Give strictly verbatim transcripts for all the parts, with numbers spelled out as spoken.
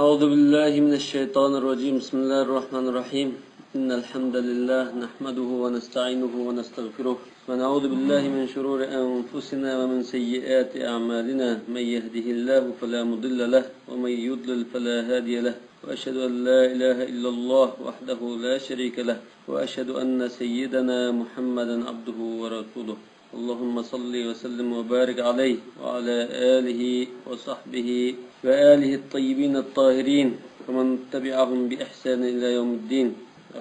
أعوذ بالله من الشيطان الرجيم. بسم الله الرحمن الرحيم. إن الحمد لله نحمده ونستعينه ونستغفره، ونعوذ بالله من شرور أنفسنا ومن سيئات أعمالنا. من يهده الله فلا مضل له، ومن يضلل فلا هادي له. وأشهد أن لا إله إلا الله وحده لا شريك له، وأشهد أن سيدنا محمدا عبده ورسوله. اللهم صل وسلم وبارك عليه وعلى آله وصحبه وآله الطيبين الطاهرين ومن تبعهم بإحسان إلى يوم الدين.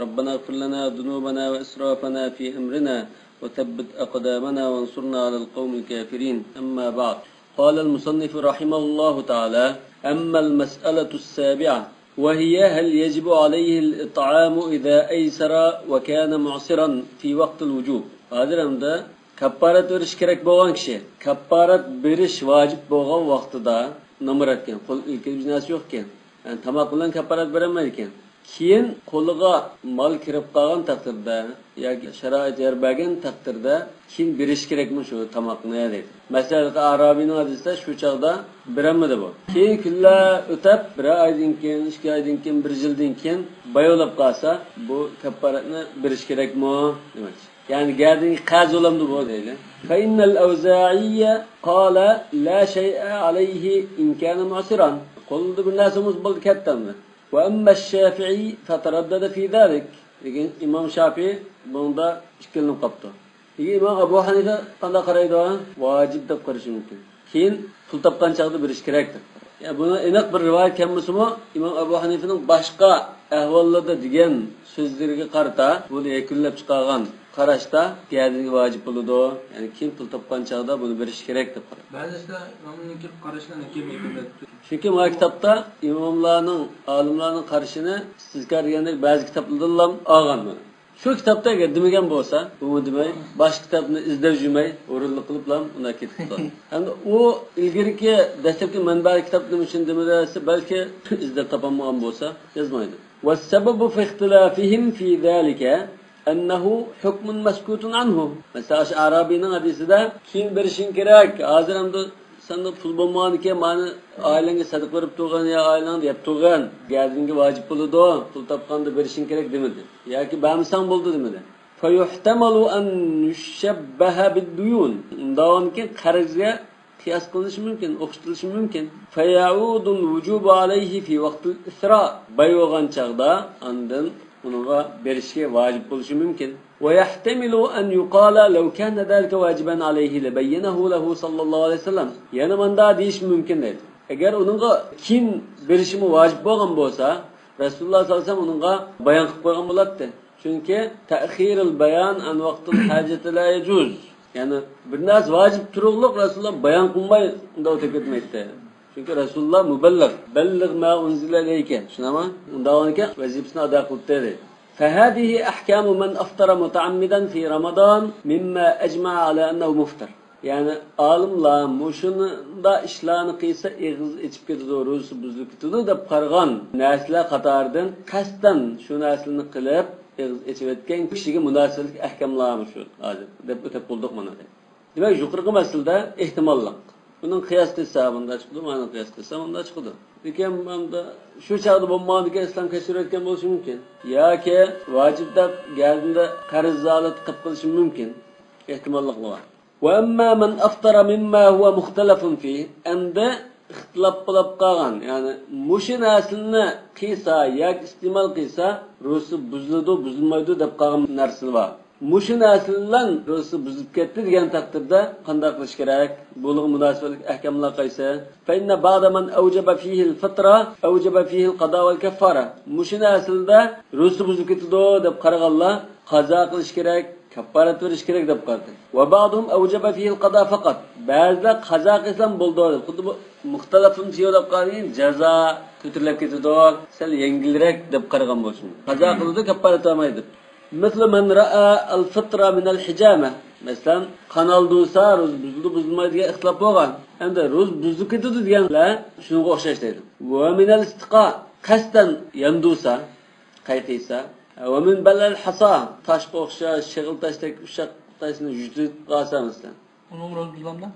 ربنا اغفر لنا ذنوبنا وإسرافنا في أمرنا وثبت أقدامنا وانصرنا على القوم الكافرين. أما بعد. قال المصنف رحمه الله تعالى: أما المسألة السابعة، وهي هل يجب عليه الإطعام إذا أيسر وكان معسرا في وقت الوجوب. ھازىر ئەمدى كاپپارەت بېرىش كېرەك بولغان كىشى، كاپپارەت بېرىش ۋاجىپ بولغان ۋاقتىدا نامراتكەن، قول ئىلكىدە بىر نەرسە يوقكەن، يەنى تاماق بىلەن كاپپارەت بېرەلمەيدىكەن. كېيىن قولىغا مال كىرىپ قالغان تەقدىردە ياكى شارائىت يار بەرگەن تەقدىردە كېيىن بېرىش كېرەكمۇ شۇ تاماقنى دەيدۇ. مەسىلەن، ئارابىينىڭ ھەدىسىدە شۇ چاغدا بېرەلمىدى بۇ. كېيىن كۈنلەر ئۆتۈپ، بىر ئايدىن كېيىن، ئىككى ئايدىن كېيىن، بىر يىلدىن كېيىن باياۋلاپ قالسا، بۇ كاپپارەتنى بېرىش كېرەكمۇ دېمەكچى. يەنى گەدىنىڭ قەرزى بولامدۇ بۇ دەيدۇ. فإن الأوزاعي قال: لا شيء عليه إن كان معسرا. قولىدا بىر نەرسە بولمىسا بولدى، كەتتى ئەمدى. وأما الشافعي فتردد في ذلك. لېكىن ئىمام شافىئى بۇنىڭدا ئىككىلىنىپ قاپتۇ. لېكىن ئىمام ئەبۇ ھەنىفە قانداق قارايدۇ؟ ۋاجىپ دەپ قارىشى مۇمكىن. كېيىن پۇل تاپقان چاغدا بېرىش كېرەك دەپ قارايدۇ. يەنى بۇنىڭ ئېنىق بىر رىۋايەت كەلمىسىمۇ، ئىمام ئەبۇ ھەنىفىنىڭ باشقا ئەھۋاللاردا دېگەن سۆزلىرىگە قارىتا بۇنى يەكۈنلەپ چىقارغان قاراشتا گەدىنىگە ۋاجىپ بولىدۇ. يەنى كېيىن پۇل تاپقان چاغدا بۇنى بېرىش كېرەك دەپ قارايدۇ. بەزىسىلەر ئىمامنىڭكى قارىشىنى يەكۈنلەپ چۈنكى مانا كىتابتا ئىماملارنىڭ، ئالىملارنىڭ قارىشىنى ئىستىزكار دېگەندەك بەزى كىتابلاردىنلا ئالغان مانا. شۇ كىتابتا ئەگەر دېمىگەن بولسا، بۇمۇ دېمەي، باشقا كىتابنى ئىزدەپ يۈرمەي، ھۇرۇنلۇق قىلىپلا ئۇنداق كېتىپتۇ. ھەمدە ئۇ ئىلگىرىكى دەسلەپكى مەنبەلىك كىتاب نېمە ئۈچۈن دېمىدى دېسە، بەلكى ئىزدەپ تاپالمىغان بولسا يازمايدۇ. والسبب في اختلافهم في ذلك أنه حكم مسكوت عنه. مەسىلەن، ئاشۇ ئارابىينىڭ ھەدىسىدە كېيىن بېرىشىڭ كېرەك، ھازىر ئەمدى سەندە پۇل بولمىغانىكەن، مانا ئائىلەڭگە سەدىقە بېرىپ تۇرغىن يا ئائىلەڭدە يەپ تۇرغىن، گەدىنىڭگە ۋاجىپ بولىدۇ، پۇل تاپقاندا بېرىشىڭ كېرەك دېمىدى. ياكى بەرمىسەڭ بولدى دېمىدى. فيحتمل أن يشبه بالديون. ئۇنداق بولغاندىكىن قەرزگە قىياس قىلىنىشى مۇمكىن، ئوخشىتىلىشى مۇمكىن. فيعود الوجوب عليه في وقت الإسراء. باي بولغان چاغدا ئاندىن ئۇنىڭغا بېرىشكە ۋاجىپ بولۇشى مۇمكىن. ويحتمل أن يقال لو كان ذلك واجبا عليه لبينه له صلى الله عليه وسلم. يەنە مۇنداق دېيىش مۇمكىن دەيدۇ. ئەگەر ئۇنىڭغا كېيىن بېرىشىمۇ ۋاجىپ بولغان بولسا، رەسۇلۇللاھ سەللەللاھۇ ئەلەيھى ۋەسەللەم ئۇنىڭغا بايان قىلىپ قويغان بولاتتى. چۈنكى تەخىرۇل بايان ئەن ۋاقتىل ھاجەتى لا يەجۇز. يەنى بىر نەرسە ۋاجىپ تۇرۇقلۇق رەسۇلۇللاھ بايان قىلماي ئۇنداق ئۆتۈپ كەتمەيتتى. چۈنكى رەسۇلۇللاھ مۇبەللىغ، بەللىغ ما ئۇنزىلە ئىلەيكە، شۇنداقمۇ؟ ئۇنداق بولغاندىكىن ۋەزىپىسىنى ئادا قىلىپتى دەيدۇ. فهذه أحكام من أفطر متعمدا في رمضان مما أجمع على أنه مفطر. يەنى ئالىملار مۇشۇنداق ئىشلارنى قىلسا ئېغىز ئېچىپ كېتىدۇ، روزىسى بۇزۇلۇپ كېتىدۇ دەپ قارىغان نەرسىلەر قاتارىدىن قەستەن شۇ نەرسىلەرنى قىلىپ ئېغىز ئېچىۋەتكەن كىشىگە مۇناسىۋەتلىك ئەھكاملارمۇ شۇ ھازىر دەپ ئۆتۈپ بولدۇق مانا. دېمەك، يۇقىرىقى مەسىلىدە ئېھتىماللىق. بۇنىڭ قىياس قىلسا مۇنداق چىقىدۇ، مانا قىياس قىلسا مۇنداق چىقىدۇ. لېكىن ئەمدى شۇ چاغدا بولمىغاندىكىن ئىسلام كەچۈرۈۋەتكەن بولۇشى مۇمكىن. ياكى ۋاجىپ دەپ گەدىنىدە قەرز ھالەتتە قېلىپ قېلىشى مۇمكىن. ئېھتىماللىقلار بار. وأما من أفطر مما هو مختلف فيه. ئەمدى ئىختىلاپ بولۇپ قالغان، يەنى مۇشۇ نەرسىلەرنى قىلسا ياكى ئىستېمال قىلسا، روزىسى بۇزۇلىدۇ، بۇزۇلمايدۇ دەپ قالغان نەرسىلەر بار. مۇشۇ نەرسىلەر بىلەن روزىسى بۇزۇلۇپ كەتتى دېگەن تەقدىردە قانداق قىلىش كېرەك؟ بۇنىڭغا مۇناسىۋەتلىك ئەھكاملار قايسى؟ فإن بعض من أوجب فيه الفطر أوجب فيه القضاء والكفارة. مۇشۇ نەرسىلەردە روزىسى بۇزۇلۇپ كېتىدۇ دەپ قارىغانلار قازا قىلىش كېرەك، كاپپارەت بېرىش كېرەك دەپ قارىدى. وبعضهم أوجب فيه القضاء فقط. بەزىلەر قازا قىلسام بولىدۇ دەپ، خۇددى بۇ مۇختەلەفۇن فىيھى دەپ قارىغان جازا كۆتۈرۈلۈپ كېتىدۇ، سەل يەڭگىلرەك دەپ قارىغان بولسۇن. قازا قىلىدۇ، كاپپارەت بەرمەيدۇ. مثل من رأى الفطر من الحجامة. مەسىلەن، قان ئالدۇرسا روزا بۇزۇلىدۇ، بۇزۇلمايدۇ دېگەن ئىختىلاپ بولغان. ئەمدى روزا بۇزۇلۇپ كېتىدۇ دېگەنلەر شۇنىڭغا ئوخشاش دەيدۇ. ومن الاستقاء، قەستەن ياندۇرسا، قايقىسا. ومن بلع الحصى، تاشقا ئوخشاش، شېغىل تاشتەك ئۇششاق تاشنى يۇتۇپ قالسا مەسىلەن. ئۇنىڭ روزا بۇزۇلامدۇ؟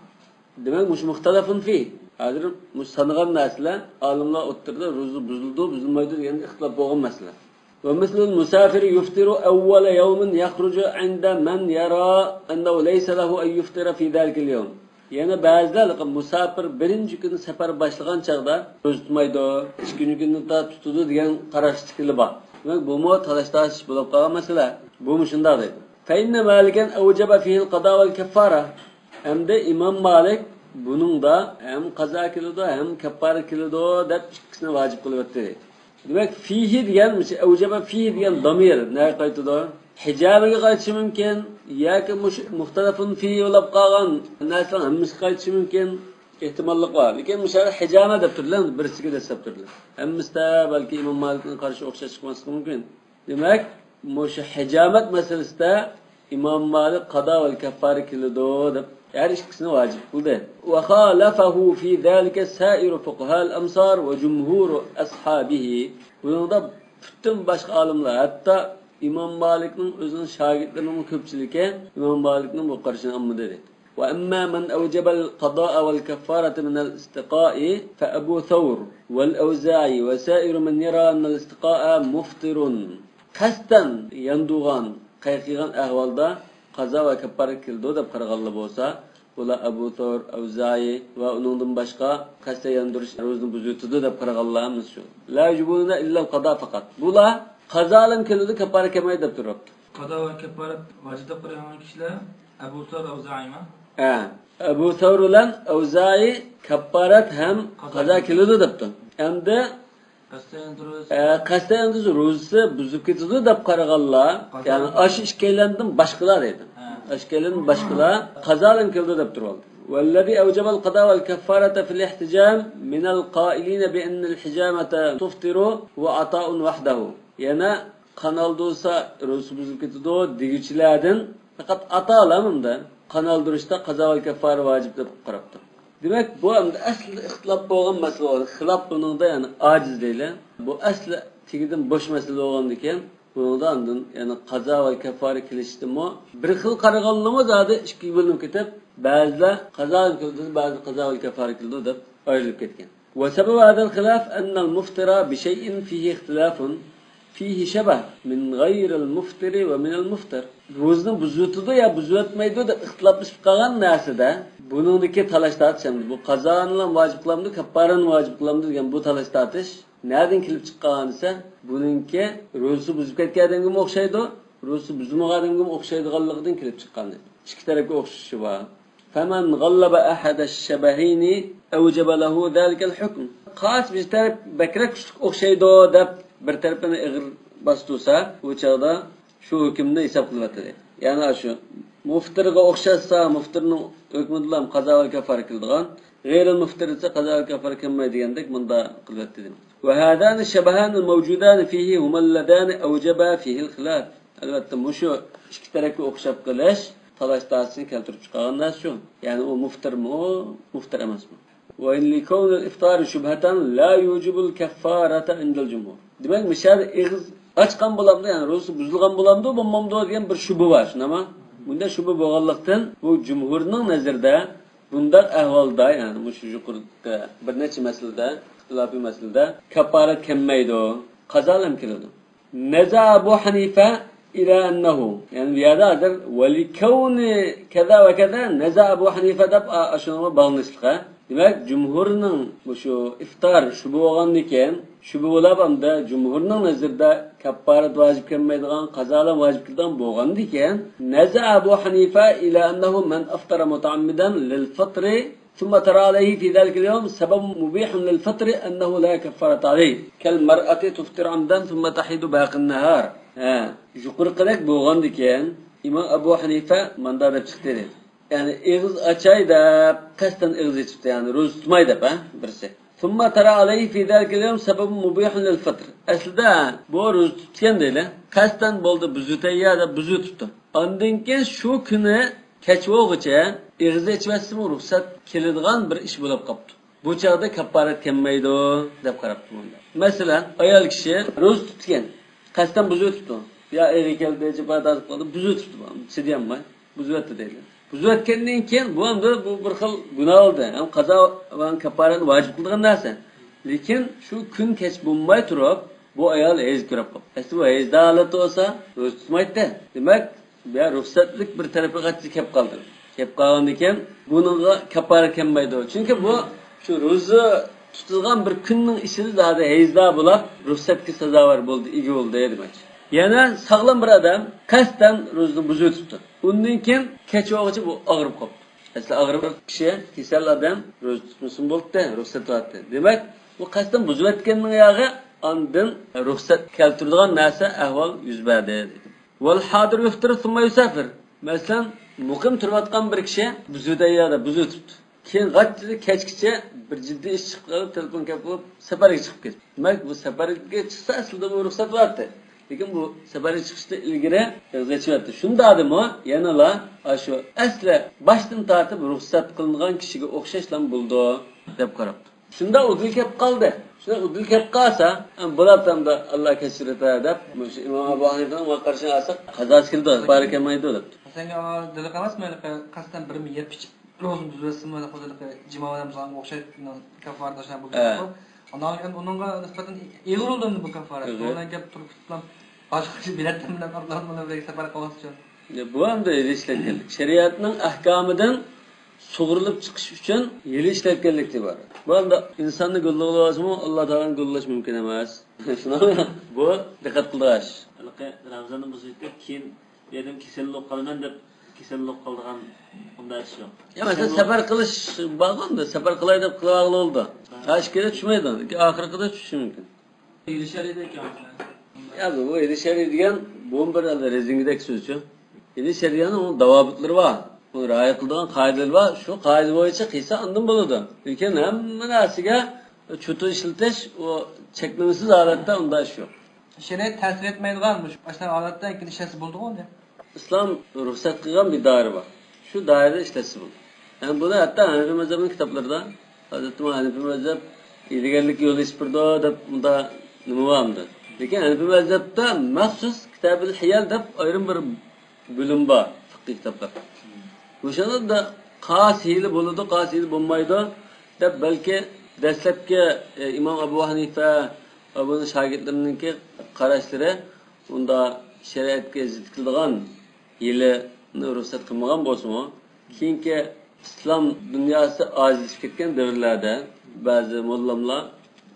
دېمەك، مۇشۇ مۇختەلەفۇن فى. ھازىر مۇشۇ سانىغان نەرسىلەر ئالىملار ئوتتۇرىدا روزا بۇزۇلىدۇ، بۇزۇلمايدۇ دېگەن ئىختىلاپ بولغان مەسىلە. ومثل المسافر يفطر أول يوم يخرج عند من يرى أنه ليس له أن يفطر في ذلك اليوم. يەنە بەزىلەر مۇساپىر بىرىنچى كۈنى سەپەر باشلىغان چاغدا روزا تۇتمايدۇ، ئىككىنچى كۈنى تا تۇتىدۇ دېگەن قاراشتىكىلەر بار. دېمەك، بۇمۇ تالاش-تارتىش بولۇپ قالغان مەسىلە. بۇمۇ شۇنداق دەيدۇ. فإن مالكا أوجب فيه القضاء والكفارة. ئەمدى ئىمام مالىك بۇنىڭدا ھەم قازا كېلىدۇ، ھەم كەففارە كېلىدۇ دەپ ئىككىسىنى ۋاجىپ قىلىۋەتتى. دېمەك، فىھى دېگەن، مۇشۇ ئەۋجەبە فىھى دېگەن دامىر نەگە قايتىدۇ؟ ھىجامىگە قايتىشى مۇمكىن ياكى مۇشۇ مۇختەلەفۇن فىھى بولۇپ قالغان نەرسىلەرنىڭ ھەممىسىگە قايتىشى مۇمكىن. ئېھتىماللىق بار. لېكىن مۇشۇ يەردە ھىجامە دەپ تۇرىدۇ، بىرسىگە دەسسەپ تۇرىدۇ. ھەممىسىدە بەلكى ئىمام مالىكنىڭ قارىشى ئوخشاش چىقماسلىقى مۇمكىن. دېمەك، مۇشۇ ھىجامەت مەسىلىسىدە ئىمام مالىك قازا ۋە كەففارە كېلىدۇ دەپ ھەر ئىككىسىنى ۋاجىپ قىلدى. وخالفه في ذلك سائر فقهاء الأمصار وجمهور أصحابه. بۇنىڭدا پۈتۈن باشقا ئالىملار، ھەتتا ئىمام مالىكنىڭ ئۆزىنىڭ شاگىرتلىرىنىڭ كۆپچىلىكى ئىمام مالىكنىڭ بۇ قارىشىنى ئالمىدى. وأما من أوجب القضاء والكفارة من الاستقاء فأبو ثور والأوزاعي وسائر من يرى أن الاستقاء مفطر. قەستەن ياندۇرغان، قايغۇرغان ئەھۋالدا قازا ۋە كەففارە كېلىدۇ دەپ قارىغانلار بولسا، بۇلار ئەبۇ سەۋر، ئەۋزائى ۋە ئۇنىڭدىن باشقا قەستەن ياندۇرۇش روزىنى بۇزۇۋېتىدۇ دەپ قارىغانلار ھەممىسى شۇ. لا يجبرون إلا القضاء فقط. بۇلار قازالام كېلىدۇ، كەففارە كەلمەيدۇ دەپ تۇرۇپتۇ. قازا ۋە كەففارەت ۋاجىپ دەپ قارىغان كىشىلەر ئەبۇ سەۋر، ئەۋزائىمۇ؟ ھە. ئەبۇ سەۋر بىلەن ئەۋزائى كەففارەت ھەم قازا قازا كېلىدۇ دەپتۇ. ئەمدى قەستەن تۇرۇش. ئە، قەستەن تۇرۇش روزىسى بۇزۇپ كېتىدۇ دەپ قارىغانلار، قازا. يەنى ئاشۇ ئىككىيلەندىن باشقىلار دەيدۇ. ھە. ئاشۇ ئىككىيلەندىن باشقىلار قازالام كېلىدۇ دەپ تۇرۇۋالدى. والذي أوجب القضاء والكفارة في الاحتجام من القائلين بأن الحجامة تفطر هو عطاء وحده. يەنە قان ئالدۇرسا روزىسى بۇزۇلۇپ كېتىدۇ دېگۈچىلەردىن پەقەت ئاتالار مۇندا قان ئالدۇرۇشتا قازا ۋە كەففارە ۋاجىپ دەپ قاراپتۇ. دېمەك، بۇ ئەمدى ئەسلىدە ئىختىلاپ بولغان مەسىلە بولغان. خىلاپ بۇنىڭدا، يەنى ئاجىز دەيلى. بۇ ئەسلى تېگىدىن بوش مەسىلە بولغاندىكىن، بۇنىڭدا ئاندىن، يەنى قازا ۋە كەففارە كېلىشتىمۇ بىر خىل قارىغانلىرىمۇ زادى ئىككىگە بۆلۈنۈپ كېتىپ، بەزىلەر قازا كېلىدۇ، بەزىلەر قازا ۋە كەففارە كېلىدۇ دەپ ئايرىلىپ كەتكەن. وسبب هذا الخلاف أن المفطر بشيء فيه اختلاف فيه شبه من غير المفطر ومن المفطر. روزىنى بۇزۇۋېتىدۇ يا بۇزۇۋەتمەيدۇ دەپ ئىختىلاپلىشىپ قالغان نەرسىدە، بۇنىڭدىكى تالاش تارتىش ئەمدى بۇ قازانىلا ۋاجىپ قىلامدۇ، كەففارەنى ۋاجىپ قىلامدۇ دېگەن بۇ تالاش تارتىش نەدىن كېلىپ چىققان دېسە، بۇنىڭكى روزىسى بۇزۇپ كەتكەن ئادەمگىمۇ ئوخشايدۇ، روزىسى بۇزۇلمىغان ئادەمگىمۇ ئوخشايدىغانلىقىدىن كېلىپ چىققان. ئىككى تەرەپكە ئوخشىشى بار. فمن غلب أحد الشبهين أوجب له ذلك الحكم. قايسى بىر تەرەپ بەكرەك كۈچلۈك ئوخشايدۇ دەپ بىر تەرىپىنى ئېغىر باستۇرسا، ئۇ چاغدا شۇ ھۆكۈمنى ھېساب قىلىۋاتىدۇ. يەنى شۇ مۇفتىرغا ئوخشاتسا، مۇفتىرنىڭ ھۆكمىدىلا قازا ۋە كەففارە كېلىدىغان، غەيرىل مۇفتىر دېسە قازا ۋە كەففارە كەلمەيدۇ دېگەندەك مۇنداق قىلىۋەتتى دېمەك. وهذان الشبهان الموجودان فيه هما اللذان أوجبا فيه الخلاف. ئەلۋەتتە، مۇشۇ ئىككى تەرەپكە ئوخشاپ قېلىش تالاش تارتىشنى كەلتۈرۈپ چىقارغان نەرسە شۇ. يەنى ئۇ مۇفتىرمۇ، مۇفتىر ئەمەسمۇ؟ ولكون الإفطار شبهة لا يوجب الكفارة عند الجمهور. دېمەك، مۇشۇ يەردە ئېغىز ئاچقان بولامدۇ، يەنى روزىسى بۇزۇلغان بولامدۇ، بولمامدۇ دېگەن بىر شۈبھە بار، شۇنداقمۇ؟ بۇنداق شۈبھە بولغانلىقتىن، بۇ جۇمھۇرنىڭ نەزىرىدە بۇنداق ئەھۋالدا، يەنى مۇشۇ يۇقىرىدا بىر نەچچە مەسىلىدە، ئىختىلاپىي مەسىلىدە كاپپارەت كەلمەيدۇ، قازالام كېلىدۇ. نزع أبو حنيفة إلى أنه، يەنى بۇ يەردە ھازىر ولكون كذا وكذا نزع أبو حنيفة دەپ ئا-، ئاشۇنىڭغا باغلىنىشلىق، ھە. دېمەك، جۇمھۇرنىڭ مۇشۇ ئىفتار شۈبھە بولغاندىكىن، شۈبھە بولاپ ئەمدى جۇمھۇرنىڭ نەزىرىدە كاپپارەت ۋاجىپ كەلمەيدىغان، قازالام ۋاجىپ كېلىدىغان بولغاندىكىن، نزع أبو حنيفة إلى أنه من أفطر متعمدا للفطر ثم طرأ عليه في ذلك اليوم سبب مبيح للفطر أنه لا كفارة عليه، كالمرأة تفطر عمدا ثم تحيض باقي النهار. ھە، يۇقىرىقىدەك بولغاندىكىن، ئىمام ئەبۇ ھەنىفە مۇنداق دەپ چىقتى دەيدۇ. يەنى ئېغىز ئاچاي دەپ، قەستەن ئېغىز ئېچىپتۇ، يەنى روزا تۇتماي دەپ، ھە، بىرسى. ثم طرأ عليه في ذلك اليوم سبب مبيح للفطر. ئەسلىدە بۇ روزا تۇتقان دەيلى. قەستەن بولدى، بۇزۇۋېتەي يا دەپ بۇزۇۋېتىپتۇ. ئاندىن كېيىن شۇ كۈنى كەچ بولغۇچە ئېغىز ئېچىۋەتسىمۇ رۇخسەت كېلىدىغان بىر ئىش بولۇپ قاپتۇ. بۇ چاغدا كاپپارەت كەلمەيدۇ دەپ قاراپتۇ مۇندا. مەسىلەن، ئايال كىشى روزا تۇتقان، قەستەن بۇزۇۋېتىپتۇ. يا ئېغىر كەلدى، جاپا تارتىپ قالدى، بۇزۇۋېتىپتۇ، چىدىيالماي بۇزۇۋەتتى دەيلى. بۇزۇۋەتكەندىن كېيىن بۇ ئەمدى بۇ بىر خىل گۇناھ بولدى. ھەم قازا ۋە كاپپارەتنى ۋاجىپ قىلىدىغان نەرسە. لېكىن شۇ كۈن كەچ بولماي تۇرۇپ، بۇ ئايال ھەيز كۆرۈپ قاپتۇ. ئەسلى بۇ ھەيزدە ھالەتتە بولسا، روزا تۇتمايتتى. دېمەك، بۇ رۇخسەتلىك بىر تەرىپىگە قېلىپ قالدى. كېلىپ قالغاندىن كېيىن بۇنىڭغا كاپپارە كەلمەيدۇ. چۈنكى بۇ شۇ روزا تۇتۇلغان بىر كۈننىڭ ئىچىدە زادى ھەيزدار بولاپ، رۇخسەتكە سازاۋەر بولدى، ئىگە بولدى دېمەكچى. يەنە ساغلام بىر ئادەم قەستەن روزىنى بۇزۇۋېتىپتۇ. ئۇندىن كېيىن كەچ بولغۇچە بۇ ئاغرىپ قاپتۇ. ئەسلى ئاغرىق كىشى، كېسەل ئادەم روزا تۇتمىسىمۇ بولاتتى، رۇخسەت بارتتى. دېمەك، بۇ قەستەن بۇزۇۋەتكەننىڭ ياغى ئاندىن رۇخسەت كەلتۈرىدىغان نەرسە، ئەھۋال يۈز بەردى. والحاضر يفطر ثم يسافر. مەسىلەن، مۇقىم تۇرۇۋاتقان بىر كىشى بۇزۇۋېتەي يا دەپ بۇزۇۋېتىپتۇ. كېيىن غاچچىدە كەچكىچە بىر جىددىي ئىش چىقىپ قېلىپ، تېلېفون كەپ قېلىپ، سەپەرگە چىقىپ كەتتى. دېمەك، بۇ سەپەرگە چىقسا ئەسلىدە بۇ رۇخسەت بارتتى. لېكىن بۇ سەپەرگە چىقىشتا ئىلگىرى ئېغىز ئېچىۋەتتى. شۇنداقتىمۇ يەنىلا ئاشۇ ئەسلى باشتىن تارتىپ رۇخسەت قىلىنغان كىشىگە ئوخشاشلا بولىدۇ دەپ قاراپتۇ. شۇنداق ئۇدۇل كەپ قالدى. شۇنداق ئۇدۇل كەپ قالسا، بولاتامدا ئاللا كەچۈرۈتە دەپ، مۇشۇ ئىمام ئەبۇ ھەنىفىنىڭ قارىشىنى ئالساق، قازاسى كېلىدۇ، كاپپارە كەلمەيدۇ دەپتۇ. سەنگە دېلىق ئەمەسمۇ ھېلىقى قەستەن بىر يەپ ئىچىپ روزىنى بۇزۇۋەتسىمۇ، ھېلىقى جىما ئادەم قىلغانغا ئوخشايدۇ، كاپپارە تاشلاپ بولىدۇ. ئاندىن كېيىن ئۇنىڭغا نىسبەتەن ئېغىر بولدى ئەمدى بۇ كاپپارە. ئېغىر. ئۇنىڭ گەپ تۇرۇپ تۇتۇپ باشقا بىلەت بىلەن ئارقىلىق بۇنى بىر سەپەر قىلغان ئۈچۈن. بۇ ئەمدى ھېلى ئىشلەتكەنلىك. شەرىئەتنىڭ ئەھكامىدىن سۇغۇرۇلۇپ چىقىش ئۈچۈن ھىيلە ئىشلەتكەنلىكتە بار. بۇ ئەمدى ئىنساننى گوللىغىلى بولسىمۇ، ئاللا تائالانى گوللاش مۇمكىن ئەمەس. شۇنىڭ بۇ دىققەت قىلىدىغان ئىش. ھېلىقى رامزاننى بۇزۇۋېتىپ، كېيىن بۇ يەردىن كېسەل بولۇپ قالىمەن دەپ، كېسەل بولۇپ قالىدىغان ئۇنداق ئىش يوق. يا، مەسىلەن، سەپەر قىلىش بارغۇ ئەمدى، سەپەر قىلاي دەپ قىلىۋالغىلى بولىدۇ. ھە. ھېچ كېرەك چۈشمەيدۇ. لېكىن ئاخىرقىدا چۈشۈشى مۇمكىن. ھىيلە شەرئىي دەيدىكەن. يا، بۇ، بۇ ھىيلە شەرئىي دېگەن، بۇمۇ بىر رېزىنكىدەك سۆزچۇ. ھىيلە شەرئىينىڭ ئۇنىڭ داۋابىتلىرى بار. ئۇنى رىئايە قىلىدىغان قائىدىلىرى بار. شۇ قائىدە بويىچە قىلسا ئاندىن بولىدۇ. لېكىن ھەممە نەرسىگە چوتۇن ئىشلىتىش، ئۇ چەكلىمىسىز ھالەتتە ئۇنداق ئىش يوق. شەرىئەت تەسىر ئەتمەيدىغان مۇشۇ ئاشۇنداق ھالەتتە كېيىن ئىشلەتسە بولىدىغۇ ئۇنى. ئىسلام رۇخسەت قىلغان بىر دائىرە بار. شۇ دائىرىدە ئىشلەتسە بولىدۇ. يەنى بۇنى ھەتتا ھەنىفىي مەزھەپنىڭ كىتابلىرىدا، ھازىرمۇ ھەنىفىي مەزھەپ ھىيلىگەرلىككە يول ئېچىپ بېرىدۇ دەپ مۇنداق نېمە بار ئەمدى؟ لېكىن ھەنىفىي مەزھەپتە مەخسۇس كىتابىل ھىيەل دەپ ئايرىم بىر بۆلۈم بار، فىقھىي كىتابلار. مۇشۇنىڭدا قاس ھىيلە بولىدۇ، قاس ھىيلە بولمايدۇ دەپ، بەلكى دەسلەپكى، ئى، ئىمام ئەبۇ ھەنىفە ۋە بۇنىڭ شاگىرتلىرىنىڭكى قاراشلىرى ئۇندا شەرىئەتكە زىت كېلىدىغان ھىيلىنى رۇخسەت قىلمىغان بولسىمۇ، كېيىنكى ئىسلام دۇنياسى ئاجىزلىشىپ كەتكەن دەۋرلەردە بەزى موللاملار،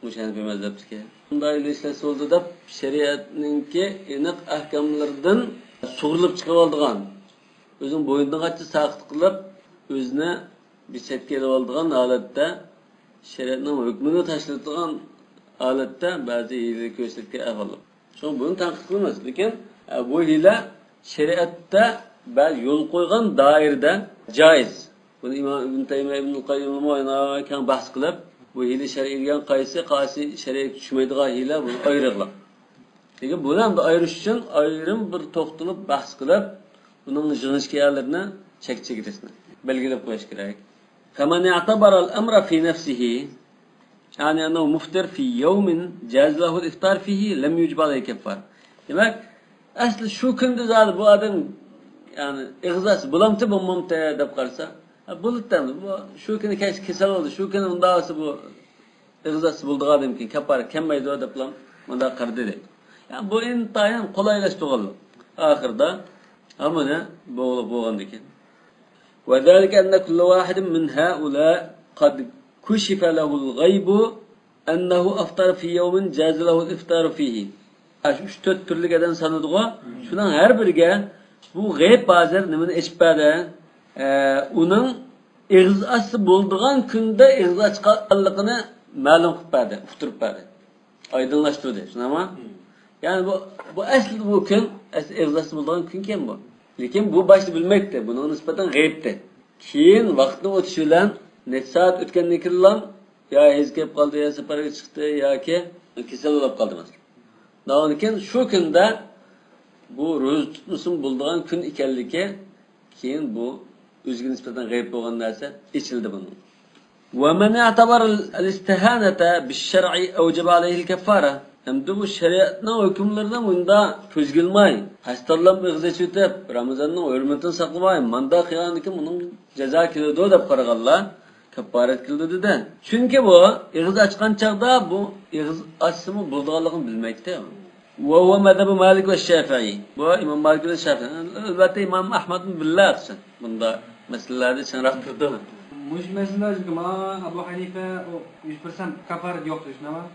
مۇشۇ ھەنىفىي مەزھەپتىكى، بۇنداق ھىيلە ئىشلەتسە بولىدۇ دەپ، شەرىئەتنىڭكى ئېنىق ئەھكاملىرىدىن سۇغۇرۇلۇپ چىقىۋالىدىغان، ئۆزىنىڭ بوينىدىن قانچە ساقىت قىلىپ، ئۆزىنى بىر چەتكە ئېلىۋالىدىغان ھالەتتە، شەرىئەتنىڭ ھۆكمىنى تاشلىتىدىغان ھالەتتە بەزى ھىيلە كۆرسەتكەن ئەھۋاللار. شۇڭا بۇنى تەنقىد قىلىمىز. لېكىن، ئە، بۇ ھىيلە شەرىئەتتە بەزى يول قويغان دائىرىدە جائىز. بۇنى ئىمام ئىبن تەيمىيە، ئىبن قەييىممۇ كەڭ بەھس قىلىپ، بۇ ھىيلە شەرئىي دېگەن قايسى، قايسى شەرىئەتكە چۈشمەيدىغان ھىيلە، بۇنى ئايرىغلىق. لېكىن بۇنى ئەمدى ئايرىش ئۈچۈن ئايرىم بىر توختىلىپ بەھس قىلىپ، بۇنىڭ يىغىنىشكى يەرلىرىنى چەك چېگرىسىنى بەلگىلەپ قويۇش كېرەك. فمن اعتبر الأمر في نفسه، يعني أنه مفطر في يوم جاز له الإفطار فيه لم يوجب عليه كفارة. دېمەك، ئەسلى شۇ كۈندە زادى بۇ ئادەم، يەنى، ئېغىز ئاچسا بولامتى، بولمامتى دەپ قارىسا، ھە، بولىدۇ ئەمدى. بۇ شۇ كۈنى كەچ كېسەل بولدى، شۇ كۈنى ئۇنداق بولسا بۇ ئېغىز ئاچسا بولىدىغان ئادەمكەن، كاپپارە كەلمەيدۇ دەپلا مۇنداق قارىدى دەيدۇ. يا، بۇ ئىنتايىن قولايلاشتۇرغانلىق. ئاخىرىدا ھەممىنى بوغۇلۇپ بولغاندىكىن. وذلك أن كل واحد من هؤلاء قد كشف له الغيب أنه أفطر في يوم جاز له الإفطار فيه. ئاشۇ ئۈچ تۆت تۈرلۈك ئادەم سانىدىغۇ، شۇنىڭ ھەر بىرىگە بۇ غەيىب ھازىر نېمىنى ئېچىپ بەردى؟ ئە، ئۇنىڭ ئېغىز ئاچسا بولىدىغان كۈندە ئېغىز ئاچقانلىقىنى مەلۇم قىلىپ بەردى، ئۇقتۇرۇپ بەردى. ئايدىڭلاشتۇردى، شۇنداقمۇ؟ يەنى بۇ، بۇ ئەسلى بۇ كۈن، ئەسلى ئېغىز ئاچسا بولىدىغان كۈنكەن بۇ. لېكىن بۇ باشتا بىلمەيتتى، بۇنىڭغا نىسبەتەن غەيىبتى. كېيىن ۋاقىتنىڭ ئۆتۈشى بىلەن نەچچە سائەت ئۆتكەندىن كېيىنلا يا ھەيز كېلىپ قالدى، يا سەپەرگە چىقتى ياكى كېسەل بولۇپ قالدى، مەسىلەن. ئاندىن كېيىن شۇ كۈندە بۇ روزا تۇتمىسىمۇ بولىدىغان كۈن ئىكەنلىكى، كېيىن بۇ ئۆزىگە نىسبەتەن غەيىب بولغان نەرسە ئېچىلدى بۇنىڭ. ومن اعتبر الاستهانة بالشرع أوجب عليه الكفارة. ئەمدى بۇ شەرىئەتنىڭ ھۆكۈملىرىنى مۇنداق كۆزگە ئىلماي، قەستەنلا ئېغىز ئېچىۋېتىپ، رامىزاننىڭ ھۆرمىتىنى ساقلىماي، مانداق قىلغاندىكىن بۇنىڭ جازا كېلىدۇ دەپ قارىغانلار كاپپارەت كېلىدۇ دېدى. چۈنكى بۇ ئېغىز ئاچقان چاغدا بۇ ئېغىز ئاچسىمۇ بولىدىغانلىقىنى بىلمەيتتى. وهو مذهب مالك والشافعي. بۇ ئىمام مالىك بىلەن شافىئى. ئەلۋەتتە، ئىمام ئەھمەدمۇ بىللە قىلسۇن. بۇنداق مەسىلىلەردە چىڭراق تۇرىدۇ. مۇشۇ مەسىلىلەر چۈنكى ماڭا ئەبۇ ھەنىفە ئۇ يۈز پىرسەنت كاپپارەت يوق دېيىشنى، ئەمما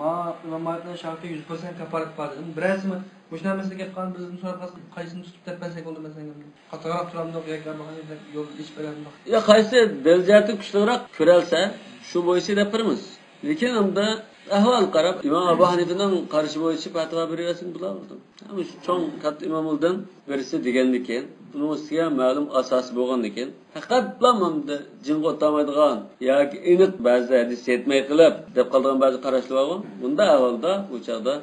ماڭا ئىمام مالىكنىڭ شافىئى يۈز پىرسەنت كاپپارەت بار دېدىم. بىرەرسىمۇ مۇشۇنداق مەسىلىگە كەپ قالغان بىزدىن سوراپ قالسا، قايسىنى تۇتۇپ دەپ بەرسەك بولىدۇ مەسىلەن؟ قاتتىقراق تۇرامدۇق ياكى ئەبۇ ھەنىفە يول ئېچىپ بېرەمدۇق؟ يا قايسى دەل جەھەتتىن كۈچلۈكرەك كۆرەلسە، شۇ بويىچە دەپ بېرىمىز. لېكىن ئەمدى ئەھۋالغا قاراپ، ئىمام ئەبۇ ھەنىفىنىڭ قارىشى بويىچە پەتىۋا بېرىۋەرسىمۇ بولىدۇ. ئەمما شۇ چوڭ كاتتا ئىماملاردىن بىرسى دېگەندىكىن، ئۇنىڭ ئۈستىگە مەلۇم ئاساسى بولغاندىكىن، پەقەتلا ئەمدى جىڭغا ئولتۇرمايدىغان ياكى ئېنىق بەزى ھەدىس يەتمەي قېلىپ دەپ قالىدىغان بەزى قاراشلار بارغۇ. بۇنداق ئەھۋالدا بۇ چاغدا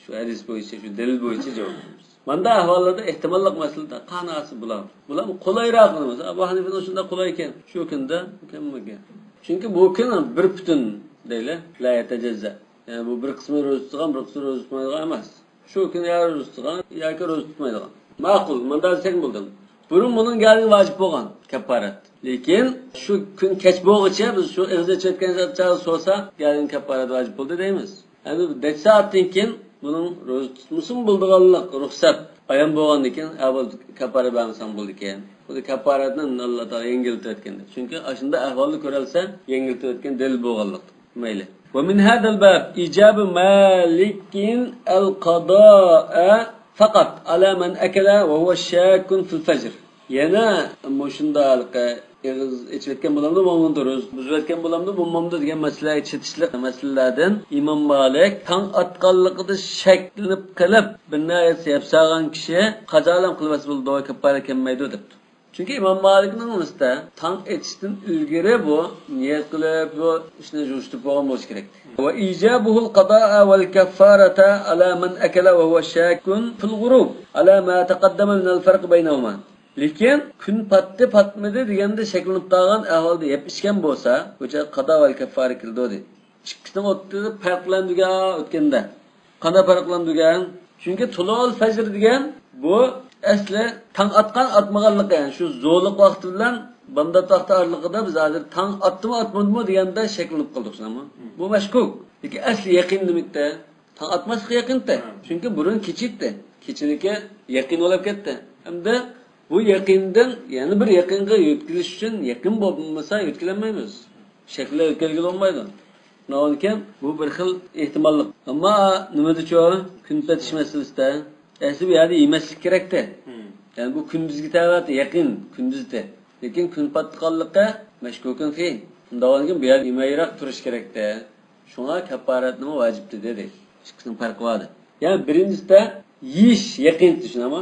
شۇ ھەدىس بويىچە، شۇ دەلىل بويىچە جاۋاب بېرىمىز. مانداق ئەھۋاللاردا ئېھتىماللىق مەسىلىدە قاناسى بۇلار. بۇلار قولايراق، مانا ئەبۇ ھەنىفىنىڭ شۇنداق قولاي ئىكەن، شۇ كۈندە مۇكەممەل. چۈنكى بۇ كۈن بىر پۈتۈن دەيلى، لا يەتەجەززە. يەنى بۇ بىر قىسمى روزا تۇتىدىغان، بىر قىسمى روزا تۇتمايدىغان ئەمەس. شۇ كۈنى يا روزا تۇتىدىغان ياكى روزا تۇتمايدىغان. ماقۇل، مۇنداق دېسەك بولدى. بۇرۇن بۇنىڭ گەلگىنى ۋاجىپ بولغان كاپپارەت. لېكىن شۇ كۈن كەچ بولغۇچە بىز شۇ ئېغىز ئېچىۋەتكەن چاغدا سورىسا، گەلگىن كاپپارەت ۋاجىپ بولدى دەيمىز. ئەمدى نەچچە سائەتتىن كېيىن بۇنىڭ روزا تۇتمىسىمۇ بولىدىغانلىق رۇخسەت ئايان بولغاندىن كېيىن، ھە، بولدى، كاپپارەت بەرمىسەڭ بولىدىكەن. خۇددى كاپپارەتنى ئاللا تائالا يەڭگىللىتىۋەتكەندەك. چۈنكى ئاشۇنداق ئەھۋالدا كۆرەلسە، يەڭگىللىتىۋەتكەن دەلىل بولغانلىق. مەيلى. ومن هذا الباب إيجاب مالك القضاء فقط على من أكل وهو شاك في الفجر. يەنە مۇشۇنداق ئېغىز ئېچىۋەتكەن بولامدۇ، بولمامدۇ، روزا بۇزۇۋەتكەن بولامدۇ، بولمامدۇ دېگەن مەسىلىگە چېتىشلىق مەسىلىلەردىن ئىمام مالىك تاڭ ئاتقانلىقىدا شەكلىنىپ قېلىپ، بىر نەرسە يەپ سالغان كىشى قازا بىلەن قىلىۋەتسە بولىدۇ، كاپپارەت كەلمەيدۇ دەپتۇ. چۈنكى ئىمام مالىكنىڭ ئۆزىدە تاڭ ئېتىشتىن ئىلگىرى بۇ نىيەت قىلىپ، بۇ ئىشنى يۈرۈشتۈرۈپ بولغان بولۇشى كېرەك. وإيجابه القضاء والكفارة على من أكل وهو شاك في الغروب على ما تقدم من الفرق بينهما. لېكىن كۈن پاتتى، پاتمىدى دېگەندە شەكلىنىپ قالغان ئەھۋالدا يەپ ئىچكەن بولسا، بۇ چاغدا قازا ۋە كەففارە كېلىدۇ دەيدۇ. ئىككىسىنىڭ ئوتتۇرىسىدا پەرقلەندۈرگەن ئۆتكەندە. قانداق پەرقلەندۈرگەن؟ چۈنكى تۇلۇئۇل فەجر دېگەن بۇ ئەسلى تاڭ ئاتقان ئاتمىغانلىقى، يەنى شۇ زورلۇق ۋاقتى بىلەن بامدات ۋاقتى ئارىلىقىدا بىز ھازىر تاڭ ئاتتىمۇ ئاتمىدىمۇ دېگەندە شەكلىنىپ قالدۇق شۇنداقمۇ؟ بۇ مەشكۇك. لېكىن ئەسلى يەقىن نېمىتتە؟ تاڭ ئاتماسلىقى يېقىنتى. ھە. چۈنكى بۇرۇن كېچە ئىدى. كېچىدىكى يېقىن بولۇپ كەتتى. ئەمدى بۇ يېقىندىن يەنە بىر يېقىنغا يۆتكىلىش ئۈچۈن يېقىن بولمىسا يۆتكىلەلمەيمىز. شەكىللەر يۆتكەلگىلى بولمايدۇ. شۇنىڭدىن كېيىن بۇ بىر خىل ئېھتىماللىق. ئەمما نېمىدىچۇ؟ كۈن پېتىش مەسىلىسىدە ئەسلى بۇ يەردە يېمەسلىك كېرەكتى. مم. يەنى بۇ كۈندۈزگە تەۋەتى يېقىن، كۈندۈزدى. لېكىن كۈن پاتقانلىقى مەشكۇكۇن فى. شۇنداق بولغاندىكىن بۇ يەردە يېمەيراق تۇرۇش كېرەكتى. شۇڭا كەپپارەتنىمۇ ۋاجىپتى دېدى. ئىككىسىنىڭ پەرقى بار دەپ. يەنى بىرىنچىسىدە يېيىش يېقىن، چۈشىنەما؟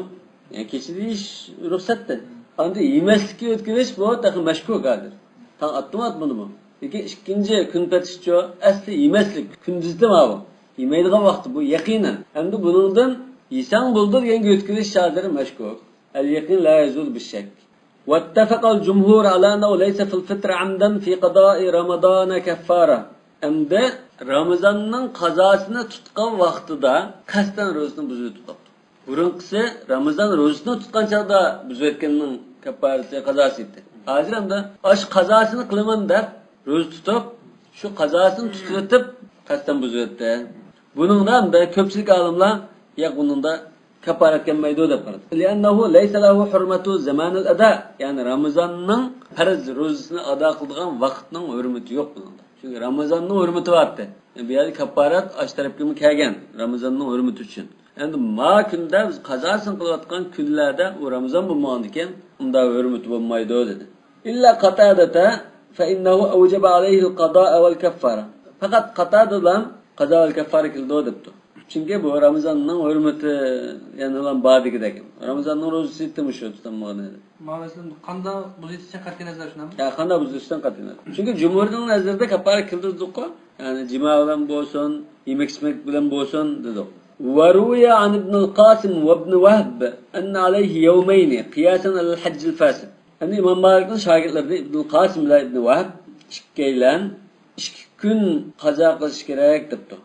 يەنى كېچىدە يېيىش رۇخسەتتى. ئاندىن يېمەسلىككە ئۆتكۈزۈش بۇ تېخى مەشكۇك ھازىر. تاڭ ئاتتىمۇ ئاتمىدىمۇ؟ لېكىن ئىككىنچى كۈن پېتىشچۇ ئەسلى يېمەسلىك، كۈندۈزدە ماۋۇ. يېمەيدىغان ۋاقتى بۇ يېقىنەن. ئەمدى بۇنىڭدىن يېسەڭ بولىدۇ دېگەنگە ئۆتكۈزۈش ھازىر مەشكۇك. اليقين لا يزول بالشك. واتفق الجمهور على أنه ليس في الفطر عمدا في قضاء رمضان كفارة. ئەمدى رامىزاننىڭ قازاسىنى تۇتقان ۋاقتىدا قەستەن روزىسىنى بۇزۇۋېتىپ قاپتۇ. بۇرۇنقىسى رامىزان روزىسىنى تۇتقان چاغدا بۇزۇۋەتكەننىڭ كاپپارىتى قازاسى ئىدى. ھازىر ئەمدى ئاشۇ قازاسىنى قىلىمەن دەپ روزا تۇتۇپ، شۇ قازاسىنى تۇتۇۋېتىپ قەستەن بۇزۇۋەتتى. بۇنىڭدا ئەمدى كۆپچىلىك ئالىملار ياق، بۇنىڭدا كاپپارەت كەلمەيدۇ دەپ قارىدى. لأنه ليس له حرمة زمان الأداء. يەنى رامىزاننىڭ پەرز روزىسىنى ئادا قىلىدىغان ۋاقىتنىڭ ھۆرمىتى يوق بۇنىڭدا. چۈنكى رامىزاننىڭ ھۆرمىتى بارتى. بۇ يەردە كاپپارەت ئاشۇ تەرەپكىمۇ كەلگەن، رامىزاننىڭ ھۆرمىتى ئۈچۈن. ئەمدى ما كۈندە بىز قازاسىنى قىلىۋاتقان كۈنلەردە ئۇ رامىزان بولمىغاندىكىن، ئۇنداق ھۆرمىتى بولمايدۇ دېدى. إلا قتادة فإنه أوجب عليه القضاء والكفارة. پەقەت قاتادىلا قازا ۋە كەففارە كېلىدۇ دەپتۇ. چۈنكى بۇ رامىزاننىڭ ھۆرمىتى يەنىلا بار دېگۈدەك. رامىزاننىڭ روزىسى ئىدى مۇشۇ تۇتالمىغىنى. مانا مەسىلەن، قانداق بۇزۇۋېتىشتىن قەتئىينەزەر شۇنداقمۇ؟ يا، قانداق بۇزۇۋېتىشتىن قەتئىينەزەر. چۈنكى جۇمھۇرنىڭ نەزىرىدە كاپپارە كېلتۈردۇققۇ. يەنى جىما بىلەن بولسۇن، يېمەك ئىچمەك بىلەن بولسۇن دېدۇق. وروي عن ابن القاسم وابن وهب أن عليه يومين قياسا على الحج الفاسد. ئەمدى ئىمام مالىكنىڭ شاگىرتلىرىدىن ئىبنۇل قاسىم بىلەن ئىبنى ۋەھب ئىككىيلەن ئىككى كۈن قازا قىلىش كېرەك دەپتۇ.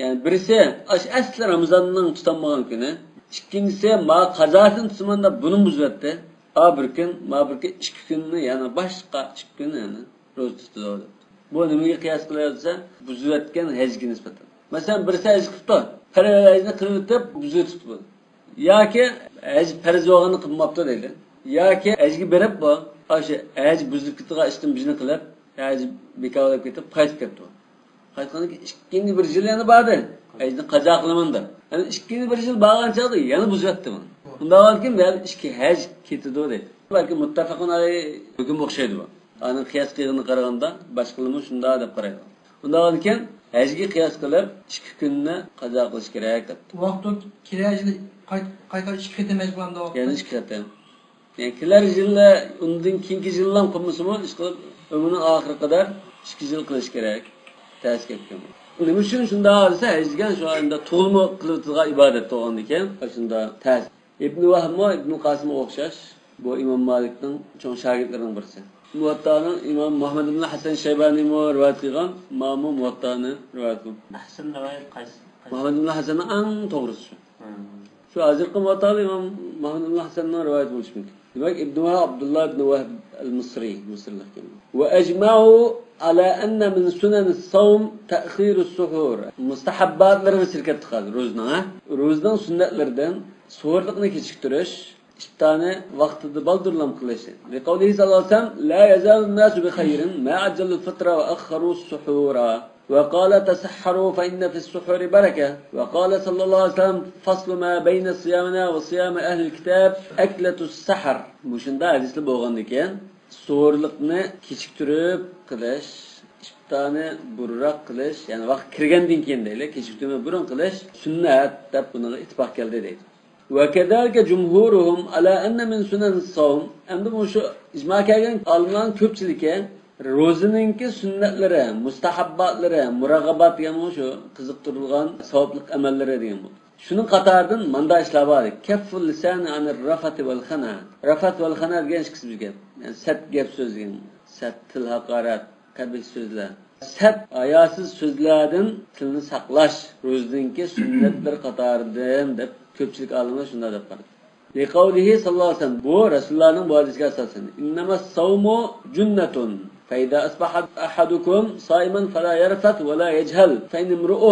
يەنى بىرسى ئاشۇ ئەسلى رامىزاننىڭ تۇتالمىغان كۈنى، ئىككىنچىسى ما قازاسىنى تۇتىمەن دەپ بۇنىمۇ بۇزۇۋەتتى. ئا بىر كۈن، ما بىر كۈن، ئىككى كۈننى، يەنى باشقا ئىككى كۈن يەنى روزا تۇتىدۇ دەپتۇ. بۇ نېمىگە قىياس قىلىدۇ دېسە، بۇزۇۋەتكەن ھەجگە نىسبەتەن. مەسىلەن، بىرسى ھەج قىپتۇ، پەرز ھەجنى قىلىۋېتىپ بۇزۇۋېتىپتۇ بۇ. ياكى ھەج پەرز بولغاننى قىلماپتۇ دەيلى. ياكى ھەجگە بېرىپ بۇ، ئاشۇ ھەج بۇزۇلۇپ كېتىدىغان ئىشتىن بىرنى قىلىپ، ھەج بىكار بولۇپ كېتىپ قايتىپ كەپتۇ. قايتقاندىن كېيىن ئىككىنچى بىر يىل يەنە باردى. ھەجنى قازا قىلىمەن دەپ. يەنە ئىككىنچى بىر يىل بارغان چاغدا يەنە بۇزۇۋەتتى بۇنى. ئۇنداق بولغاندىكىن بۇ يەردە ئىككى ھەج كېتىدۇ دەيدۇ. بەلكى مۇتتەپەقۇن ئەلەيھ ھۆكۈم ئوخشايدۇ بۇ. ئانىڭ قىياس قىلغىنىغا قارىغاندا باشقىلىرىمۇ شۇنداق دەپ قارايدۇ. ئۇنداق بولغاندىكىن ھەجگە قىياس قىلىپ ئىككى كۈننى قازا قىلىش كېرەك دەپتۇ. ۋاقىت كېلەر يىلى قايت-، قايتا ئىككى قېتىم ھەج قىلامدۇ ۋاقىت؟ يەنە ئىككى قېتىم. يەنى كېلەر يىلى ئۇندىن كېيىنكى يىللام قىلمىسىمۇ، ئىشقىلىپ ئۆمرىنىڭ ئاخىرى قەدەر ئىككى يىل قىلىش كېرەك. تەس كەتكەن. نېمە ئۈچۈن شۇنداق دېسە، ھەج دېگەن شۇ ئەمدى تۇغۇلما قىلىۋېتىدىغان ئىبادەت بولغاندىكىن، شۇنداق تەس. ئىبنى ۋەھبمۇ ئىبنى قاسىمغا ئوخشاش، بۇ ئىمام مالىكنىڭ چوڭ شاگىرتلىرىنىڭ بىرسى. مۇۋەتتانىڭ ئىمام مۇھەممەد ئىبن ھەسەن شەيبانىمۇ رىۋايەت قىلغان، مانا مۇۋەتتانى رىۋايەت قىلغان. ئەھسەن رىۋايەت قايسى؟ مۇھەممەد ئىبن ھەسەننىڭ ئەڭ توغرىسى شۇ. شۇ ھازىرقى مۇۋەتتادا ئىمام مۇھەممەد ئىبن ھەسەننىڭ رىۋايىتى بولۇشى مۇمكىن. دېمەك، ئىبن ۋەھاب ئابدۇللا ئىبن ۋەھب ئەل مىسرى، مىسىرلىق ئىكەن. وأجمعوا على أن من سنن الصوم تأخير السحور. مۇستەھەبباتلىرىغا چىقىپ كەتتۇق ھازىر روزىنىڭ، ھە؟ روزىنىڭ سۈننەتلىرىدىن سوھۇرلۇقنى كېچىكتۈرۈش، ئىپتارنى ۋاقتىدا بالدۇرلام قىلىش. لقوله صلى الله عليه وسلم: لا يزال الناس بخير ما عجلوا الفطر وأخروا السحور. وقال: تسحروا فإن في السحور بركة. وقال صلى الله عليه وسلم: فصل ما بين صيامنا وصيام أهل الكتاب أكلة السحر. مۇشۇنداق ھەدىسلەر بولغاندىكىن، سوھۇرلۇقنى كېچىكتۈرۈپ قىلىش، ئىپتارنى بۇرۇنراق قىلىش، يەنى ۋاقىت كىرگەندىن كېيىن دەيلى، كېچىكتۈرمەي بۇرۇن قىلىش سۈننەت دەپ بۇنىڭغا ئىتتىپاق كەلدى دەيدۇ. وكذلك جمهورهم على أن من سنن الصوم. ئەمدى مۇشۇ ئىجما كەلگەن ئالىملارنىڭ كۆپچىلىكى روزىنىڭكى سۈننەتلىرى، مۇستەھەبباتلىرى، مۇراغىبات دېگەن مۇشۇ قىزىقتۇرۇلغان ساۋابلىق ئەمەللىرى دېگەن بۇ. شۇنىڭ قاتارىدىن مانداق ئىشلار بار. كف اللسان عن الرفث والخنا. رەفەس ۋەل خەنا دېگەن ئىككىسى بىر گەپ. يەنى سەت گەپ سۆز دېگەن. سەت تىل ھاقارەت، قەبىھ سۆزلەر. سەت ھاياسىز سۆزلەردىن تىلنى ساقلاش روزىنىڭكى سۈننەتلىرى قاتارىدىن دەپ كۆپچىلىك ئالىملار شۇنداق دەپ قارىدى. لقوله صلى الله عليه وسلم، بۇ رەسۇلۇللانىڭ بۇ ھەدىسىگە ئاساسەن. إنما الصوم جنة فإذا أصبح أحدكم صائما فلا يرفث ولا يجهل فإن امرؤ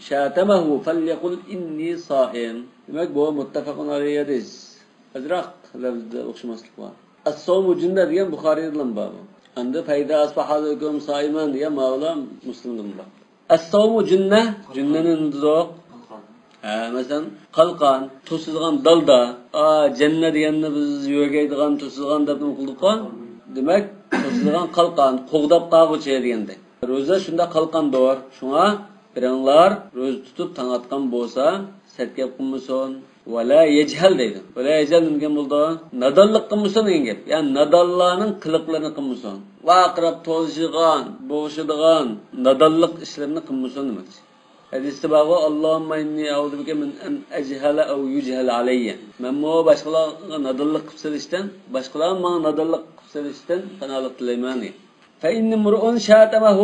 شاتمه فليقل إني صائم. دېمەك، بۇ مۇتتەپەقۇن ئەلەيھى ھەدىس. ئازراق لەۋزدە ئوخشىماسلىق بار. الصوم جنة دېگەن بۇخارىيدىلا بار بۇ. ئەمدى فإذا أصبح أحدكم صائما دېگەن ماۋۇلا مۇسلىمدىمۇ بار. الصوم جنة، جننىنى نېمە دېدۇق؟ ھە، مەسىلەن، قالقان، توسىدىغان دالدا. ئا، جەننە دېگەننى بىز يۆگەيدىغان، توسىدىغان دەپ نېمە قىلدۇققۇ؟ دېمەك، توسىدىغان قالقان، قوغداپ قالغۇچى دېگەندەك. روزا شۇنداق قالقاندۇر. شۇڭا بىرىڭلار روزا تۇتۇپ تاڭ ئاتقان بولسا، سەت گەپ قىلمىسۇن. ولا يجهل دەيدۇ. ولا يجهل نېمە دېگەن بولىدۇ؟ نادانلىق قىلمىسۇن دېگەن گەپ. يەنى نادانلارنىڭ قىلىقلىرىنى قىلمىسۇن. ۋارقىراپ توزۇشىدىغان، بوغۇشىدىغان نادانلىق ئىشلىرىنى قىلمىسۇن دېمەكچى. ھەدىستە بارغۇ، اللهم إني أعوذ بك من أن أجهل أو يجهل علي. مەنمۇ باشقىلارغا نادانلىق قىلىپ سېلىشتىن، باشقىلار ماڭا نادانلىق قىلىپ سېلىشتىن پاناھلىق تىلەيمەن دېگەن. فإن امرؤ شاتمه،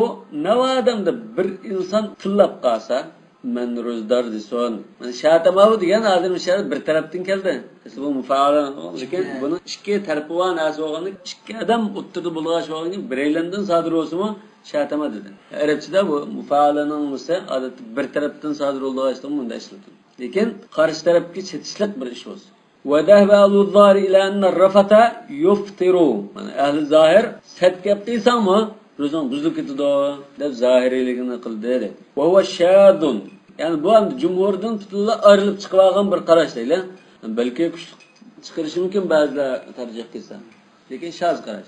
ناۋادا بىر ئىنسان تىللاپ قالسا، مەن روزىدار دېسۇن. مانا شاتمه دېگەن ھازىر مۇشۇ يەردە بىر تەرەپتىن كەلدى. ئەسلى بۇ مۇپائالە، لېكىن بۇنىڭ ئىككى تەرىپى بار نەرسە بولغاندىن، ئىككى ئادەم ئوتتۇرىدا بولغان ئىش بولغاندىن، بىرەيلەندىن سادىر بولسىمۇ شاتمه دېدى. ئەرەبچىدە بۇ مۇپائالەنىڭ نېمىسى ئادەتتە بىر تەرەپتىن سادىر بولىدىغان ئىشنى مۇنداق ئىشلىتىدۇ. لېكىن قارشى تەرەپكە چېتىشلىق بىر ئىش بولسۇن. وذهب أهل الظاهر إلى أن الرفث يفطر. مانا ئەھلى زاھىر سەت گەپ قىلساڭمۇ روزاڭ بۇزۇلۇپ كېتىدۇ دەپ زاھىرىيلىكنى قىلدى دەيدۇ. وهو شاذ. يەنى بۇ ئەمدى جۇمھۇردىن پۈتۈنلا ئايرىلىپ چىقىۋالغان بىر قاراش دەيلى. بەلكى كۈچلۈك چىقىرىشى مۇمكىن بەزىلەر تەرجىھ قىلسا. لېكىن شاز قاراش.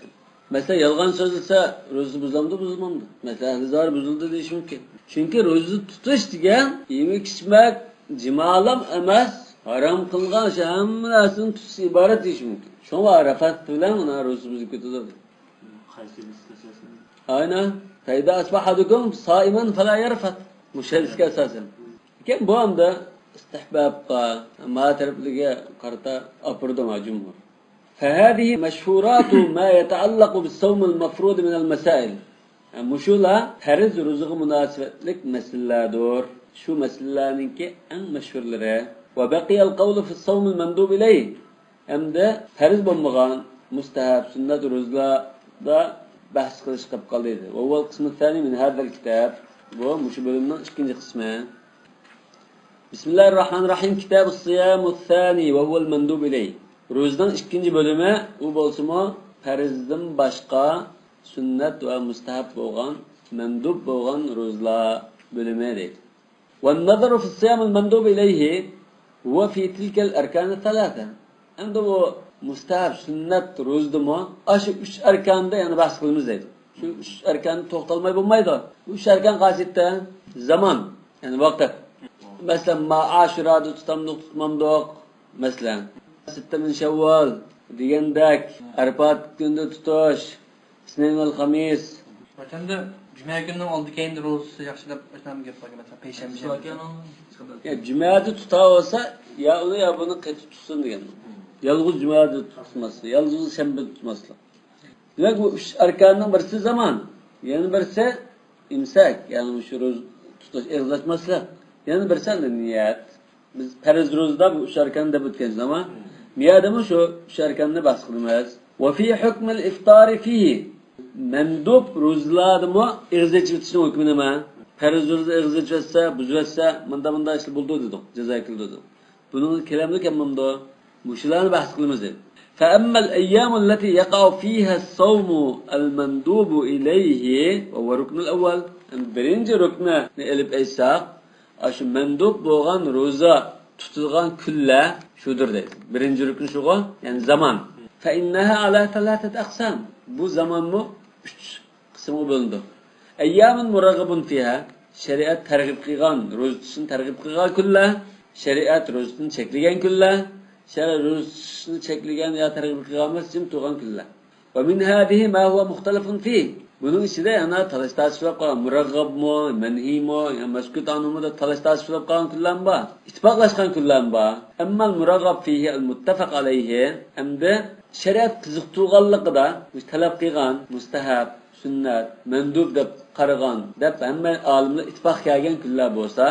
مەسىلەن، يالغان سۆزلىسە روزىسى بۇزۇلامدۇ، بۇزۇلمامدۇ؟ مەسىلەن، ئەھلى زاھىر بۇزۇلدى دېيىشى مۇمكىن. چۈنكى روزا تۇتۇش دېگەن يېمەك-ئىچمەك، جىمالام ئەمەس، ھارام قىلغان شۇ ھەممە نەرسىدىن تۇتۇش ئىبارەت دېيىشى مۇمكىن. شۇڭا رەفەت بىلەن ئۇنىڭ روزىسى بۇزۇلۇپ كېتىدۇ. قايسى ھەدىسكە ئاساسەن؟ ئاينا، فإذا أصبح أحدكم صائما فلا يرفث. مۇشۇ ھەدىسكە ئاساسەن. لېكىن بۇ ئەمدى ئىستىھبابقا، ما تەرەپلىرىگە قارىتا ئاپىرىدۇ ما جۇمھۇر. فهذه مشهورات ما يتعلق بالصوم المفروض من المسائل. مۇشۇلار پەرز روزىغا مۇناسىۋەتلىك مەسىلىلەردۇر. شۇ مەسىلىلەرنىڭكى ئەڭ مەشھۇرلىرى. وبقي القول في الصوم المندوب إليه. ئەمدى پەرز بولمىغان مۇستەھەب، سۈننەت روزىلاردا بەھس قىلىش قېلىپ قالدى. وهو القسم الثاني من هذا الكتاب. بۇ مۇشۇ بۆلۈمنىڭ ئىككىنچى قىسمى. بسم الله الرحمن الرحيم. كتاب الصيام الثاني وهو المندوب إليه. روزىنىڭ ئىككىنچى بۆلۈمى، ئۇ بولسىمۇ پەرزدىن باشقا سۈننەت ۋە مۇستەھەب بولغان، مەندۇب بولغان روزىلار بۆلۈمى دەيدۇ. والنظر في الصيام المندوب إليه هو في تلك الأركان الثلاثة. ئەمدى بۇ مۇستەھەب، سۈننەت روزىدىمۇ ئاشۇ ئۈچ ئەركاندا يەنە بەھس قىلىمىز دەيدۇ. شۇ ئۈچ ئەركاندا توختالماي بولمايدۇ. بۇ ئۈچ ئەركان قايسى؟ زامان، يەنى ۋاقىت. مەسىلەن، ما ئاشۇرادا تۇتامدۇق، تۇتمامدۇق؟ مەسىلەن، ستة من شوال دېگەندەك، ئەرپات كۈندە تۇتۇش، ئىسنەين ۋەل خامىس. ۋەتەندە جۈمە كۈنىنىڭ ئالدى كەينىدە روزىسى ياخشى دەپ ئاشۇنداق گەپ باركەن، مەسىلەن، پەيشەنبە، شەنبە. يا جۈمەدە تۇتاۋالسا، يا ئۇنى، يا بۇنى قېتىپ تۇتسۇن دېگەن. يالغۇز جۈمەدە تۇتماسلىق، يالغۇز شەنبىدە تۇتماسلىق. دېمەك، بۇ ئۈچ ئەركاننىڭ بىرسى زامان، يەنە بىرسى ئىمساك، يەنى شۇ روزا تۇتۇش، ئېغىز ئاچماسلىق، يەنە بىرسى نىيەت. بىز پەرز روزىدا بۇ ئۈچ ئەركان دەپ ئۆتكەن زامان، بۇ يەردىمۇ شۇ ئۈچ ئەركاننى بەھس قىلىمىز. وفي حكم الإفطار فيه. مەندۇب روزىلاردىمۇ ئېغىز ئېچىۋېتىشنىڭ ھۆكمى نېمە؟ پەرز روزىدا ئېغىز ئېچىۋەتسە، بۇزۇۋەتسە، مۇنداق، مۇنداق ئىشلار بولىدۇ دېدۇق، جازا كېلىدۇ دېدۇق. بۇنىڭغا كېلەمدۇ، كەلمەمدۇ؟ مۇشۇلارنى بەھس قىلىمىز دېدى. فأما الأيام التي يقع فيها الصوم المندوب إليه وهو الركن الأول. بىرىنچى رۇكنىنى ئېلىپ ئېيتساق، ئاشۇ مەندۇب بولغان روزا تۇتىدىغان كۈنلەر شۇدۇر دەيدۇ. بىرىنچى رۇكنى شۇغۇ، يەنى زامان. فإنها على ثلاثة أقسام. بۇ زامانمۇ ئۈچ قىسىمغا بۆلۈنىدۇ. أيام مرغب فيها، شەرىئەت تەرغىب قىلغان، روزا تۇتۇشنى تەرغىب قىلغان كۈنلەر، شەرىئەت روزىنى چەكلىگەن كۈنلەر، شەرىئەت روزا تۇتۇشنى چەكلىگەن يا تەرغىب قىلغان ئەمەس، جىم تۇرغان كۈنلەر. ومن هذه ما هو مختلف فيه. بۇنىڭ ئىچىدە يەنە تالاش تارتىش بولۇپ قالغان، مۇرەغغەبمۇ، مەنھىيمۇ، يا مەسكۇت ئانھۇمۇ دەپ تالاش تارتىش بولۇپ قالغان كۈنلەرمۇ بار، ئىتتىپاقلاشقان كۈنلەرمۇ بار. أما المرغب فيه المتفق عليه، ئەمدى شەرىئەت قىزىقتۇرغانلىقىدا تەلەپ قىلغان مۇستەھەب، سۈننەت، مەندۇب دەپ قارىغان، دەپ ھەممە ئالىملار ئىتتىپاق كەلگەن كۈنلەر بولسا،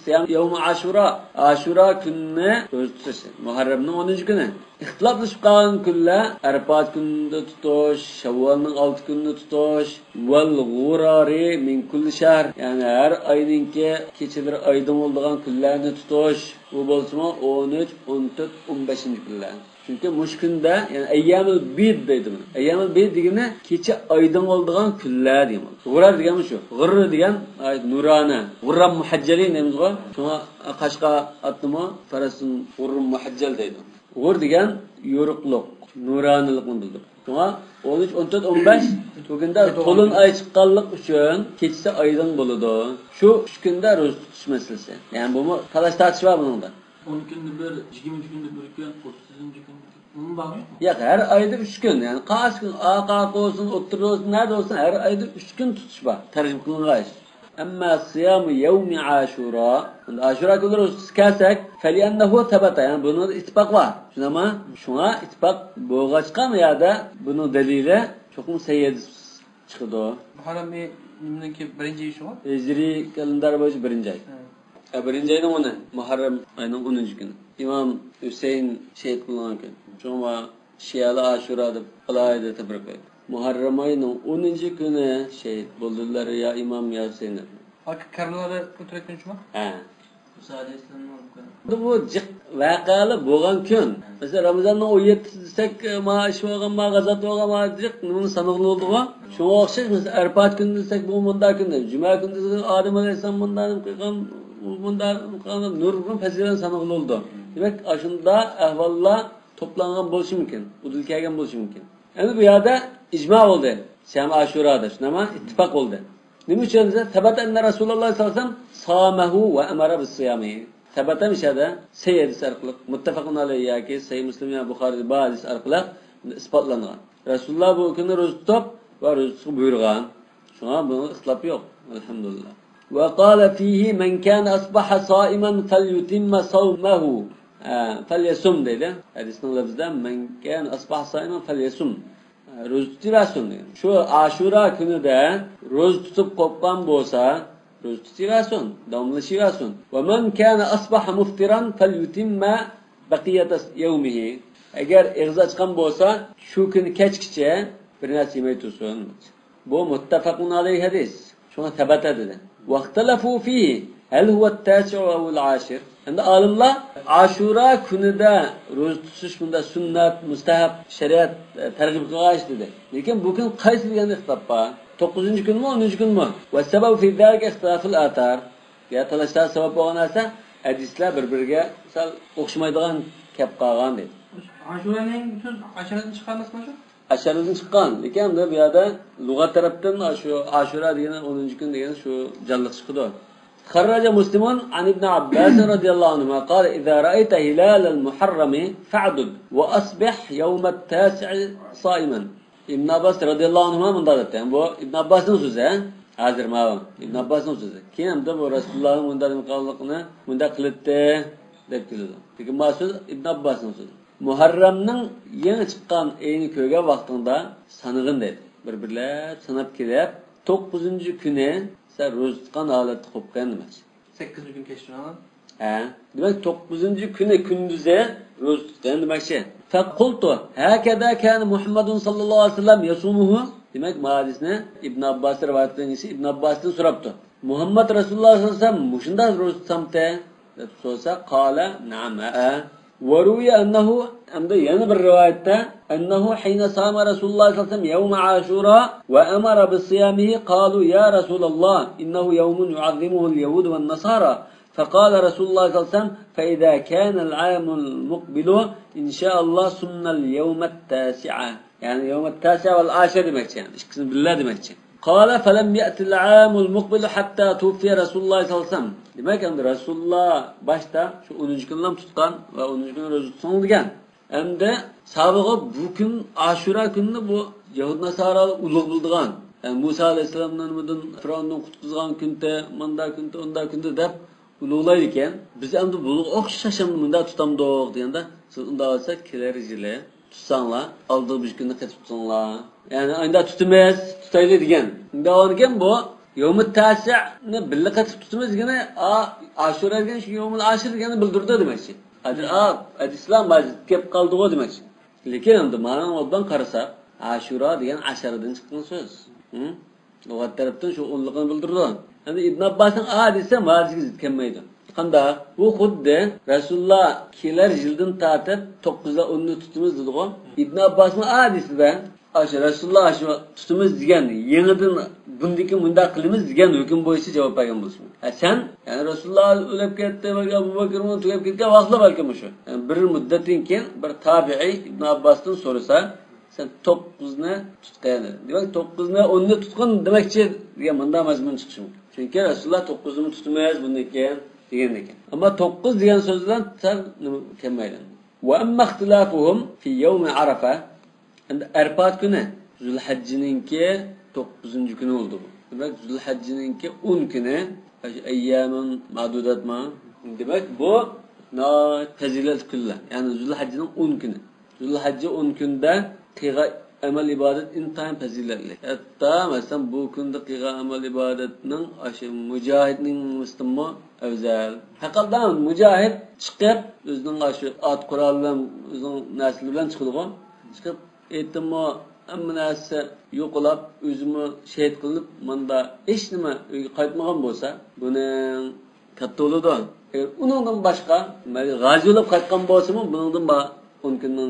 صيام يوم عاشوراء، ئاشۇرا كۈنىنى روزا تۇتۇش، مۇھەررەمنىڭ ئونىنچى كۈنى. ئىختىلاپلىشىپ قالغان كۈنلەر ئەرپات كۈنىدە تۇتۇش، شەۋۋالنىڭ ئالتە كۈنىنى تۇتۇش، والغرر من كل شهر، يەنى ھەر ئاينىڭكى كېچىلىرى ئايدىڭ بولىدىغان كۈنلەرنى تۇتۇش، بۇ بولسىمۇ ئون ئۈچ، ئون تۆت، ئون بەشىنچى كۈنلەر. چۈنكى مۇشۇ كۈندە، يەنى ئەييامىل بىد دەيدۇ بۇنى. ئەييامىل بىد دېگىنى كېچە ئايدىڭ بولىدىغان كۈنلەر دېگەن بولىدۇ. غۇرار دېگەنمۇ شۇ. غۇرر دېگەن، ئاي، نۇرانە. غۇرران مۇھەججەلىن دەيمىزغۇ. شۇڭا قاشقا ئاتنىمۇ پەرەستىن غۇررۇن مۇھەججەل دەيدۇ. غۇر دېگەن يورۇقلۇق، نۇرانىلىقنى بىلدۈرىدۇ. شۇڭا ئون ئۈچ، ئون تۆت، ئون بەش بۇ كۈندە تولۇن ئاي چىققانلىق ئۈچۈن كېچىسى ئايدىڭ بولىدۇ. شۇ ئۈچ كۈندە روزا تۇتۇش مەسىلىسى. يەنى بۇمۇ تالاش تارتىش بار بۇنىڭدا. ئون كۈندە بىر، يىگىرمىنچى كۈندە بىر كۈن، ئوتتۇزىنچى كۈندە بىر كۈن. ئۇنىڭ بارمۇ يوقمۇ؟ ياق، ھەر ئايدا ئۈچ كۈن، يەنى قايسى كۈن، ئارقا ئارقا بولسۇن، ئوتتۇرا بولسۇن، نەدە بولسۇن، ھەر ئايدا ئۈچ كۈن تۇتۇش بار، تەرغىب قىلىنغان ئىش. أما صيام يوم عاشوراء، ئاشۇرا كۈنى روزىسى كەلسەك، فلأنه ثبت، يەنى بۇنىڭدا ئىتتىپاق بار، شۇنداقمۇ؟ شۇڭا ئىتتىپاق بولغاچقا، بۇ يەردە بۇنىڭ دەلىلى چوقۇم سەھىھ ھەدىس چىقىدۇ. مۇھەررەم ئېيى نېمىنىڭكى بىرىنچى ئېيى شۇغۇ؟ ھىجرىي كالېندار بويىچە بىرىنچى ئاي. ھە. ئە، بىرىنچى ئاينىڭ ئونى، مۇھەررەم ئاينىڭ ئونىنچى كۈنى. ئىمام ھۈسەيىن شېھىت قىلىنغان كۈن. شۇڭا شىئەلەر ئاشۇرا دەپ ئالاھىدە تەبرىكلەيدۇ. مۇھەررەم ئاينىڭ ئونىنچى كۈنى شېھىت بولدىلار يا ئىمام يا ھۈسەين دەپ. ئاكا، كەربەلادا ئۆلتۈرۈلگەن كۈن شۇما؟ ھە. مۇسا ئەلەيھىسسالامنىڭ ئۆلگەن كۈنى. بۇ جىق ۋەقەلەر بولغان كۈن. مەسىلەن، رامىزاننىڭ ئون يەتتىسى دېسەك، ما ئىش بولغان، ما غازات بولغان، ما جىق نېمىنى سانىغىلى بولىدىغۇ؟ شۇڭا ئوخشاش، مەسىلەن، ئەرپات كۈنى دېسەك، بۇ مۇنداق كۈن. جۈمە كۈنى دېسەك، ئادەم ئەلەيھىسسالام مۇنداق نېمە قىلغان، ئۇ مۇنداق نېمە قىلغان، نۇرغۇن پەزىلەتنى سانىغىلى بولىدۇ. دېمەك، ئاشۇنداق ئەھۋاللار توپلانغان بولۇشى مۇمكىن، ئۇدۇل كەلگەن بولۇشى مۇمكىن. ئەمدى بۇ يەردە ئىجما بولدى. سىيام ئاشۇرادا، شۇنداقمۇ؟ ئىتتىپاق بولدى. نېمە ئۈچۈن دېسە، ثبت أن رسول الله صلى الله عليه وسلم صامه وأمر بصيامه. ثبت مۇشۇ يەردە سەھىھ ھەدىس ئارقىلىق، مۇتتەفەقۇن ئەلەيھ ياكى سەھىھ مۇسلىم يا بۇخارىدا بار ھەدىس ئارقىلىق ئىسپاتلانغان. رەسۇلۇللا بۇ كۈننى روزا تۇتۇپ ۋە روزا تۇتۇشقا بۇيرۇغان. شۇڭا بۇنىڭدا ئىختىلاپ يوق. ئەلھەمدۇلىللا. وقال فيه من كان أصبح صائما فليتم صومه. ھە، فليصم دەيدۇ. ھەدىسنىڭ لەپزىدە من كان أصبح صائما فليصم. روزا تۇتۇۋەرسۇن دېگەن. شۇ ئاشۇرا كۈنىدە روزا تۇتۇپ قوپقان بولسا، روزا تۇتۇۋەرسۇن، داۋاملىشىۋەرسۇن. ومن كان أصبح مفطرا فليتم بقية يومه. ئەگەر ئېغىز ئاچقان بولسا، شۇ كۈنى كەچكىچە بىر نەرسە يېمەي تۇرسۇن. بۇ مۇتتەپەقۇن ئەلەيھى ھەدىس. شۇڭا سەبەتە دېدى. واختلفوا فيه هل هو التاسع أو العاشر. ئەمدى ئالىملار ئاشۇرا كۈنىدە روزا تۇتۇش بۇندا سۈننەت، مۇستەھەب، شەرىئەت، ئە، تەرغىب قىلغان ئىش دېدى. لېكىن بۇ كۈن قايسى دېگەندە ئىختىلاپ بار. توققۇزىنچى كۈنمۇ، ئونىنچى كۈنمۇ؟ والسبب في ذلك اختلاف الآثار. يا تالاشلار سەۋەب بولغان نەرسە، ھەدىسلەر بىر-بىرىگە سەل ئوخشىمايدىغان كەپ قالغان دېدى. ئاشۇرانىڭ سۆز ئاشۇرادىن چىققان ئەمەسمۇ شۇ؟ ئەشەرىدىن چىققان. لېكىن ئەمدى بۇ يەردە لۇغەت تەرەپتىن شۇ ئاشۇرا دېگەن، ئونىنچى كۈن دېگەن شۇ جانلىق چىقىدۇ. خرج مسلم عن ابن عباس رضي الله عنهما قال: إذا رأيت هلال المحرم فاعدد وأصبح يوم التاسع صائما. ئىبن ئابباس رەزىياللاھۇ ئەنھۇما مۇنداق دەپتۇ. بۇ ئىبن ئابباسنىڭ سۆزى، ھە؟ ھازىر ماۋۇ ئىبن ئابباسنىڭ سۆزى. كېيىن ئەمدى بۇ رەسۇلۇللاھنىڭ مۇنداق نېمە قىلغانلىقىنى مۇنداق قىلىتتى دەپ كېلىدۇ. لېكىن ماۋۇ سۆز ئىبن ئابباسنىڭ سۆزى. مۇھەررەمنىڭ يېڭى چىققان ئېيىنى كۆرگەن ۋاقتىڭدا سانىغىن دەيدۇ. بىر-بىرلەپ ساناپ كېلىپ، توققۇزىنچى كۈنى سەن روزا تۇتقان ھالەتتە قوپقان دېمەكچى. سەككىزىنچى كۈنى كەچتە. ھە. دېمەك، توققۇزىنچى كۈنى كۈندۈزى روزا تۇتقان دېمەكچى. فقلت: هكذا كان محمد صلى الله عليه وسلم يصومه؟ دېمەك، ما ھەدىسنى ئىبن ئابباس رىۋايەت قىلغان كىشى ئىبن ئابباستىن سوراپتۇ. مۇھەممەد رەسۇلۇللاھ سەللەللاھۇ ئەلەيھى ۋەسەللەم مۇشۇنداق روزا تۇتامتى؟ دەپ سورىسا، قال: نعم، ھەئە. وروي أنه، ئەمدى يەنە بىر رىۋايەتتە، أنه حين صام رسول الله صلى الله عليه وسلم يوم عاشوراء وأمر بصيامه قالوا: يا رسول الله، إنه يوم يعظمه اليهود والنصارى. فقال رسول الله صلى الله عليه وسلم: فإذا كان العام المقبل إن شاء الله صمنا اليوم التاسع. يەنى يوم التاسع والعاشر دېمەكچى، يەنى ئىككىسىنى بىللە دېمەكچى. قال: فلم يأت العام المقبل حتى توفي رسول الله صلى الله عليه وسلم. دېمەك، ئەمدى رەسۇلۇللاھ باشتا شۇ ئونىنچى كۈنلەرنى تۇتقان ۋە ئونىنچى كۈنى روزا تۇتساڭ دېگەن. ئەمدى سابىقى بۇ كۈن، ئاشۇرا كۈنىنى بۇ يەھۇد ناسارالار ئۇلۇغ بىلىدىغان. يەنى مۇسا ئەلەيھىسسالامنى نېمىدىن، فىرئەۋندىن قۇتقۇزغان كۈنتە، ماندا كۈنتە، ئۇندا كۈنتە دەپ ئۇلۇغلايدىكەن. بىز ئەمدى بۇلارغا ئوخشاش ئەمدى مۇنداق تۇتامدۇق دېگەندە، سىز ئۇنداق بولسا كېلەر يىلى تۇتساڭلار، ئالدىغا بىر كۈننى قېتىپ تۇتۇڭلار. يەنى ئايدا تۇتىمىز، تۇتايلى دېگەن. ئۇنداق بولغانىكەن بۇ يومۇت تەسىئنى بىللە قېتىپ تۇتىمىز دېگىنى، ئا، ئاشۇرا دېگەن شۇ يومۇل ئاشىر دېگەننى بىلدۈرىدۇ دېمەكچى. ھازىر، ئا، ئەدىسلام ھازىر كېلىپ قالدىغۇ دېمەكچى. لېكىن ئەمدى مانا ئوبدان قارىساق، ئاشۇرا دېگەن ئەشەردىن چىققان سۆز. ھە؟ لۇغەت تەرەپتىن شۇ ئونلۇقىنى بىلدۈرىدۇ. ئەمدى ئىبن ئابباسنىڭ ئا دېسە ھازىرگە زىت كەلمەيدۇ. قانداق؟ بۇ خۇددى رەسۇلۇللا كېلەر يىلدىن تارتىپ توققۇز ۋە ئوننى تۇتىمىز دېدىغۇ. ئىبن ئابباسمۇ ئا دېسىدە، ئاشۇ رەسۇلۇللا ئاشۇ تۇتىمىز دېگەن، يېڭىدىن بۇندىن كېيىن مۇنداق قىلىمىز دېگەن ھۆكۈم بويىچە جاۋاب بەرگەن بولسىمۇ. ھە، سەن، يەنى رەسۇلۇللا ئۆلۈپ كەتتى، ئەبۇ بەكرمۇ تۈگەپ كەتكەن ۋاقىتلا بەلكىم مۇشۇ. يەنى بىر مۇددەتتىن كېيىن بىر تابىئىي ئىبن ئابباستىن سورىسا، سەن توققۇزنى تۇتقىن. دېمەك، توققۇزنى ئوننى تۇتقىن دېمەكچى دېگەن مۇنداق مەزمۇن چىقىشى مۇمكىن. چۈنكى رەسۇلۇللا توققۇزنى تۇتىمىز بۇندىن كېيىن دېگەندىكىن. ئەمما توققۇز دېگەن سۆز بىلەن سەل نېمە كەلمەيدۇ. وأما اختلافهم في يوم عرفة. ئەمدى ئەرپات كۈنى زۇلھەججىنىڭكى توققۇزىنچى كۈنى بولىدۇ بۇ. دېمەك، زۇلھەججىنىڭكى ئون كۈنى، ئەييامۇن مەدۇداتمۇ؟ دېمەك، بۇ ناھايىتى پەزىلەتلىك كۈنلەر. يەنى زۇلھەججىنىڭ ئون كۈنى. زۇلھەججە ئون كۈندە قىلغان ئەمەل ئىبادەت ئىنتايىن پەزىلەتلىك. ھەتتا، مەسىلەن، بۇ كۈندە قىلغان ئەمەل ئىبادەتنىڭ ئاشۇ مۇجاھىدنىڭ نېمىسىدىنمۇ ئەۋزەل. پەقەت مۇجاھىد چىقىپ، ئۆزىنىڭ ئاشۇ ئات قورالى بىلەن، ئۆزىنىڭ نەرسىلىرى بىلەن چىقىدىغۇ. چىقىپ، ئېتىمۇ، ھەممە نەرسە يوقىلاپ، ئۆزىمۇ شېھىت قىلىنىپ، ماندا ھېچنېمە ئۆيگە قايتمىغان بولسا، بۇنىڭ كاتتا بولىدۇ. ئەگەر ئۇنىڭدىن باشقا، مەيلى غازى بولۇپ قايتقان بولسىمۇ، بۇنىڭدىن بار ئون كۈننىڭ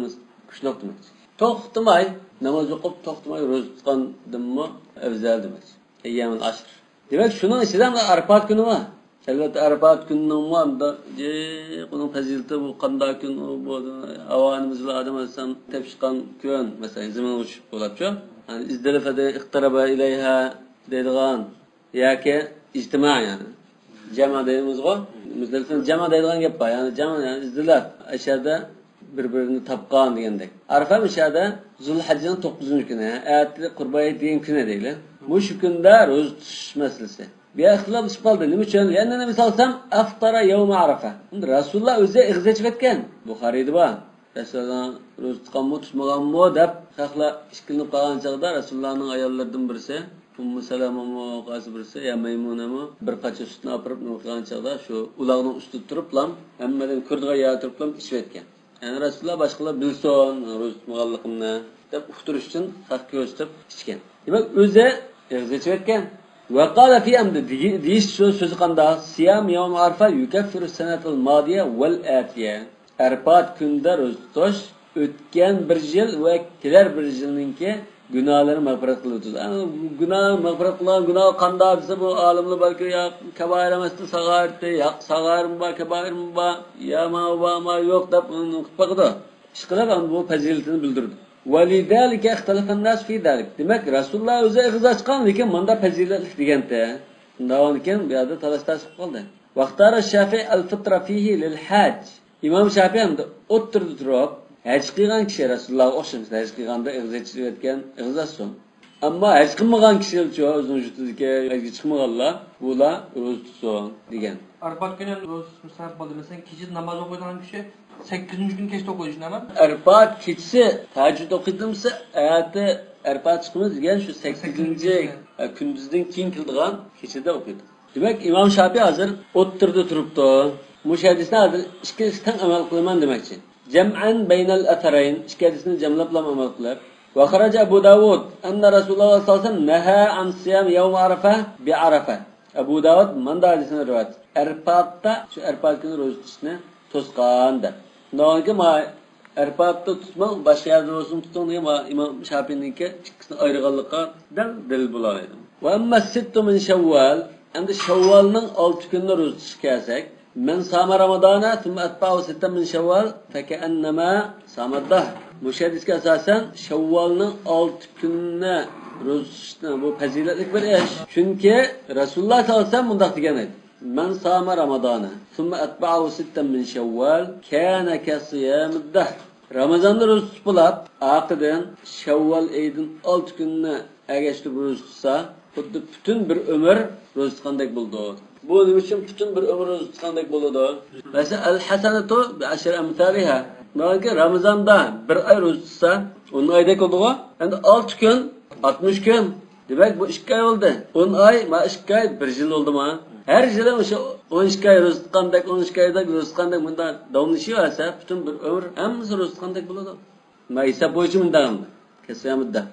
كۈچلۈك دېمەكچى. توختىماي، ناماز ئوقۇپ، توختىماي روزا تۇتقاندىنمۇ ئەۋزەل دېمەكچى. ئەييامۇل ئەشر. دېمەك، شۇنىڭ ئىچىدە ئەمدى ئەرپات كۈنى بار. ئەلۋەتتە، ئەرپات كۈنىنىڭمۇ ئەمدى جىق ئۇنىڭ پەزىلىتى، بۇ قانداق كۈن، ئۇ، بۇ، ھاۋانىمىز بىلەن ئادەم ئەلەيھىسسالام تېپىشقان كۈن، مەسىلەن، زېمىنغا چۈشۈپ بولۇپچۇ. يەنى ئىزدىلىفەدە ئىقتەرەبە ئىلەيھا دەيدىغان ياكى ئىجتىما، يەنى جەمە دەيمىزغۇ. مۇزدەلىفىنى جەمە دەيدىغان گەپ بار. يەنى جەمە، يەنى ئىزدىلىپ، ئەشەدە بىر-بىرىنى تاپقان دېگەندەك. ئەرەپە مۇشەدە زۇلھەججىنىڭ توققۇزىنچى كۈنى، ئەتە قۇربان ھېيت دېگەن كۈنى دەيلى. مۇشۇ كۈندە روزا تۇتۇش مەسىلىسى. بۇ يەردە ئىختىلاپلىشىپ قالدى. نېمە ئۈچۈن؟ لأن النبي صلى الله عليه وسلم أفطر يوم عرفة. ئەمدى رەسۇلۇللا ئۆزى ئېغىز ئېچىپ ئېيتكەن. بۇخارىيدا بار. رەسۇلۇللا روزا تۇتقانمۇ، تۇتمىغانمۇ دەپ خەقلەر ئىككىلىنىپ قالغان چاغدا رەسۇلۇللانىڭ ئاياللىرىدىن بىرسى ئۇممۇ سەلەمىمۇ، قايسى بىرسى، يا مەيمۇنىمۇ بىر قاچا سۈتنى ئاپىرىپ نېمە قىلغان چاغدا شۇ ئۇلاغنىڭ ئۈستىدە تۇرۇپلام ھەممىدىن كۆرىدىغان يەردە تۇرۇپلام ئىچىۋەتكەن. يەنى رەسۇلۇللا باشقىلار بىلسۇن روزا تۇتمىغانلىقىمنى دەپ ئۇقتۇرۇش ئۈچۈن خەققە كۆرسىتىپ ئىچكەن. دېمەك، ئۆزى ئېغىز ئېچىۋەتكەن. ۋەقالە فى ئەمدى دېگى-، دېيىش سۆ-، سۆزى قاندا؟ سىيام يەۋم ئارفا يۇكەففىرۇ سەنەتەل مادىيە ۋەل ئەتىيە. ئەرپات كۈنىدە روزا تۇتۇش ئۆتكەن بىر يىل ۋە كېلەر بىر يىلنىڭكى گۇناھلىرىنى مەغپىرەت قىلىۋېتىدۇ. ئەنە، گۇناھ، مەغپىرەت قىلغان گۇناھ قاندا دېسە، بۇ ئالىملار باركى، يا كەبائىر ئەمەستە ساغائىرتى، يا ساغائىرمۇ بار، كەبائىرمۇ بار، يا ماۋۇ بار، ماۋۇ يوق دەپ ئۇنى قىلىپ باقىدۇ. ئىشقىلىپ، ئەنە بۇ پەزىلىتىنى بىلدۈرىدۇ. ۋەلىدالىكە ئىختەلەفەن ناس فى دالىك. دېمەك، رەسۇلۇللا ئۆزى ئېغىز ئاچقان، لېكىن ماندا پەزىلەتلىك دېگەنتى. شۇنداق بولغاندىكىن، بۇ يەردە تالاش تارتىش بولۇپ قالدى. ۋەختارە شافىئى ئەل فىترە فىھى لىل ھاج. ئىمام شافىئى ئەمدى ئوتتۇرىدا تۇرۇپ، ھەج قىلغان كىشى رەسۇلۇللاغا ئوخشىمىسۇن، ھەج قىلغاندا ئېغىز ئېچىۋەتكەن، ئېغىز ئاچسۇن. ئەمما ھەج قىلمىغان كىشىلەرچۇ، ئۆزىنىڭ يۇرتىدىكى ھەجگە چىقمىغانلار، بۇلار روزا تۇتسۇن دېگەن. ئارپات كۈنى روزا تۇتۇش مۇستەھەپ بولدى. مەسىلەن، كېچىدە ناماز ئوقۇيدىغان كىشى سەككىزىنچى كۈنى كەچتە ئوقۇيدۇ، شۇنداقمۇ؟ ئەرپات كېچىسى تەھەججۇد ئوقۇيدىمىسا، ئەتە ئەرپات چىقىمىز دېگەن شۇ سەككىزىنچى، سەككىزىنچى. ئە، كۈندۈزدىن كېيىن كېلىدىغان كېچىدە ئوقۇيدۇ. دېمەك، ئىمام شاپىئى ھازىر ئوتتۇرىدا تۇرۇپتۇ. مۇشۇ ھەدىسنى ھازىر ئىككىلىسىگە تەڭ ئەمەل قىلىمەن دېمەكچى. جەمئەن بەينەل ئەسەرەين، ئىككى ھەدىسنى جەملەپلا ئەمەل قىلىپ. ۋەخەرەجە ئەبۇ داۋۇد ئەننە رەسۇلۇللاھ سەللەللاھۇ ئەلەيھى ۋەسەللەم نەھە ئەن سىيام يەۋمى ئەرەفە بىئەرەفە. ئەبۇ داۋۇد ماندا ھەدىسنى رىۋايەت، ئەرپاتتا، شۇ ئەرپات كۈنى روزا تۇتۇشنى توسقان دەپ. شۇنداقكى، ما ئەرپاتتا تۇتماڭ، باشقا يەردە بولسۇن تۇتۇڭ دېگەن ما ئىمام شاپىئىنىڭكى ئىككىسىنى ئايرىغانلىققا دەل دەلىل بولالايدۇ. ۋە ئەممە سىتتۇ مىن شەۋۋال، ئەمدى شەۋۋالنىڭ ئالتە كۈنىنى روزا تۇتۇشقا كەلسەك، مەن سامە رامادانە سۈممە ئەتبەئەھۇ سىتتەن مىن شەۋۋال فەكەئەننەما سامەد دەھر. مۇشۇ ھەدىسكە ئاساسەن، شەۋۋالنىڭ ئالتە كۈنىنى روزا تۇتۇشنىڭ بۇ پەزىلەتلىك بىر ئىش. چۈنكى رەسۇلۇللاھ سەللەللاھۇ ئەلەيھى ۋەسەللەم مۇنداق دېگەن ئىدى، مەن سامە رامادانە سۈممە ئەتبەئەھۇ سىتتەن مىن شەۋۋال كانە كەسىيامىد دەھر. رامىزاندا روزا تۇتۇپ بولاپ، ئارقىدىن شەۋۋال ئېيىدىن ئالتە كۈننى ئەگەشتۈرۈپ روزا تۇتسا، خۇددى پۈتۈن بىر ئۆمۈر روزا تۇتقاندەك بولىدۇ. بۇ نېمە ئۈچۈن پۈتۈن بىر ئۆمۈر روزا تۇتقاندەك بولىدۇ؟ مەسىلەن، ئەل ھەسەنەتۇ بىئەشرى ئەمسالىھا. مانا رامىزاندا بىر ئاي روزا تۇتسا، ئون ئايدەك بولىدىغۇ. ئەمدى ئالتە كۈن، ئاتمىش كۈن. دېمەك، بۇ ئىككى ئاي بولدى. ئون ئاي، ما ئىككى ئاي، بىر يىل بولدى ما. ھەر يىلى ئوشۇ ئون ئىككى ئاي روزا تۇتقاندەك، ئون ئىككى ئايدەك روزا تۇتقاندەك مۇنداق داۋاملىشىۋەرسە، پۈتۈن بىر ئۆمۈر ھەممىسى روزا تۇتقاندەك بولىدۇ. ما ھېساب بويىچە مۇنداق ئەمدى. كەسىيامىد دەھر.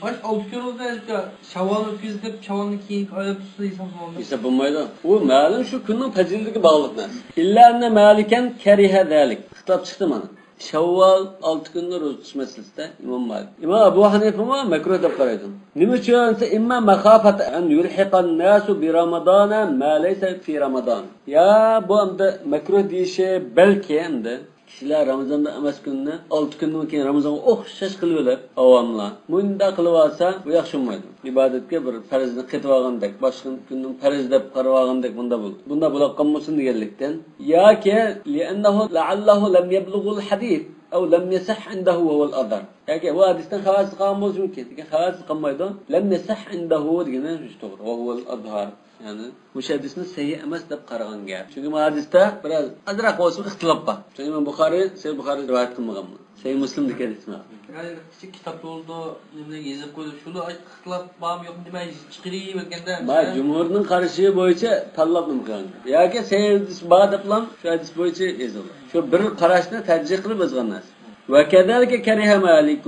ئاش ئالتە كۈن روزا، شاۋۋال ئۆتكۈزۈپ، شاۋۋالنى كېيىنكى ئايلاپ تۇتسا ھېساب بولمايدۇ. ھېساب بولمايدۇ. ئۇ مەلۇم شۇ كۈننىڭ پەزىلىتىگە باغلىق نەرسە. ئىللا ئەننە مالىكەن كەرىھە زالىك. خىتاب چىقتى مانا. شەۋۋال ئالتە كۈننى روزا تۇتۇش مەسىلىسىدە ئىمام مالىك. ئىمام ئەبۇ ھەنىفىمۇ مەكرۇھ دەپ قارايدۇ. نېمە ئۈچۈن دېسە، ئىمما مەخافەتە ئەن يۇلھىقەن ناسۇ بىرامادانە ما لەيسە فى رامادان. يا بۇ ئەمدى مەكرۇھ دېيىشى بەلكى ئەمدى كىشىلەر رامىزاندا ئەمەس كۈنىنى، ئالتە كۈندىن كېيىن رامىزانغا ئوخشاش قىلىۋېلىپ، ئاۋاملار مۇنداق قىلىۋالسا، بۇ ياخشى بولمايدۇ. ئىبادەتكە بىر پەرزنى قېتىۋالغاندەك، باشقا كۈننىڭ پەرزى دەپ قارىۋالغاندەك، مۇنداق بولىدۇ. بۇنداق بولۇپ قالمىسۇن دېگەنلىكتىن. ياكى لأنه لعله لم يبلغه الحديث أو لم يصح عنده وهو الأظهر. ياكى بۇ ھەدىستىن خەۋەرسىز قالغان بولۇشى مۇمكىن. لېكىن خەۋەرسىز قالمايدۇ. لم يصح عنده دېگىنى شۇ توغرا. وهو الأظهر. يەنى مۇشۇ ھەدىسنى سەھىھ ئەمەس دەپ قارىغان گەپ. چۈنكى بۇ ھەدىستە بىراز ئازراق بولسىمۇ ئىختىلاپ بار. چۈنكى ئىمام بۇخارى، سەھىھ بۇخارى رىۋايەت قىلمىغان بۇ. سەھىھ مۇسلىمدىكى ھەدىس بار. يەنى كىچىك كىتاب بولىدۇ، نېمىلەر يېزىپ قويىدۇ. شۇلار ئىختىلاپ بارمۇ يوقمۇ دېمەي چىقىرىۋەرگەندە. ما جۇمھۇرنىڭ قارىشى بويىچە تاللاپ نېمە قىلغان. ياكى سەھىھ ھەدىس بار دەپلا شۇ ھەدىس بويىچە يېزىلغان. شۇ بىر قاراشنى تەرجىھ قىلىپ يازغان نەرسە. وكذلك كره مالك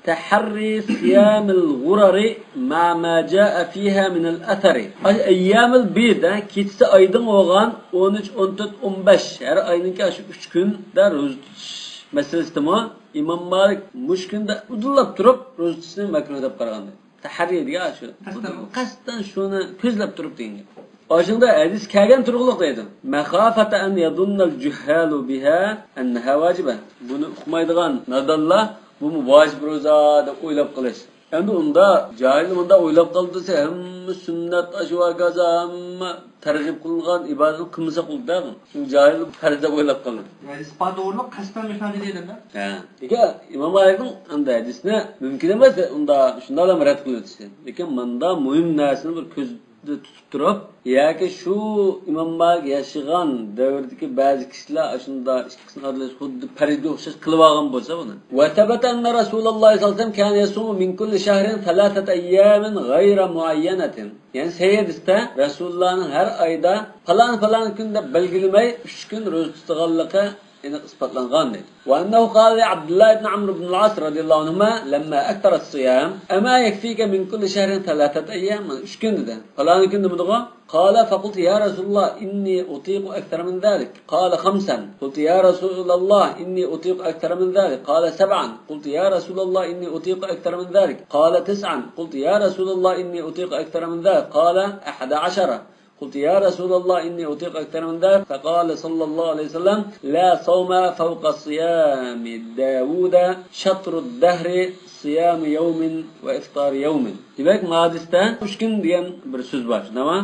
تحري صيام الغرر مع ما جاء فيها من الأثر. ئەييامىل بىد، كېچىسى ئايدىڭ بولغان ئون ئۈچ، ئون تۆت، ئون بەش، ھەر ئاينىڭكى شۇ ئۈچ كۈندە روزا تۇتۇش مەسىلىسىدىمۇ ئىمام مالىك مۇشۇ كۈندە ئۇدۇللاپ تۇرۇپ روزا تۇتۇشنى مەكرۇھ دەپ قارىغان. تەھەررى دېگەن شۇ. قەستەن. قەستەن شۇنى كۆزلەپ تۇرۇپ دېگەن گەپ. ئاشۇندا ھەدىس كەلگەن تۇرۇقلۇق دەيدۇ. مخافة أن يظن الجهال بها أنها واجبة. بۇنى ئۇقمايدىغان نادانلار بۇمۇ ۋاجىپ روزا دەپ ئويلاپ قېلىش. ئەمدى ئۇندا جاھىل مۇنداق ئويلاپ قالدى دېسە، ھەممە سۈننەت ئاشۇ ھازا ھەممە تەرغىب قىلىنغان ئىبادەتنى قىلمىساق بولدى-دە. چۈنكى جاھىل پەرز دەپ ئويلاپ قالدى. ھەدىس بار توغرۇلۇق قەستەن مۇشۇنداق دېدى ئادەملەر. ھە. نېگە ئىمام مالىكنىڭ ئەمدى ھەدىسنى مۇمكىن ئەمەس ئۇندا شۇنداقلا رەت قىلىۋېتىشى. لېكىن مۇندا مۇھىم نەرسىنى بىر كۆز تۇتۇپ تۇرۇپ، ياكى شۇ ئىمام مالىك ياشىغان دەۋردىكى بەزى كىشىلەر ئاشۇنداق ئىككىسىنى ئارىلاشتۇرۇپ خۇددى پەرزگە ئوخشاش قىلىۋالغان بولسا بۇنى. وثبت أن رسول الله صلى الله عليه وسلم كان يصوم من كل شهر ثلاثة أيام غير معينة. يەنى سەھىھ ھەدىستە رەسۇلۇللانىڭ ھەر ئايدا پالان پالان كۈن دەپ بەلگىلىمەي ئۈچ كۈن روزا تۇتىدىغانلىقى ئېنىق ئىسپاتلانغان دەيدۇ. وأنه قال لعبد الله بن عمرو بن العاص رضي الله عنهما لما أكثر الصيام: أما يكفيك من كل شهر ثلاثة أيام؟ مانا ئۈچ كۈن دېدى. پالان كۈن دېمىدىغۇ؟ قال: فقلت: يا رسول الله، إني أطيق أكثر من ذلك. قال: خمسا. قلت: يا رسول الله، إني أطيق أكثر من ذلك. قال: سبعا. قلت: يا رسول الله، إني أطيق أكثر من ذلك. قال: تسعا. قلت: يا رسول الله، إني أطيق أكثر من ذلك. قال: أحد عشر. قلت: يا رسول الله، إني أطيق أكثر من ذلك. فقال صلى الله عليه وسلم: لا صوم فوق صيام داود، شطر الدهر صيام يوم وإفطار يوم. دېمەك، مۇ ھەدىستە ئۈچ كۈن دېگەن بىر سۆز بار، شۇنداقمۇ؟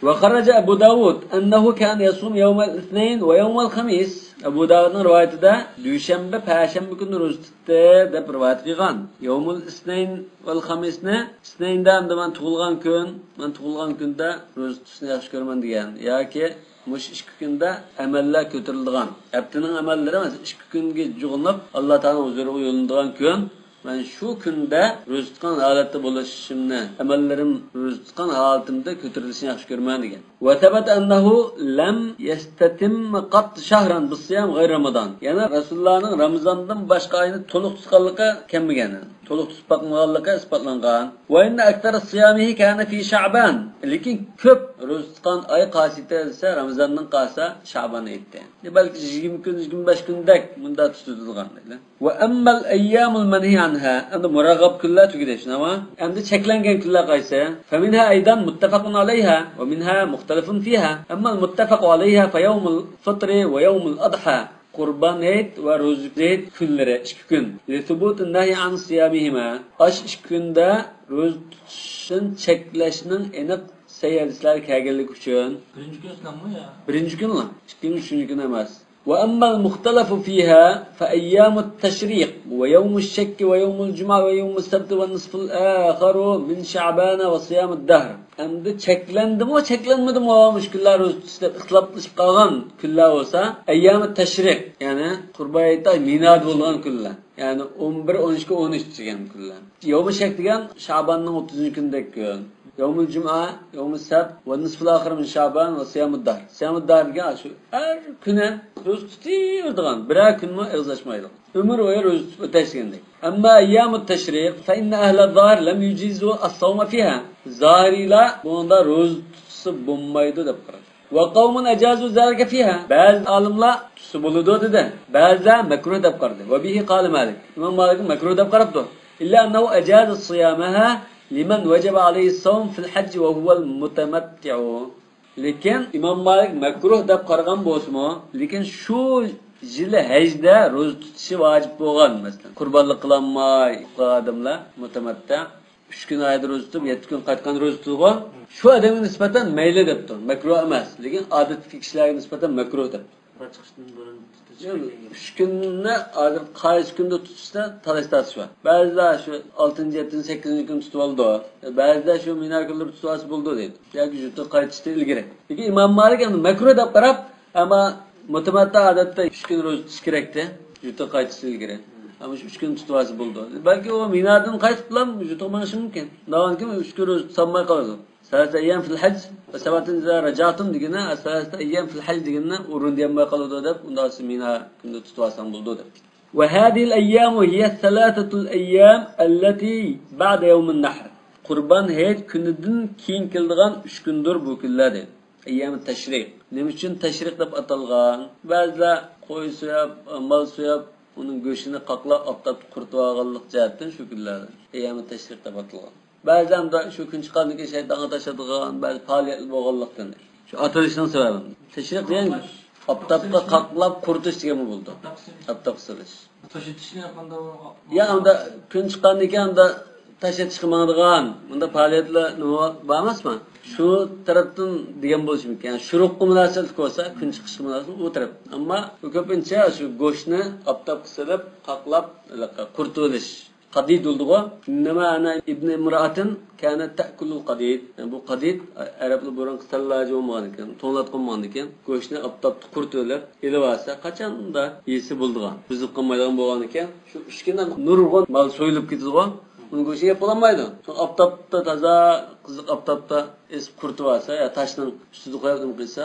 وخرج أبو داود أنه كان يصوم يوم الاثنين ويوم الخميس. ئەبۇ داۋۇدنىڭ رىۋايىتىدە دۈشەنبە، پەشەنبە كۈنى روزا تۇتتى دەپ رىۋايەت قىلغان. يومۇل ئىسنەين ۋەل خەمىسنى، ئىسنەيندە ئەمدى مەن تۇغۇلغان كۈن، مەن تۇغۇلغان كۈندە روزا تۇتۇشنى ياخشى كۆرىمەن دېگەن. ياكى مۇشۇ ئىككى كۈندە ئەمەللەر كۆتۈرۈلىدىغان، ھەپتىنىڭ ئەمەللىرى ئەمەس، ئىككى كۈنگە جۇغلىنىپ، ئاللا تائالانىڭ ھۇزۇرىغا يولىنىدىغان كۈن. مەن شۇ كۈندە روزا تۇتقان ھالەتتە بولۇشۇمنى، ئەمەللىرىم روزا تۇتقان ھالىتىمدە كۆتۈرۈلۈشىنى ياخشى كۆرىمەن دېگەن. وثبت أنه لم يستتم قط شهرا بالصيام غير رمضان. يەنى رەسۇلۇللانىڭ رامىزاندىن باشقا ئاينى تولۇق تۇتقانلىقى كەلمىگەن. تولۇق تۇتۇپ باقمىغانلىقى ئىسپاتلانغان. وإن أكثر صيامه كان في شعبان. لېكىن كۆپ روزا تۇتقان ئاي قايسى دېسە، رامىزاندىن قالسا شەبان ئېيتتى. بەلكى يىگىرمە كۈن، يىگىرمە بەش كۈندەك مۇنداق تۇتۇلغان دەيدۇ. وأما الأيام المنهي عنها، ئەمدى مۇرەغغەپ كۈنلەر تۈگىدى، شۇنداقمۇ؟ ئەمدى چەكلەنگەن كۈنلەر قايسى؟ فمنها أيضا متفق عليها ومنها مختلف فيها. أما المتفق عليها فيوم الفطر ويوم الأضحى. قۇربان ھېيت ۋە روزا ھېيت كۈنلىرى ئىككى كۈن. لثبوت النهي عن صيامهما. ئاشۇ ئىككى كۈندە روزا تۇتۇشتىن چەكلەشنىڭ ئېنىق سەھىھ ھەدىسلەر كەلگەنلىكى ئۈچۈن. بىرىنچى كۈن سىلەڭمۇ يا؟ بىرىنچى كۈنلا. ئىككىنچى، ئۈچىنچى كۈن ئەمەس. وأما المختلف فيها فأيام التشريق ويوم الشك ويوم الجمعة ويوم السبت والنصف الآخر من شعبان وصيام الدهر. ئەمدى چەكلەندىمۇ، چەكلەنمىدىمۇ مۇشۇ كۈنلەر روزا تۇتۇش دەپ ئىختىلاپلىشىپ قالغان كۈنلەر بولسا، ئەييامى تەشرىق، يەنى قۇربان ھېيتتا مىنادا بولغان كۈنلەر، يەنى ئون بىر، ئون ئىككى، ئون ئۈچ دېگەن كۈنلەر. يەۋمى شەك دېگەن شاباننىڭ ئوتتۇزىنچى كۈنىدەك كۈن. يەۋمۇل جۇمئە، يەۋمۇل سەبت، ۋە نىسفۇل ئاخىر مىن شابان ۋە سىيامۇد دەھر. سىيامۇد دەھر دېگەن شۇ ھەر كۈنى روزا تۇتۇۋېرىدىغان، بىرەر كۈنمۇ ئېغىز ئاچمايدىغان. ئۆمۈر بويى روزا تۇتۇپ ئۆتەش دېگەندەك. ئەمما ئەييامۇت تەشرىق فە ئىننە ئەھلە زاھىر لەم يۇجىزۇ ئەس-سەۋمە فىھا. زاھىرىيلار بۇنىڭدا روزا تۇتسا بولمايدۇ دەپ قارىدى. ۋە قەۋمۇن ئەجازۇ زالىكە فىھا. بەزى ئالىملار تۇتسا بولىدۇ دېدى. بەزىلەر مەكرۇھ دەپ قارىدى. ۋە بىھى قالە مالىك. ئىمام مالىك مەكرۇھ دەپ قاراپتۇ. ئىللا ئەننەھۇ ئەجازە سىيامەھا لىمەن ۋەجەبە ئەلەيھىس سەۋم فىل ھەججى ۋە ھۇۋەل مۇتەمەتتىئۇ. لېكىن ئىمام مالىك مەكرۇھ دەپ قارىغان بولسىمۇ، لېكىن شۇ يىلى ھەجدە روزا تۇتۇشى ۋاجىپ بولغان، مەسىلەن، قۇربانلىق قىلالماي قالغان ئادەملەر، مۇتەمەتتە، ئۈچ كۈن ئايدا روزا تۇتۇپ، يەتتە كۈن قايتقان روزا تۇتىدىغۇ، شۇ ئادەمگە نىسبەتەن مەيلى دەپتۇ، مەكرۇھ ئەمەس، لېكىن ئادەتتىكى كىشىلەرگە نىسبەتەن مەكرۇھ دەپتۇ. ئۇچ كۈننى ھازىر قايسى كۈندە تۇتۇشتا تالاش-تارتىش بار. بەزىلەر شۇ ئالتىنچى، يەتتىنچى، سەككىزىنچى كۈنى تۇتۇۋالىدۇ. بەزىلەر شۇ مىنا كۈنلىرى تۇتۇۋالسا بولىدۇ دەيدۇ. ياكى يۇرتىغا قايتىشتىن ئىلگىرى. لېكىن ئىمام مالىك ئەمدى مەكرۇھ دەپ قاراپ، ئەمما مۇتەمەتتە ئادەتتە ئۈچ كۈن روزا تۇتۇش كېرەكتى، يۇرتىغا قايتىشتىن ئىلگىرى. ئەمما شۇ ئۈچ كۈن تۇتۇۋالسا بولىدۇ. بەلكى ئۇ مىنادىن قايتىپلا يۇرتىغا مېڭىشى مۇمكىن. ئۇنداقتىن كېيىن ئۈچ كۈن روزا تۇتالماي قالىدۇ. ثلاثة أيام في الحج وسبعة إذا رجعتم دېگىنى، ثلاثة أيام في الحج دېگىنىنى ئورۇن دېيەلمەي قالىدۇ دەپ، ئۇنداقسى مىنا كۈندە تۇتۇۋالساڭ بولىدۇ دەپ. وهذه الأيام هي الثلاثة الأيام التي بعد يوم النحر. قۇربان ھېيت كۈنىدىن كېيىن كېلىدىغان ئۈچ كۈندۇر بۇ كۈنلەر دەيدۇ. ئەييامى تەشرىق. نېمە ئۈچۈن تەشرىق دەپ ئاتالغان؟ بەزىلەر قوي سويۇپ، مال سويۇپ، ئۇنىڭ گۆشىنى قاقلاپ، ئاپتاپتا قۇرۇتۇۋالغانلىق جەھەتتىن شۇ كۈنلەردىن ئەييامى تەشرىق دەپ ئاتالغان. بەزىلەر شۇ كۈن چىققاندىن كېيىن شەيتانغا تاشلايدىغان بەزى پائالىيەتلەر بولغانلىقتىن. شۇ ئاتىلىشنىڭ سەۋەبى. تەشرىق دېگەن ئاپتاپقا قاقلاپ قۇرۇتۇش دېگەنمۇ بولىدۇ. ئاپتاپقا سېلىش. تاشلىتىشنى قانداق؟ يا ئۇندا كۈن چىققاندىن كېيىن ئۇندا تاشلىتىشقا ماڭىدىغان، ئۇندا پائالىيەتلەر نېمە بار ئەمەسمۇ؟ شۇ تەرەپتىن دېگەن بولۇشى مۇمكىن. يەنى شۇرۇققا مۇناسىۋەتلىك بولسا، كۈن چىقىشقا مۇناسىۋەتلىك ئۇ تەرەپ. ئەمما ئۇ كۆپىنچە شۇ گۆشنى ئاپتاپقا سېلىپ، قاقلاپ، قۇرۇتۇۋېلىش. قديد بولىدىغۇ. إنما أنا ابن امرأة كانت تأكل القديد. يەنى بۇ قەدىد ئەرەبلەر بۇرۇنقى تەللاجى بولمىغان ئىكەن، توڭلاتقان بولمىغان ئىكەن. گۆشنى ئاپتاپتا قۇرۇتۇۋېلىپ ئېلىۋالسا، قاچاندا يېسە بولىدىغان، بۇزۇلۇپ قالمايدىغان بولغان ئىكەن. شۇ ئۈچ كۈندە نۇرغۇن مال سويۇلۇپ كېتىدىغۇ. ئۇنىڭ گۆشىنى يەپ بولالمايدۇ. شۇ ئاپتاپتا، تازا قىزىق ئاپتاپتا ئېسىپ قۇرۇتۇۋالسا يا تاشنىڭ ئۈستىدە قويۇپ نېمە قىلسا،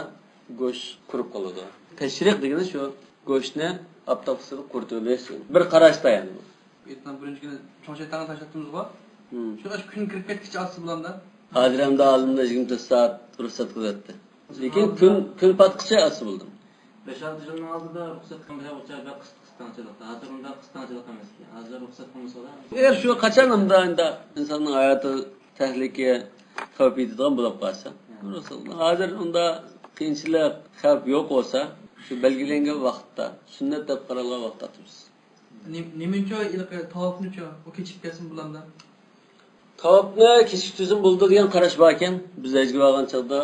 گۆش قۇرۇپ قالىدۇ. تەشرىق دېگىنى شۇ گۆشنى ئاپتاپتا قۇرۇتۇۋېلىش. بىر قاراشتا يەنى بۇ. ئېيتقان بىرىنچى كۈنى چوڭ شەيتانغا تاشلاپتىمىزغۇ. مم. شۇ ئاشۇ كۈن كىرىپ كەتكىچە ئاچسا بولامدا؟ ھازىر ئەمدى ئالىملار يىگىرمە تۆت سائەت رۇخسەت قىلىۋەتتى. لېكىن كۈن، كۈن پاتقىچە ئاچسا بولىدۇ. بەش ئالتە يىلنىڭ ئالدىدا رۇخسەت قىلغان بولسا بەك قىس-، قىستاڭچىلىقتا. ھازىر ئۇنداق قىستاڭچىلىق ئەمەس. ھازىر رۇخسەت قىلمىسىلا. ئەگەر شۇ قاچان ئۇنداق، ئۇنداق ئىنساننىڭ ھاياتى تەھلىكە خەۋپ يېتىدىغان بولۇپ قالسا. ھە. رۇخسەت، ھازىر ئۇنداق قىيىنچىلىق، خەۋپ يوق بولسا، شۇ بەلگىلەنگەن ۋاقىتتا، سۈننەت دەپ قارالغان ۋاقىتتا ئاتىمىز. نېم-، نېمىنچە ھېلىقى تاۋاپنىچۇ؟ ئۇ كېچىكىپ كەتسىمۇ بولامدا؟ تاۋاپنى كېچىكتۈرسىمۇ بولىدۇ دېگەن قاراش باركەن. بىز ھەجگە بارغان چاغدا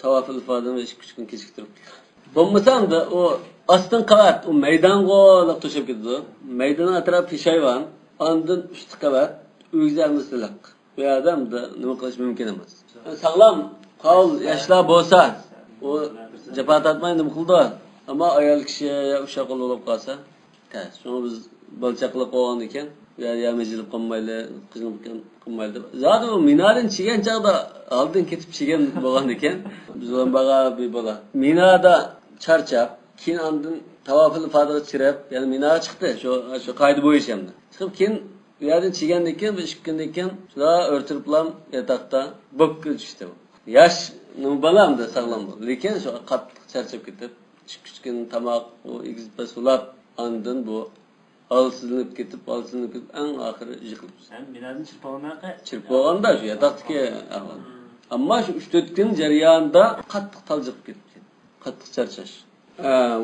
تاۋاپىل ئىفادىنى ئىككى، ئۈچ كۈن كېچىكتۈرۈپ. بولمىسا ئەمدى ئۇ ئاستىنقى قەۋەت، ئۇ مەيدانغۇ توشۇپ كېتىدۇ. مەيداننىڭ ئەتراپى پېشايۋان، ئاندىن ئۈستى قەۋەت، ئۆگزە ھەممىسى لىق. بۇ يەردە ئەمدى نېمە قىلىش مۇمكىن ئەمەس. ساغلام، قاۋۇل ياشلار بولسا، ئۇ جاپا تارتماي نېمە قىلىدۇ؟ ئەمما ئايال كىشى يا ئۇششاق بولۇپ قالسا، تەس. شۇڭا بىز بالا چاقىلىق بولغاندىكىن، يا، يا مىجىلىپ قالمايلى، قىزىق قىلمايلى دەپ. زادى ئۇ مىنادىن چىگەن چاغدا ئالدىن كېتىپ چىگەن بولغاندىكىن، بىز بىلەن بارغان بىر بالا. مىنادا چارچاپ، كېيىن ئاندىن تاۋاپىل ئىپادىغا چىرىپ، يەنە مىناغا چىقتى. شۇ، شۇ قائىدە بويىچە ئەمدى. چىقىپ كېيىن ئۇ يەردىن چىگەندىن كېيىن بىر ئىككى كۈندىن كېيىن شۇنداق ئۆرتىلىپلا ياتاقتا بوككىلا چۈشتى. ياش بالا ئەمدى ساغلام بولدى. لېكىن شۇ قاتتىق چارچاپ كېتىپ، ئىككى، ئۈچ كۈن تاماق ئۇ ئېگىز-پەس ئۇلاپ، ئاندىن بۇ ھالسىزلىنىپ كېتىپ، ھالسىزلىنىپ كېتىپ، ئەڭ ئاخىرى يىقىلىپ. ھەم بىنادىن چىرىپ بولغاندا شۇ ياتاقتىكى ئەھۋال. ئەمما شۇ ئۈچ تۆت كۈن جەريانىدا قاتتىق تالجىقىپ كېتىپتۇ. قاتتىق چارچاش.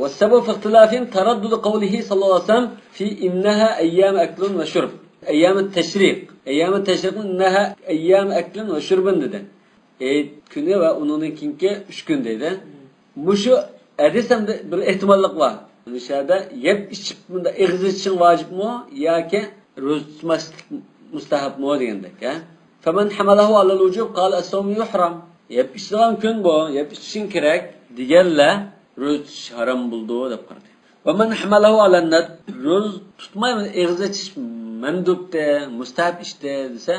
والسبب في اختلافهم تردد قوله صلى الله عليه وسلم في إنها أيام أكل وشرب. أيام التشريق. أيام التشريق إنها أيام أكل وشرب دېدى. ھېيت كۈنى ۋە ئۇنىڭدىن كېيىنكى ئۈچ كۈن دەيدۇ. مۇشۇ ھەدىس ھەمدە بىر ئېھتىماللىق بار. مۇشۇ يەردە يەپ ئىچىپ، بۇنداق ئېغىز ئېچىشىڭ ۋاجىپمۇ ياكى روزا تۇتماسلىق مۇستەھەبمۇ دېگەندەك، ھە؟ فمن حمله على الوجوب قال الصوم يحرم. يەپ ئىچىدىغان كۈن بۇ، يەپ ئىچىشىڭ كېرەك دېگەنلەر روزا تۇتۇش ھارام بولىدۇ دەپ قارىدى. ومن حمله على الندب، روزا تۇتماي ئېغىز ئېچىش مەندۇبتى، مۇستەھەب ئىشتى دېسە،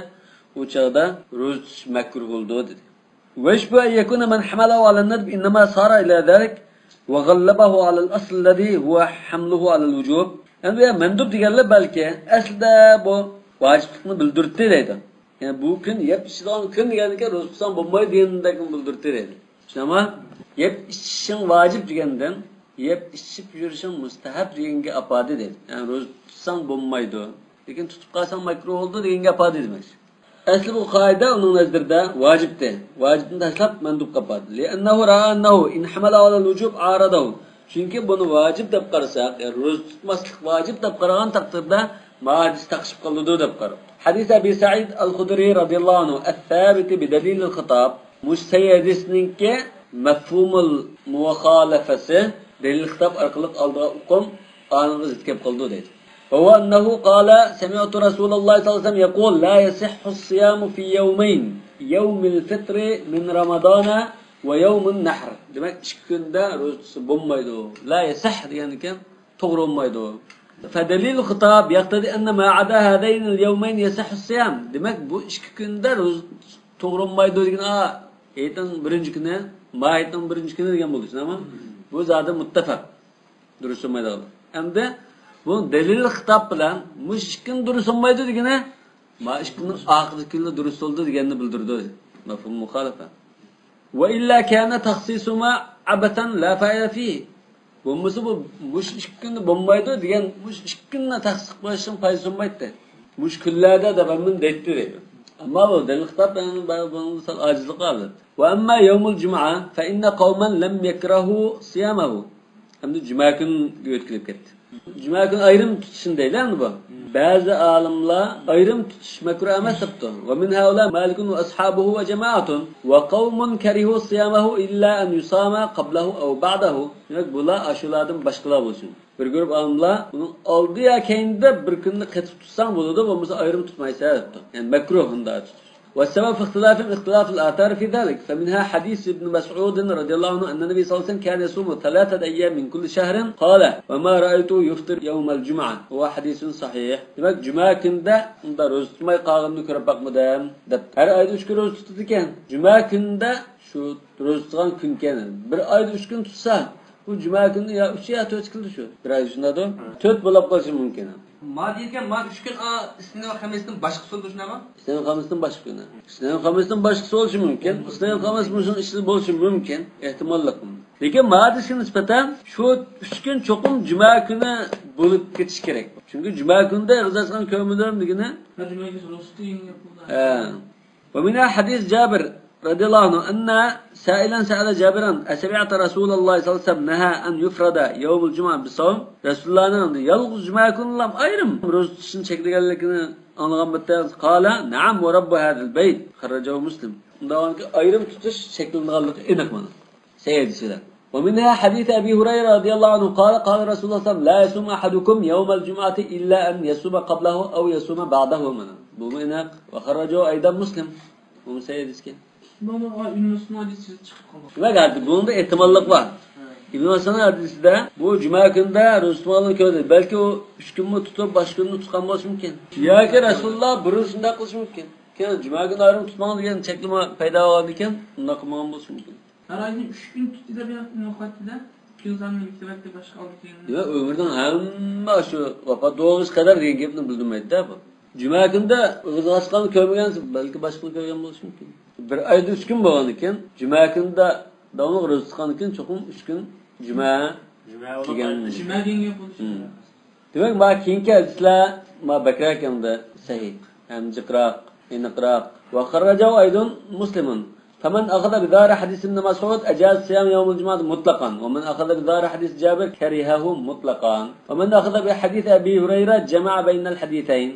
ئۇ چاغدا روزا تۇتۇش مەكرۇھ بولىدۇ دېدى. ويشبه أن يكون من حمله على الندب إنما صار إلى ذلك وغلبه على الأصل الذي هو حمله على الوجوب. يەنى بۇ يەر مەندۇب دېگەنلەر بەلكى ئەسلىدە بۇ ۋاجىپلىقنى بىلدۈرتتى دەيدۇ. يەنى بۇ كۈن يەپ ئىچىدىغان كۈن دېگەندىكىن روزا تۇتساڭ بولمايدۇ دېگەندەكنى بىلدۈرتتى دەيدۇ. چۈشىنەما؟ يەپ ئىچىشىڭ ۋاجىپ دېگەندىن يەپ ئىچىپ يۈرۈشۈڭ مۇستەھەب دېگەنگە ئاپاردى دەيدۇ. يەنى روزا تۇتساڭ بولمايدۇ، لېكىن تۇتۇپ قالساڭ مەكرۇھ بولىدۇ دېگەنگە ئاپاردى دېمەكچى. ئەسلى بۇ قائىدە ئۇنىڭ نەزىرىدە ۋاجىپتى. ۋاجىپنى تاشلاپ مەندۇبقا ئاپاردى. لأنه رأى أنه إن حمل على الوجوب عارضه. چۈنكى بۇنى ۋاجىپ دەپ قارىساق، يەنى روزا تۇتماسلىق ۋاجىپ دەپ قارىغان تەقدىردە ما ھەدىس تاقىشىپ قالىدۇ دەپ قارىدى. حديث أبي سعيد الخدري رضي الله عنه الثابت بدليل الخطاب. مۇشۇ سەھىھ ھەدىسنىڭكى مەفھۇمۇل مۇخالىفەسى دەلىل خىتاب ئارقىلىق ئالدىغان ئۇقۇم ئانىڭغا زىت كەپ قالىدۇ دەيدۇ. وهو أنه قال سمعت رسول الله صلى الله عليه وسلم يقول لا يصح الصيام في يومين، يوم الفطر من رمضان ويوم النحر. دېمەك، ئىككى كۈندە روزا تۇتسا بولمايدۇ. لا يصح دېگەندىكىن توغرا بولمايدۇ. فدليل الخطاب يقتضي أن ما عدا هذين اليومين يصح الصيام. دېمەك، بۇ ئىككى كۈندە روزا توغرا بولمايدۇ دېگەن، ئا، ھېيتنىڭ بىرىنچى كۈنى، ما ھېيتنىڭ بىرىنچى كۈنى دېگەن بولدى، شۇنداقمۇ؟ بۇ زادى مۇتتەپەق. دۇرۇس بولمايدىغان. ئەمدى بۇ دەلىل خىتاب بىلەن مۇشۇ ئىككىنى دۇرۇس بولمايدۇ دېگىنى، ما ئىككىنىڭ ئاخىرقى كۈنى دۇرۇس بولدى دېگەننى بىلدۈرىدۇ. مەفھۇم مۇخالىپە. وإلا كان تخصيصهما عبثا لا فائدة فيه. بولمىسا بۇ، مۇشۇ ئىككى كۈندە بولمايدۇ دېگەن، مۇشۇ ئىككى كۈننى تەخسىس قىلىشنىڭ پايدىسى بولمايتتى. مۇشۇ كۈنلەردە دەپ ھەممىنى دەيتتى دەيدۇ. ئەمما بۇ دەلىل خىتاب بۇنىڭ سەل ئاجىزلىقى ھازىر. وأما يوم الجمعة فإن قوما لم يكرهوا صيامه. ئەمدى جۈمە كۈنگە ئۆتكىلىپ كەتتى. جۈمە كۈنى ئايرىم تۇتۇشنى دەيلى ئەمدى بۇ. بەزى ئالىملار ئايرىم تۇتۇش مەكرۇھ ئەمەس دەپتۇ. ومن هؤلاء مالك وأصحابه وجماعة وقوم كرهوا صيامه إلا أن يصام قبله أو بعده. دېمەك، بۇلار ئاشۇلاردىن باشقىلار بولسۇن. بىر گۇرۇپ ئالىملار ئۇنىڭ ئالدى يا كەينىدە بىر كۈننى قېتىپ تۇتساڭ بولىدۇ، بولمىسا ئايرىم تۇتمايسەن دەپتۇ. يەنى مەكرۇھ ئۇنداق تۇتۇش. والسبب في اختلافهم اختلاف الآثار في ذلك، فمنها حديث ابن مسعود رضي الله عنه أن النبي صلى الله عليه وسلم كان يصوم ثلاثة أيام من كل شهر، قال: وما رأيته يفطر يوم الجمعة، وهو حديث صحيح. دېمەك، جۈمە كۈنىدە ئۇنداق روزا تۇتماي قالغىنىنى كۆرۈپ باقمىدىم، دەپتۇ. ھەر ئايدا ئۈچ كۈن روزا تۇتىدىكەن. جۈمە كۈنىدە شۇ روزا تۇتقان كۈنكەن. بىر ئايدا ئۈچ كۈن تۇتسا، بۇ جۈمە كۈنى يا ئۈچ يا تۆت كېلىدۇ شۇ. بىر ئاي شۇنداقدۇ. تۆت بولۇپ قېلىشى مۇمكىن. ما دېگەن، ما ئۈچ كۈن، ئا، ئىسنىنىڭ خەمىسنىڭ باشقىسى بولىدۇ، شۇنداقمۇ؟ ئىسنىنىڭ خەمىسنىڭ باشقا كۈنى. ئىسنىنىڭ خەمىسنىڭ باشقىسى بولۇشى مۇمكىن. ئىسنىنىڭ خەمىس مۇشۇنىڭ ئىچىدە بولۇشى مۇمكىن. ئېھتىماللىق. لېكىن ما دېيىشكە نىسبەتەن شۇ ئۈچ كۈن چوقۇم جۈمە كۈنى بولۇپ كېتىشى كېرەك. چۈنكى جۈمە كۈنىدە ئېغىز ئاچقان كۆرمىدىم دېگىنى. ھە، جۈمە كۈنى روزا تۇتۇش يېڭىل بولىدۇ. ھە. ومنها حديث جابر رضي الله عنه أن سائلا سأل جابرا: أسمعت رسول الله صلى الله عليه وسلم نهى أن يفرض يوم الجمعة بالصوم؟ رەسۇلۇللانىڭ يالغۇز جۈمە كۈنىلا ئايرىم روزا تۇتۇشنى چەكلىگەنلىكىنى ئاڭلىغانمىدىڭىز؟ قال: نعم ورب هذا البيت، خرجه مسلم. ئۇنداق ئايرىم تۇتۇش چەكلىنىدىغانلىقى ئېنىق مانا. سەھىھ ھەدىس بىلەن. ومنها حديث أبي هريرة رضي الله عنه قال: قال رسول الله صلى الله عليه وسلم: لا يصوم أحدكم يوم الجمعة إلا أن يصوم قبله أو يصوم بعده. مانا بۇمۇ ئېنىق. وخرجه أيضا مسلم. بۇمۇ سەھىھ ھەدىسكەن. بۇنىڭغا ئىبن مەسئۇدنىڭ ھەدىسى چىقىپ قالغان. دېمەك، ھە، بۇنىڭدا ئېھتىماللىق بار. ھە. ئىبن مەسئۇدنىڭ ھەدىسىدە بۇ جۈمە كۈنىدە روزا تۇتمىغانلىقىنى كۆردى. بەلكى ئۇ ئۈچ كۈنمۇ تۇتۇپ، باشقا كۈننى تۇتقان بولۇشى مۇمكىن. ياكى رەسۇلۇللا بۇرۇن شۇنداق قىلىشى مۇمكىن. كېيىن جۈمە كۈنى ئايرىم تۇتماڭ دېگەن چەكلىمە پەيدا بولغاندىكىن، ئۇنداق قىلمىغان بولۇشى مۇمكىن. ھەر ئايدىن ئۈچ كۈن تۇتتى دەپ يازغان ۋاقتىدا، كۈن سانىنى يېتىۋەتتى، باشقا ئالدى كېيىن. يا، ئۆمرىنىڭ ھەممە شۇ ۋاپات بولغۇچە قەدەر دېگەن گەپنى بىلدۈرمەيدۇ-دە بۇ. جۈمە كۈنىدە ئېغىز ئاچقاننى كۆرمىگەنسىز، بەلكى باشقىنى كۆرگەن بولۇشى مۇمكىن. بىر ئايدا ئۈچ كۈن بولغاندىكىن، جۈمە كۈنىدە داۋاملىق روزا تۇتقاندىكىن، چوقۇم ئۈچ كۈن جۈمە جۈمە بولۇپ كېلگەن. جۈمە دېگەن گەپ بولۇشى مۇمكىن. دېمەك، ما كېيىنكى ھەدىسلەر ما بەكرەك ئەمدى سەھىھ، ھەم جىقراق، ئېنىقراق. وخرجه أيضا مسلم. فمن أخذ بظاهر حديث ابن مسعود أجاز صيام يوم الجمعة مطلقا، ومن أخذ بظاهر حديث جابر كرهه مطلقا، ومن أخذ بحديث أبي هريرة جمع بين الحديثين.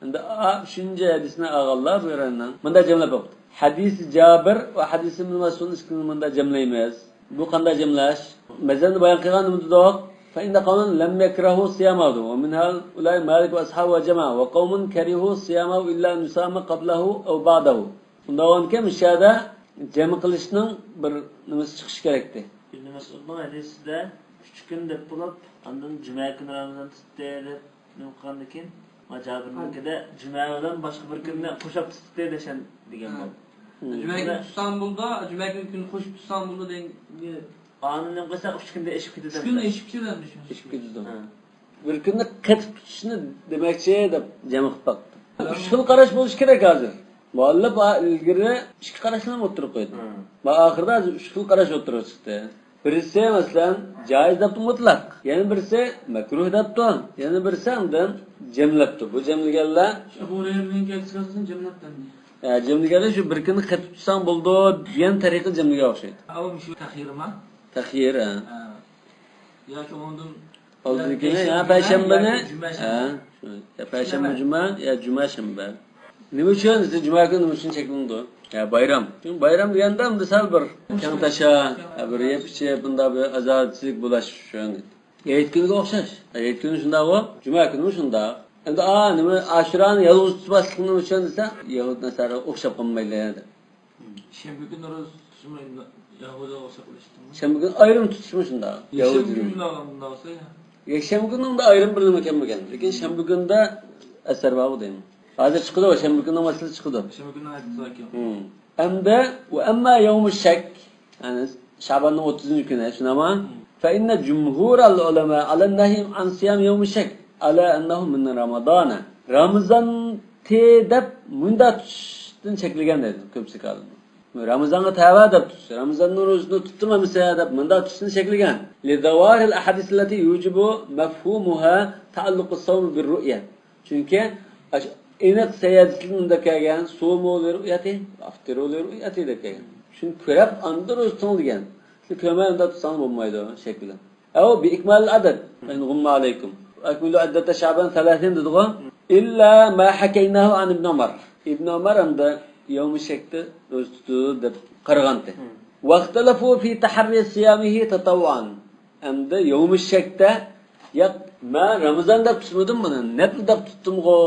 ئەمدى ئا، ئۈچىنچى ھەدىسنى ئالغانلار بۇ يەرنىڭ مۇنداق جەملەپ بېقىپتۇ. ھەدىسى جابىر ۋە ھەدىسى ئىبن مەسئۇدنى ئىككىسىنى مۇنداق جەملەيمىز. بۇ قانداق جەملەش؟ مەزھەپنى بايان قىلغان نېمە دېدۇق؟ فإن قوما لم يكرهوا صيامه، ومن هؤلاء مالك وأصحابه وجماعة، وقوم كرهوا صيامه إلا أن يصام قبله أو بعده. ئۇنداق بولغاندىكىن، مۇشۇ يەردە جەم قىلىشنىڭ بىر نېمىسى چىقىشى كېرەكتى. ئىبن مەسئۇدنىڭ ھەدىسىدە ئۈچ كۈن دەپ بولۇپ، ئاندىن جۈمە كۈنى رامىزان تۇتتى دەپ نېمە قىلغاندىكىن، ما جابىرنىڭكىدە جۈمە بىلەن باشقا بىر كۈننى قوشاپ تۇتتى دەشەن دېگەن بولدى. جۈمە كۈنى تۇتساڭ بولىدۇ، جۈمە كۈنى، كۈنى قوشۇپ تۇتساڭ بولىدۇ دېگەن. ئاندىن نېمە قىلسا، ئۈچ كۈندە ئېشىپ كېتىدۇ. ئۈچ كۈندە ئېشىپ كېتىدۇ. ئېشىپ كېتىدۇ. ھە. بىر كۈننى قېتىپ تۇتۇشنى دېمەكچى دەپ جەم قىلىپ باقتىم. ئۈچ خىل قاراش بولۇشى كېرەك ھازىر. مۇئەللىپ ئا-، ئىلگىرى ئىككى قاراشنى ئوتتۇرىغا قويدى. ھە. ما ئاخىرىدا ھازىر ئۈچ خىل قاراش ئوتتۇرىغا چىقتى. بىرسى، مەسىلەن، جائىز دەپتۇ مۇتلەق. يەنە بىرسى مەكرۇھ دەپتۇ. يەنە بىرسى ئاندىن جەملەپتۇ. بۇ جەملىگەنلەر ئەبۇ ھۇرەيرىنىڭ گەپچىسى ئالسا جەملەپتۇ. ھە، جەملىگەنلەر شۇ بىر كۈننى قېتىپ تۇتساڭ بولىدۇ دېگەن تەرىقە جەملىگەن ئوخشايدۇ. ئەۋ مۇشۇ تەخيىرما؟ تەخيىر، ھە. ھە. ياكى ئۇنىڭدىن ئالدىدىكىنى، يا پەيشەنبىنى، يا جۈمە، ھە، شۇ، يا پەيشەنبە، جۈمە، يا جۈمە، شەنبە. نېمە ئۈچۈن دېسە، جۈمە كۈنى نېمە ئۈچۈن چەكلىنىدۇ؟ يا بايرام. چۈنكى بايرام دېگەندە ئەمدى سەل بىر كەڭ تاشا، يا بىر يەپ ئىچىپ، بۇنداق بىر ئازادىچىلىك بولۇش ئۈچۈن. ھېيت كۈنىگە ئوخشاش. ھېيت كۈنى شۇنداقغۇ، جۈمە كۈنىمۇ شۇنداق. ئەمدى، ئا، نېمە، ئاشۇرانى يالغۇز تۇتۇۋاتقىنى ئۈچۈن دېسە، يەھۇد نەسارا ئوخشاپ قالمايلى دەپ. شەنبە كۈنى روزا تۇتۇشمۇ يەھۇدىيغا ئوخشاپ قېلىشتىمۇ؟ شەنبە كۈنى ئايرىم تۇتۇشمۇ شۇنداق؟ يەھۇدىي. يەكشەنبە كۈنى ئايرىم بىر نېمە كەلمىگەن. لېكىن شەنبە كۈنىدە ئەسەر بارغۇ دەيمەن. ھازىر چىقىدۇ، شەنبە كۈنى مەسىلە چىقىدۇ. شەنبە كۈنى ھەدىس باركەن. ھىم. ئەمدى، وأما يوم الشك، يەنى شاباننىڭ ئوتتۇزىنچى كۈنى، شۇنداقمۇ؟ فإن جمهور العلماء على النهي عن صيام يوم الشك على أنه من رمضان. رامىزانتى دەپ مۇنداق تۇتۇشتىن چەكلىگەن دەيدۇ كۆپچىلىك ئالىملار. رامىزانغا تەۋە دەپ تۇتۇش، رامىزاننىڭ روزىسىنى تۇتتىمۇ ئەمىسە دەپ مۇنداق تۇتۇشنى چەكلىگەن. لظواهر الأحاديث التي يوجب مفهومها تعلق الصوم بالرؤية. چۈنكى ئاشۇ ئېنىق سەھىھ ھەدىسلەردە مۇنداق كەلگەن، صوموا لرؤيته، أفطروا لرؤيته دەپ كەلگەن. شۇنى كۆرۈپ ئاندىن روزا تۇتۇڭ دېگەن. سىز كۆرمەي ئۇنداق تۇتساڭ بولمايدۇ شەك بىلەن. ئەۋ بىئىكمالىل ئەدەد، فەئىن غۇممە ئەلەيكۇم. ئەكمىلۇ ئەددەتە شەئبان سەلاسىن دېدىغۇ. إلا ما حكيناه عن ابن عمر. ئىبن ئۆمەر ئەمدى يەۋمۇ شەكتە روزا تۇتىدۇ دەپ قارىغانتى. مم. واختلفوا في تحري صيامه تطوعا. ئەمدى يەۋمۇ شەكتە، ياق، مەن رامىزان دەپ تۇتمىدىم بۇنى، نەپلى دەپ تۇتتۇمغۇ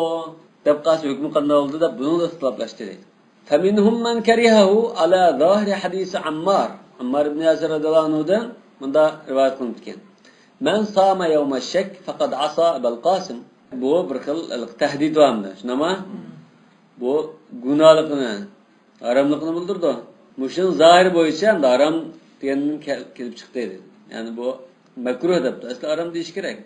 دەپ قالسا ھۆكمى قانداق بولىدۇ دەپ بۇنىڭدا ئىختىلاپلاشتى دەيدۇ. فمنهم من كرهه على ظاهر حديث عمار. ئاممار ئىبن ياسىر رەزىياللاھۇ ئەنھۇدىن مۇنداق رىۋايەت قىلىنىدىكەن. من صام يوم الشك فقد عصى أبا القاسم. بۇ بىر خىل تەھدىت بار ئەمدى، شۇنداقمۇ؟ بۇ گۇناھلىقىنى، ھاراملىقىنى بىلدۈرىدۇ. مۇشۇنىڭ زاھىرى بويىچە ئەمدى ھارام دېگەندىن كە-، كېلىپ چىقتى دەيدۇ. يەنى بۇ مەكرۇھ دەپتۇ. ئەسلى ھارام دېيىش كېرەك.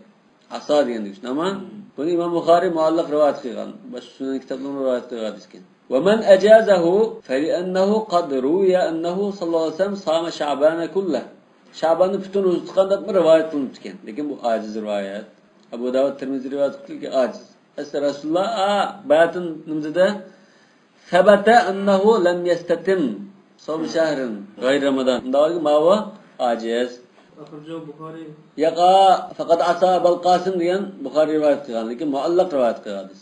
ئاسا دېگەن دېگۈچ. ئەمما بۇنى ئىمام بۇخارىي مۇئەللەق رىۋايەت قىلغان. باشقا سۈنەن كىتابلىرىمۇ رىۋايەت قىلغان ئىكەن. ومن أجازه فلأنه قد روي أنه صلى الله عليه وسلم صام شعبان كله. شەباننى پۈتۈن روزا تۇتقان دەپمۇ رىۋايەت قىلىنىپتىكەن. لېكىن بۇ ئاجىز رىۋايەت. ئەبۇ داۋۇد، تىرمىزى رىۋايەت قىلىپتۇ، لېكىن ئاجىز. ئەسلى رەسۇلۇللا، ئا، بەتىن نېمە دېدى؟ ثبت أنه لم يستتم صوم شهر غير رمضان. ئۇنداق بولغان ماۋۇ ئاجىز. ئەخرىجەھۇ بۇخارىي. ياق، فقد عصى أبا القاسم دېگەن بۇخارىي رىۋايەت قىلغان، لېكىن مۇئەللەق رىۋايەت قىلغان ھەدىس.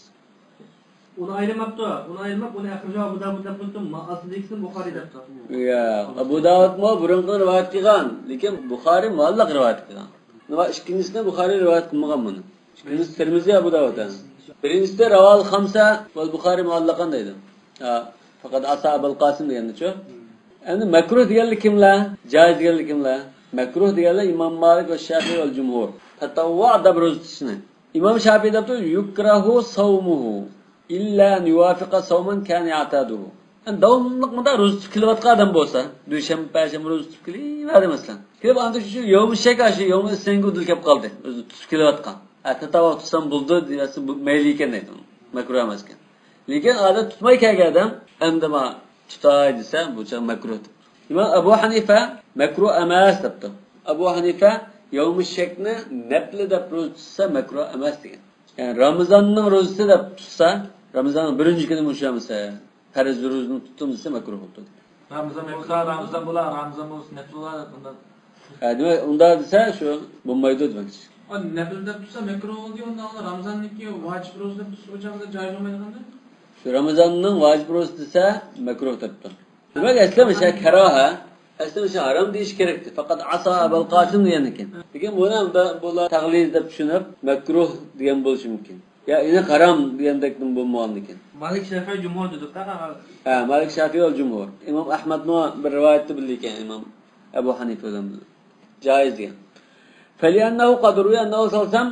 ئۇنى ئايرىماپتۇ. ئۇنى ئايرىماپ، ئۇنى ئەخرىجەھۇ ئەبۇ داۋۇد دەپ قويۇپتۇ. ما-، ئاستىدىكىسىنى بۇخارىي دەپتۇ. يا، ئەبۇ داۋۇدمۇ بۇرۇنقىنى رىۋايەت قىلغان، لېكىن بۇخارىي مۇئەللەق رىۋايەت قىلغان. نېمە، ئىككىنچىسىنى بۇخارىي رىۋايەت قىلمىغان بۇنى. ئىككىنچىسى تىرمىزى، ئەبۇ داۋۇد. بىرىنچىسى رەۋاھۇل خەمسە ۋەل بۇخارىي مۇئەللەقەن دەيدۇ. ھە، فەقەت ئاسا ئەبەل قاسىم دېگەندىچۇ؟ ئەمدى مەكرۇھ دېگەنلەر كىملەر؟ جائىز دېگەنلەر كىملەر؟ مەكرۇھ دېگەنلەر ئىمام مالىك ۋە شافىئى ۋەل جۇمھۇر. تەتەۋۋۇ دەپ روزا تۇتۇشنى. ئىمام شافىئى دەپتۇ، يۇكرەھۇ سەۋمۇھۇ ئىللا ئەن يۇۋافىقە سەۋمەن كانە يەئتەدۇھۇ. يەنى داۋاملىق مۇنداق روزا تۇتۇپ كېلىۋاتقان ئادەم بولسا، دۈشەنبە، پەيشەنبە روزا تۇتۇپ كېلىۋەردى مەسىلەن. كېلىپ ئاندىن شۇ يەۋمۇ شەك، شۇ يەۋمۇ ئىسنەنگە ئۇدۇل كەپ قالدى. روزا تۇتۇپ كېلىۋاتقان. ھە، تەتەۋۋۇ تۇتسام بولىدۇ دېسە، بۇ مەيلى ئىكەن دەيدۇ. مەكرۇھ ئەمەسكەن. لېكىن ئادەم تۇتماي كەلگەن ئادەم، ئەمدى ما تۇتاي دېسە، بۇ چاغ مەكرۇھ دەپ. ئىمام ئەبۇ ھەنىفە مەكرۇھ ئەمەس دەپتۇ. ئەبۇ ھەنىفە يەۋمۇ شەكنى نەپلى دەپ روزا تۇتسا مەكرۇھ ئەمەس دېگەن. يەنى رامىزاننىڭ روزىسى دەپ تۇتسا، رامىزاننىڭ بىرىنچى كۈنى مۇشۇ ئەمىسە، پەرز روزىنى تۇتتۇم دېسە مەكرۇھ بولدى دېگەن. رامىزان بولسا، رامىزان بولا، رامىزان بولسا نەپلى بولا دەپ ئۇنداق. ھە، دېمەك، ئۇنداق دېسە شۇ بولمايدۇ دېمەكچى. ئا، نەپلى دەپ تۇتسا مەكرۇھ بولدى، ئۇنداق رامىزاننىڭكى ۋاجىپ روزا دەپ تۇتسا ئۇ چاغدا جايىز بولمايدىغاندۇ؟ شۇ رامىزاننىڭ ۋاجىپ روزىسى دېسە مەكرۇھ دەپتۇ. دېمەك، ئەسلى مۇشۇ كاراھە، ئەسلى مۇشۇ ھارام دېيىش كېرەكتى. پەقەت ئاسا ئەبەل قاسىم دېگەنىكەن. لېكىن بۇنى بۇلار تەغلىز دەپ چۈشىنىپ، مەكرۇھ دېگەن بولۇشى مۇمكىن. يا ئېنىق ھارام دېگەندەكمۇ بولمىغاندىكىن. مالىك، شافىئى، جۇمھۇر دېدۇق-تە. ھە، مالىك، شافىئى ۋە جۇمھۇر. ئىمام ئەھمەدمۇ بىر رىۋايەتتە بىلدى ئىكەن، ئىمام ئەبۇ ھەنىفە بىلەن بىلدى. جايىز دېگەن. فلأنه قد روي أنه صلى الله عليه وسلم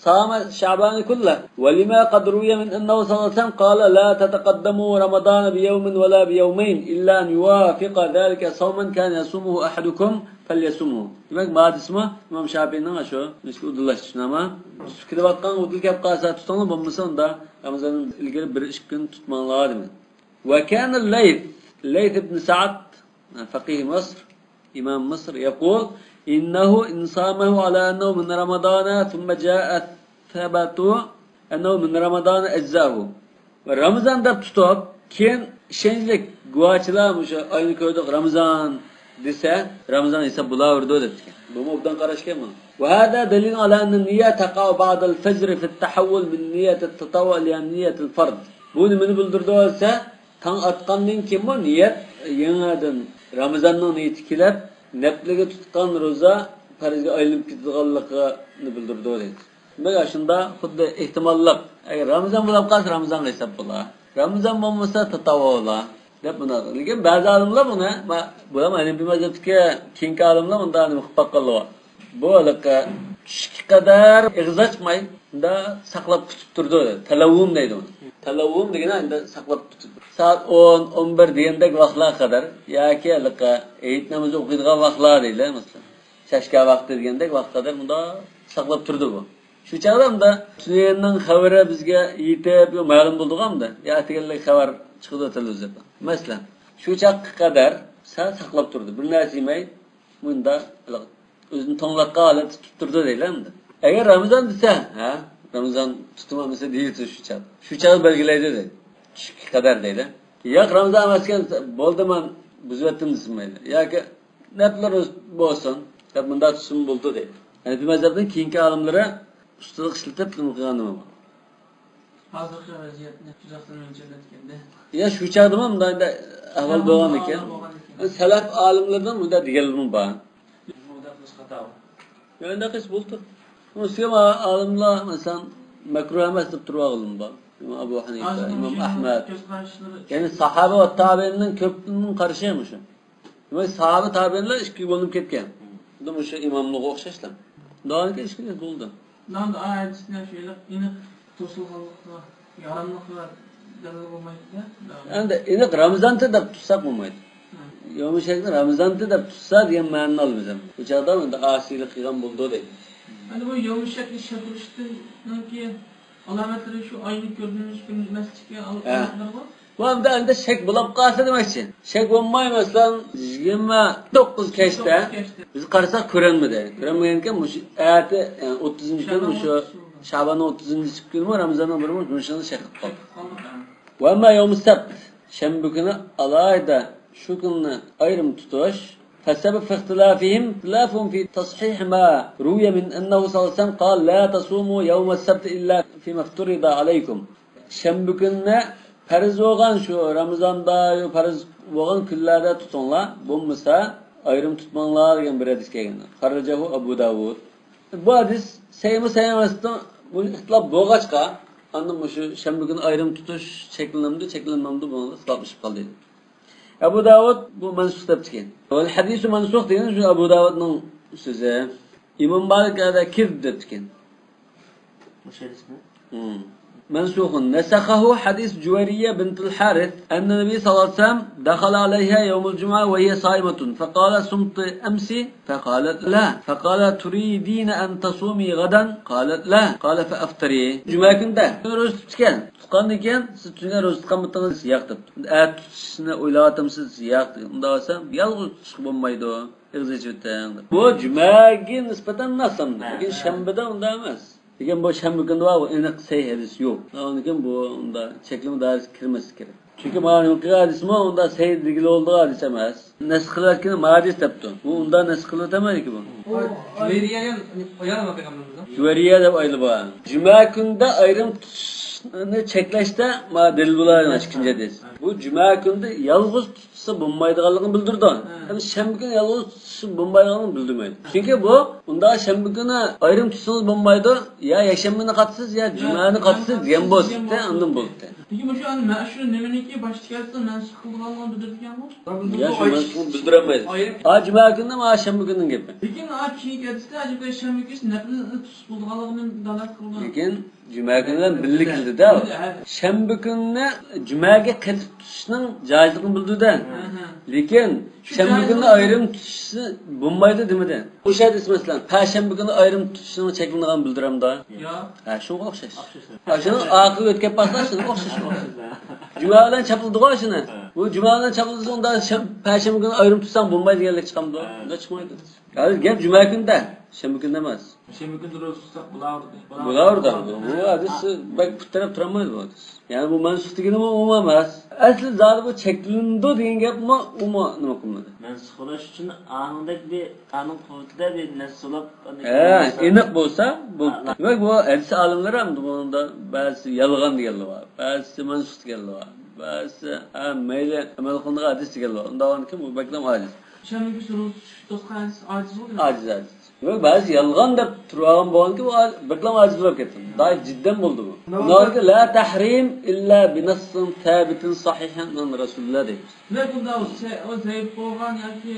صام شعبان كله، ولما قد روي من أنه صلى الله عليه وسلم قال: لا تتقدموا رمضان بيوم ولا بيومين إلا أن يوافق ذلك صوما كان يصومه أحدكم فليصمه. دېمەك، مادىسىمۇ ئىمام شافىئىنىڭ شۇ، مۇشۇ ئۇدۇللاشتۇرۇشنىما؟ تۇتۇپ كېلىۋاتقان ئۇدۇل كەپ قالسا تۇتۇڭلار، بولمىسا ئۇندا رامىزاندىن ئىلگىرى بىر ئىككى كۈن تۇتماڭلار دېمەك. وكان الليث، ليث بن سعد، فقيه مصر، إمام مصر، يقول: إنه إن صامه على أنه من رمضان ثم جاء الثبت أنه من رمضان أجزأه. رامىزان دەپ تۇتۇپ، كېيىن ئىشەنچلىك گۇۋاھچىلار مۇشۇ ئاينى كۆردۇق، رامىزان دېسە، رامىزان ھېساب بولاۋېرىدۇ دەپتىكەن. بۇمۇ ئوبدان قاراشكەن بۇ. وهذا دليل على أن النية تقع بعد الفجر في التحول من نية التطوع إلى نية الفرض. بۇ نېمىنى بىلدۈرىدۇ دېسە، تاڭ ئاتقاندىن كېيىنمۇ نىيەت يېڭىدىن رامىزاننىڭ نىيىتى كېلىپ، نەپلىگە تۇتقان روزا پەرزگە ئايلىنىپ كېتىدىغانلىقىنى بىلدۈرىدۇ دەيدۇ. دېمەك، ئاشۇنداق خۇددى ئېھتىماللىق. ئەگەر رامىزان بولۇپ قالسا، رامىزانغا ھېساب بولا. رامىزان بولمىسا، تاتاۋا بولا. دەپ بۇنداق. لېكىن بەزى ئالىملار بۇنى، ما-، بۇلار ھەنىفىي مەزھەپتىكى كېيىنكى ئالىملار مۇنداق نېمە قىلىپ باققانلار بار. بۇ ھېلىقى چۈشكە قەدەر ئېغىز ئاچماي، مۇنداق ساقلاپ تۇتۇپ تۇرىدۇ. تەلەۋۋۇم دەيدۇ ئۇنى. تەلەۋۋۇم دېگىنى ئەمدى ساقلاپ تۇتۇپ. سائەت ئون، ئون بىر دېگەندەك ۋاقىتلارغا قەدەر ياكى ھېلىقى ھېيت نامىزى ئوقۇيدىغان ۋاقىتلار دەيلى، مەسىلەن. چاشكا ۋاقتى دېگەندەك ۋاقىتقا قەدەر مۇنداق ساقلاپ تۇرىدۇ بۇ. شۇ چاغدا ئەمدى تۈنۈگۈننىڭ خەۋىرى بىزگە يېتىپ، يو، مەلۇم بولىدىغۇ ئەمدى. يا ئەتىگەنلىك خەۋەر چىقىدۇ تېلېۋىزوردا. مەسىلەن، شۇ چاغقا قەدەر سەل ساقلاپ تۇرىدۇ. بىر نەرسە يېمەي، مۇنداق ئۆزىنى توڭلاتقان ھالەتتە تۇتۇپ تۇرىدۇ دەيلى ئەمدى. ئەگەر رامىزان دېسە، ھە، رامىزان تۇتۇلمىسا دېيىدۇ شۇ چاغ. شۇ چاغ بەلگىلەيدۇ دەيدۇ. چۈشكە قەدەر دەيدۇ. ياق، رامىزان ئەمەسكەن، بولدى، مەن بۇزۇۋەتتىم دېسە بولمايدۇ. ياكى نەپلىرى بولسۇن دەپ مۇنداق تۇتسىمۇ بولىدۇ دەيدۇ. ھەنىفىي مەزھەپنىڭ كېيىنكى ئالىملىرى ئۇستىلىق ئىشلىتىپ نېمە قىلغان نېمە بار؟ ھازىرقى ۋەزىيەتنى تۈزەتسەم مەنچە دەتكەندە. يا شۇ چاغدىمۇ مۇنداق ئەھۋال بولغان ئىكەن. بولغان ئىكەن. سەلەف ئالىملىرىنىڭ مۇنداق دېگەنلىرىمۇ بار. بۇنداق قىلىش خاتا. يا ئۇنداق قىلسا بولىدۇ. ئۇنىڭ ئۈستىگە ئالىملار، مەسىلەن، مەكرۇھ ئەمەس دەپ تۇرۇۋالغانلار بار. ئىمام ئابۇ ھەنىفە، ھازىر ئىمام ئەھمەد. كۆز قاراشلىرى يەنى ساھابە ۋە تابىئىننىڭ كۆپىنىڭ قارىشى مۇشۇ. دېمەك، ساھابە تابىئىنلار ئىككىگە بۆلۈنۈپ كەتكەن. خۇددى مۇشۇ ئىماملىققا ئوخشاشلا. داۋاملىق ئىككىگە بۆلدى. نان ئايەتسىنى شۇ ئېنىق توسۇلغانلىقىغا، ھاراملىقىغا دەلىل بولمايدۇ-دە. ئەمدى ئېنىق رامىزانتى دەپ تۇتساق بولمايدۇ. ھە. يومى شەكنى رامىزانتى دەپ تۇتسا دېگەن مەنىنى ئالىمىز ئەمدى. بۇ چاغدا ئەمدى ئاسىيلىق قىلغان بولىدۇ دەيدۇ. ئەمدى بۇ يومى شەكنى شەك ئۇرۇشتىن كېيىن ئالامەتلىرى شۇ ئاينىڭ كۆرۈنۈش، كۆرۈنمەسلىكى ئال-، ھە. ئالامەتلىرىغۇ؟ بۇ ئەمدى، ئەمدى شەك بولاپ قالسا دېمەكچى. شەك بولماي، مەسىلەن، يىگىرمە توققۇز كەچتە بىز قارىساق كۆرەلمىدى. كۆرەلمىگەنكەن، مۇشۇ ئەتە، يەنى ئوتتۇزىنچى كۈن، مۇشۇ شاباننىڭ ئوتتۇزىنچى كۈنىمۇ، رامىزاننىڭ بىرىمۇ، مۇشۇنى شەك قىلىپ قالدى. ۋە ئەمما يومۇ سەبت، شەنبە كۈنى ئالاھىدە شۇ كۈننى ئايرىم تۇتۇش، فالسبب في اختلافهم اختلاف في تصحيح ما روي من أنه صلى الله عليه وسلم قال: لا تصوموا يوم السبت إلا فيما افترض عليكم. شەنبە كۈننى پەرز بولغان، شۇ رامىزاندا پەرز بولغان كۈنلەردە تۇتۇڭلار، بولمىسا ئايرىم تۇتماڭلار دېگەن بىر ھەدىس كەلگەن. خرجه أبو داود. بۇ ھەدىس سەھىھمۇ، سەھىھ ئەمەسمۇ، بۇ ئىختىلاپ بولغاچقا، ئاندىن مۇشۇ شەنبە كۈنى ئايرىم تۇتۇش چەكلىنەمدۇ، چەكلەنمەمدۇ، بۇنىڭدا ئىختىلاپلىشىپ قالدى. ئەبۇ داۋۇد بۇ مەنسۇخ دەپتىكەن. ۋەل ھەدىسۇ مەنسۇخ دېگەن شۇ ئەبۇ داۋۇدنىڭ سۆزى. ئىمام مالىك ھەدە كىزب دەپتىكەن. مۇشۇ ھەدىسمۇ؟ مم. مەنسۇخۇن. نەسەخەھۇ ھەدىس جۇۋەيرىيە بىنتىل ھارىس. ئەننە نەبىي سەللەللاھۇ ئەلەيھى ۋەسەللەم دەخەلە ئەلەيھا يەۋمۇل جۇمۇئە ۋە ھىيە سائىمەتۇن. فەقالە سۇمتى ئەمسى؟ فقالت لا. فقال تريدين أن تصومي غدا؟ قالت لا. قال فأفطري. جۈمە كۈنىدە روزا تۇتۇپتىكەن. تۇتقاندىن كېيىن سىز تۈنۈگۈن روزا تۇتقانمىدىڭىز؟ ياق دەپتۇ. ئەتە تۇتۇشنى ئويلاۋاتامسىز؟ ياق دېگەن. ئۇنداق بولسا يالغۇز تۇتۇشقا بولمايدۇ. ئېغىز ئېچىۋېتىڭ دەپ. بۇ جۈمەگە نىسبەتەن ناسامدۇ. لېكىن شەنبىدە ئۇنداق ئەمەس. لېكىن بۇ شەنبە كۈنى بار، بۇ ئېنىق سەھىھ ھەدىس يوق. ئۇنىڭ ئۈچۈن بۇ ئۇنداق چەكلىمە دائىرىسىگە كىرمەسلىك كېرەك. چۈنكى مانا يۇقىرىقى ھەدىسمۇ ئۇنداق سەھىھ دېگىلى بولىدىغان ھەدىس ئەمەس. نەسخ قىلىۋەتكىنى ما ھەدىس دەپتۇ. بۇ ئۇنداق نەسخ قىلىۋېتەلمەيدىكى بۇ. ئۇ جۇۋەيرىيە دېگەن ئايال بار پەيغەمبىرىمىزنىڭ. جۇۋەيرىيە دەپ ئايىلى بار. جۈمە كۈنىدە ئايرىم تۇتۇشنى چەكلەشتە ما دەلىل بولار ئىككىنچى ھەدىس. بۇ جۈمە كۈنىدە يالغۇز تۇتسا بولمايدىغانلىقىنى بىلدۈرىدۇ. ھە. ئەمما شەنبە كۈنى يالغۇز تۇتسا بولمايدىغانلىقىنى بىلدۈرمەيدۇ. چۈنكى بۇ ئۇنداق شەنبە كۈنى ئايرىم تۇتسىڭىز بولمايدۇ، يا يەكشەنبىنى قاتىسىز، يا جۈمەنى قاتىسىز دېگەن بولسا ئاندىن بولدى. لېكىن مۇشۇ ئەمدى مەشۇ نېمىنىڭكى باشتا كەلسە مەنسۇخ قىلىدىغانلىقىنى بىلدۈرىدىكەنغۇ؟ يا شۇ مەنسۇخنى بىلدۈرەلمەيدۇ. ئا جۈمە كۈنى، ما شەنبە كۈنىنىڭ گېپى. لېكىن ئا كېيىنكى ھەدىستە ئەجەبكە شەنبە كۈنى نەپلىنى تۇتسا بولىدىغانلىقىنى دالالەت قىلىدۇ. لېكىن جۈمە كۈنى بىلەن بىللە كېلدى-دە. شەنبە كۈنىنى جۈمەگە قېتىپ تۇتۇشنىڭ جايىزلىقىنى بىلدۈردى. ھە، ھە. لېكىن شەنبە كۈنىنى ئايرىم تۇتۇشنى بولمايدۇ دېمىدى. ئوشۇ ھەدىس مەسىلەن، پەشەنبە كۈنى ئايرىم تۇتۇشنىڭ چەكلىنىدىغانلىقىنى بىلدۈرەمدۇ؟ ياق. ھە، شۇنىڭغا ئوخشاش. ھە، شۇنىڭ ئارقىغا ئۆتۈپ كەپ قالسا، شۇنىڭغا ئوخشاش. جۈمە بىلەن چاپلىدىغۇ شۇنى. بۇ جۈمە بىلەن چاپلىدىغۇ، ئۇندا شەم-، پەشەنبە كۈنى ئايرىم تۇتساڭ بولمايدۇ دېگەنلىك چىقامدۇ؟ ھە. ئۇنداق چىقمايدۇ. ھازىر گەپ جۈمە كۈنىدە، شەنبە كۈندە ئەمەس. شەنبە كۈندە روزا تۇتساق بولاۋېرىدۇ. بولاۋېرىدۇ. بۇ ھەدىس بەك پۇت تەرەپ تۇرالمايدۇ بۇ ھەدىس. يەنى بۇ مەنسۇخ دېگىنىمۇ ئۇمۇ ئەمەس. ئەسلى زادى بۇ چەكلىنىدۇ دېگەن گەپمۇ ئۇمۇ نېمە قىلمىدى. مەنسۇخ قىلىش ئۈچۈن ئانىڭدەك بىر، ئانىڭ قۇۋۋىتىدە بىر نەس سولاپ، ھە، ئېنىق بولسا بولدى. دېمەك، بۇ ھەدىس ئالىملىرى ھەم بۇنىڭدا بەزىسى يالغان دېگەنلەر بار، بەزىسى مەنسۇخ دېگەنلەر بار، بەزىسى، ھە، مەيلى ئەمەل قىلىنىدىغان ھەدىس دېگەنلەر بار. ئۇنداق بولغاندىكىن بۇ بەكلا ئاجىز. شەنبە كۈنى روزا تۇتۇش توسقان ھەدىس ئاجىز بولدى. ئاجىز، ئاجىز. ياق، بەزى يالغان دەپ تۇرۇۋالغان بولغانكى، بۇ بەكلا ئاجىز بولۇپ كەتتى. دائىم جىددەن بولدى بۇ. بۇنىڭدىكى لا تحريم إلا بنص ثابت صحيح عن رسول الله دەيمىز. دېمەك، بۇندا ئۇ زەئىپ بولغان ياكى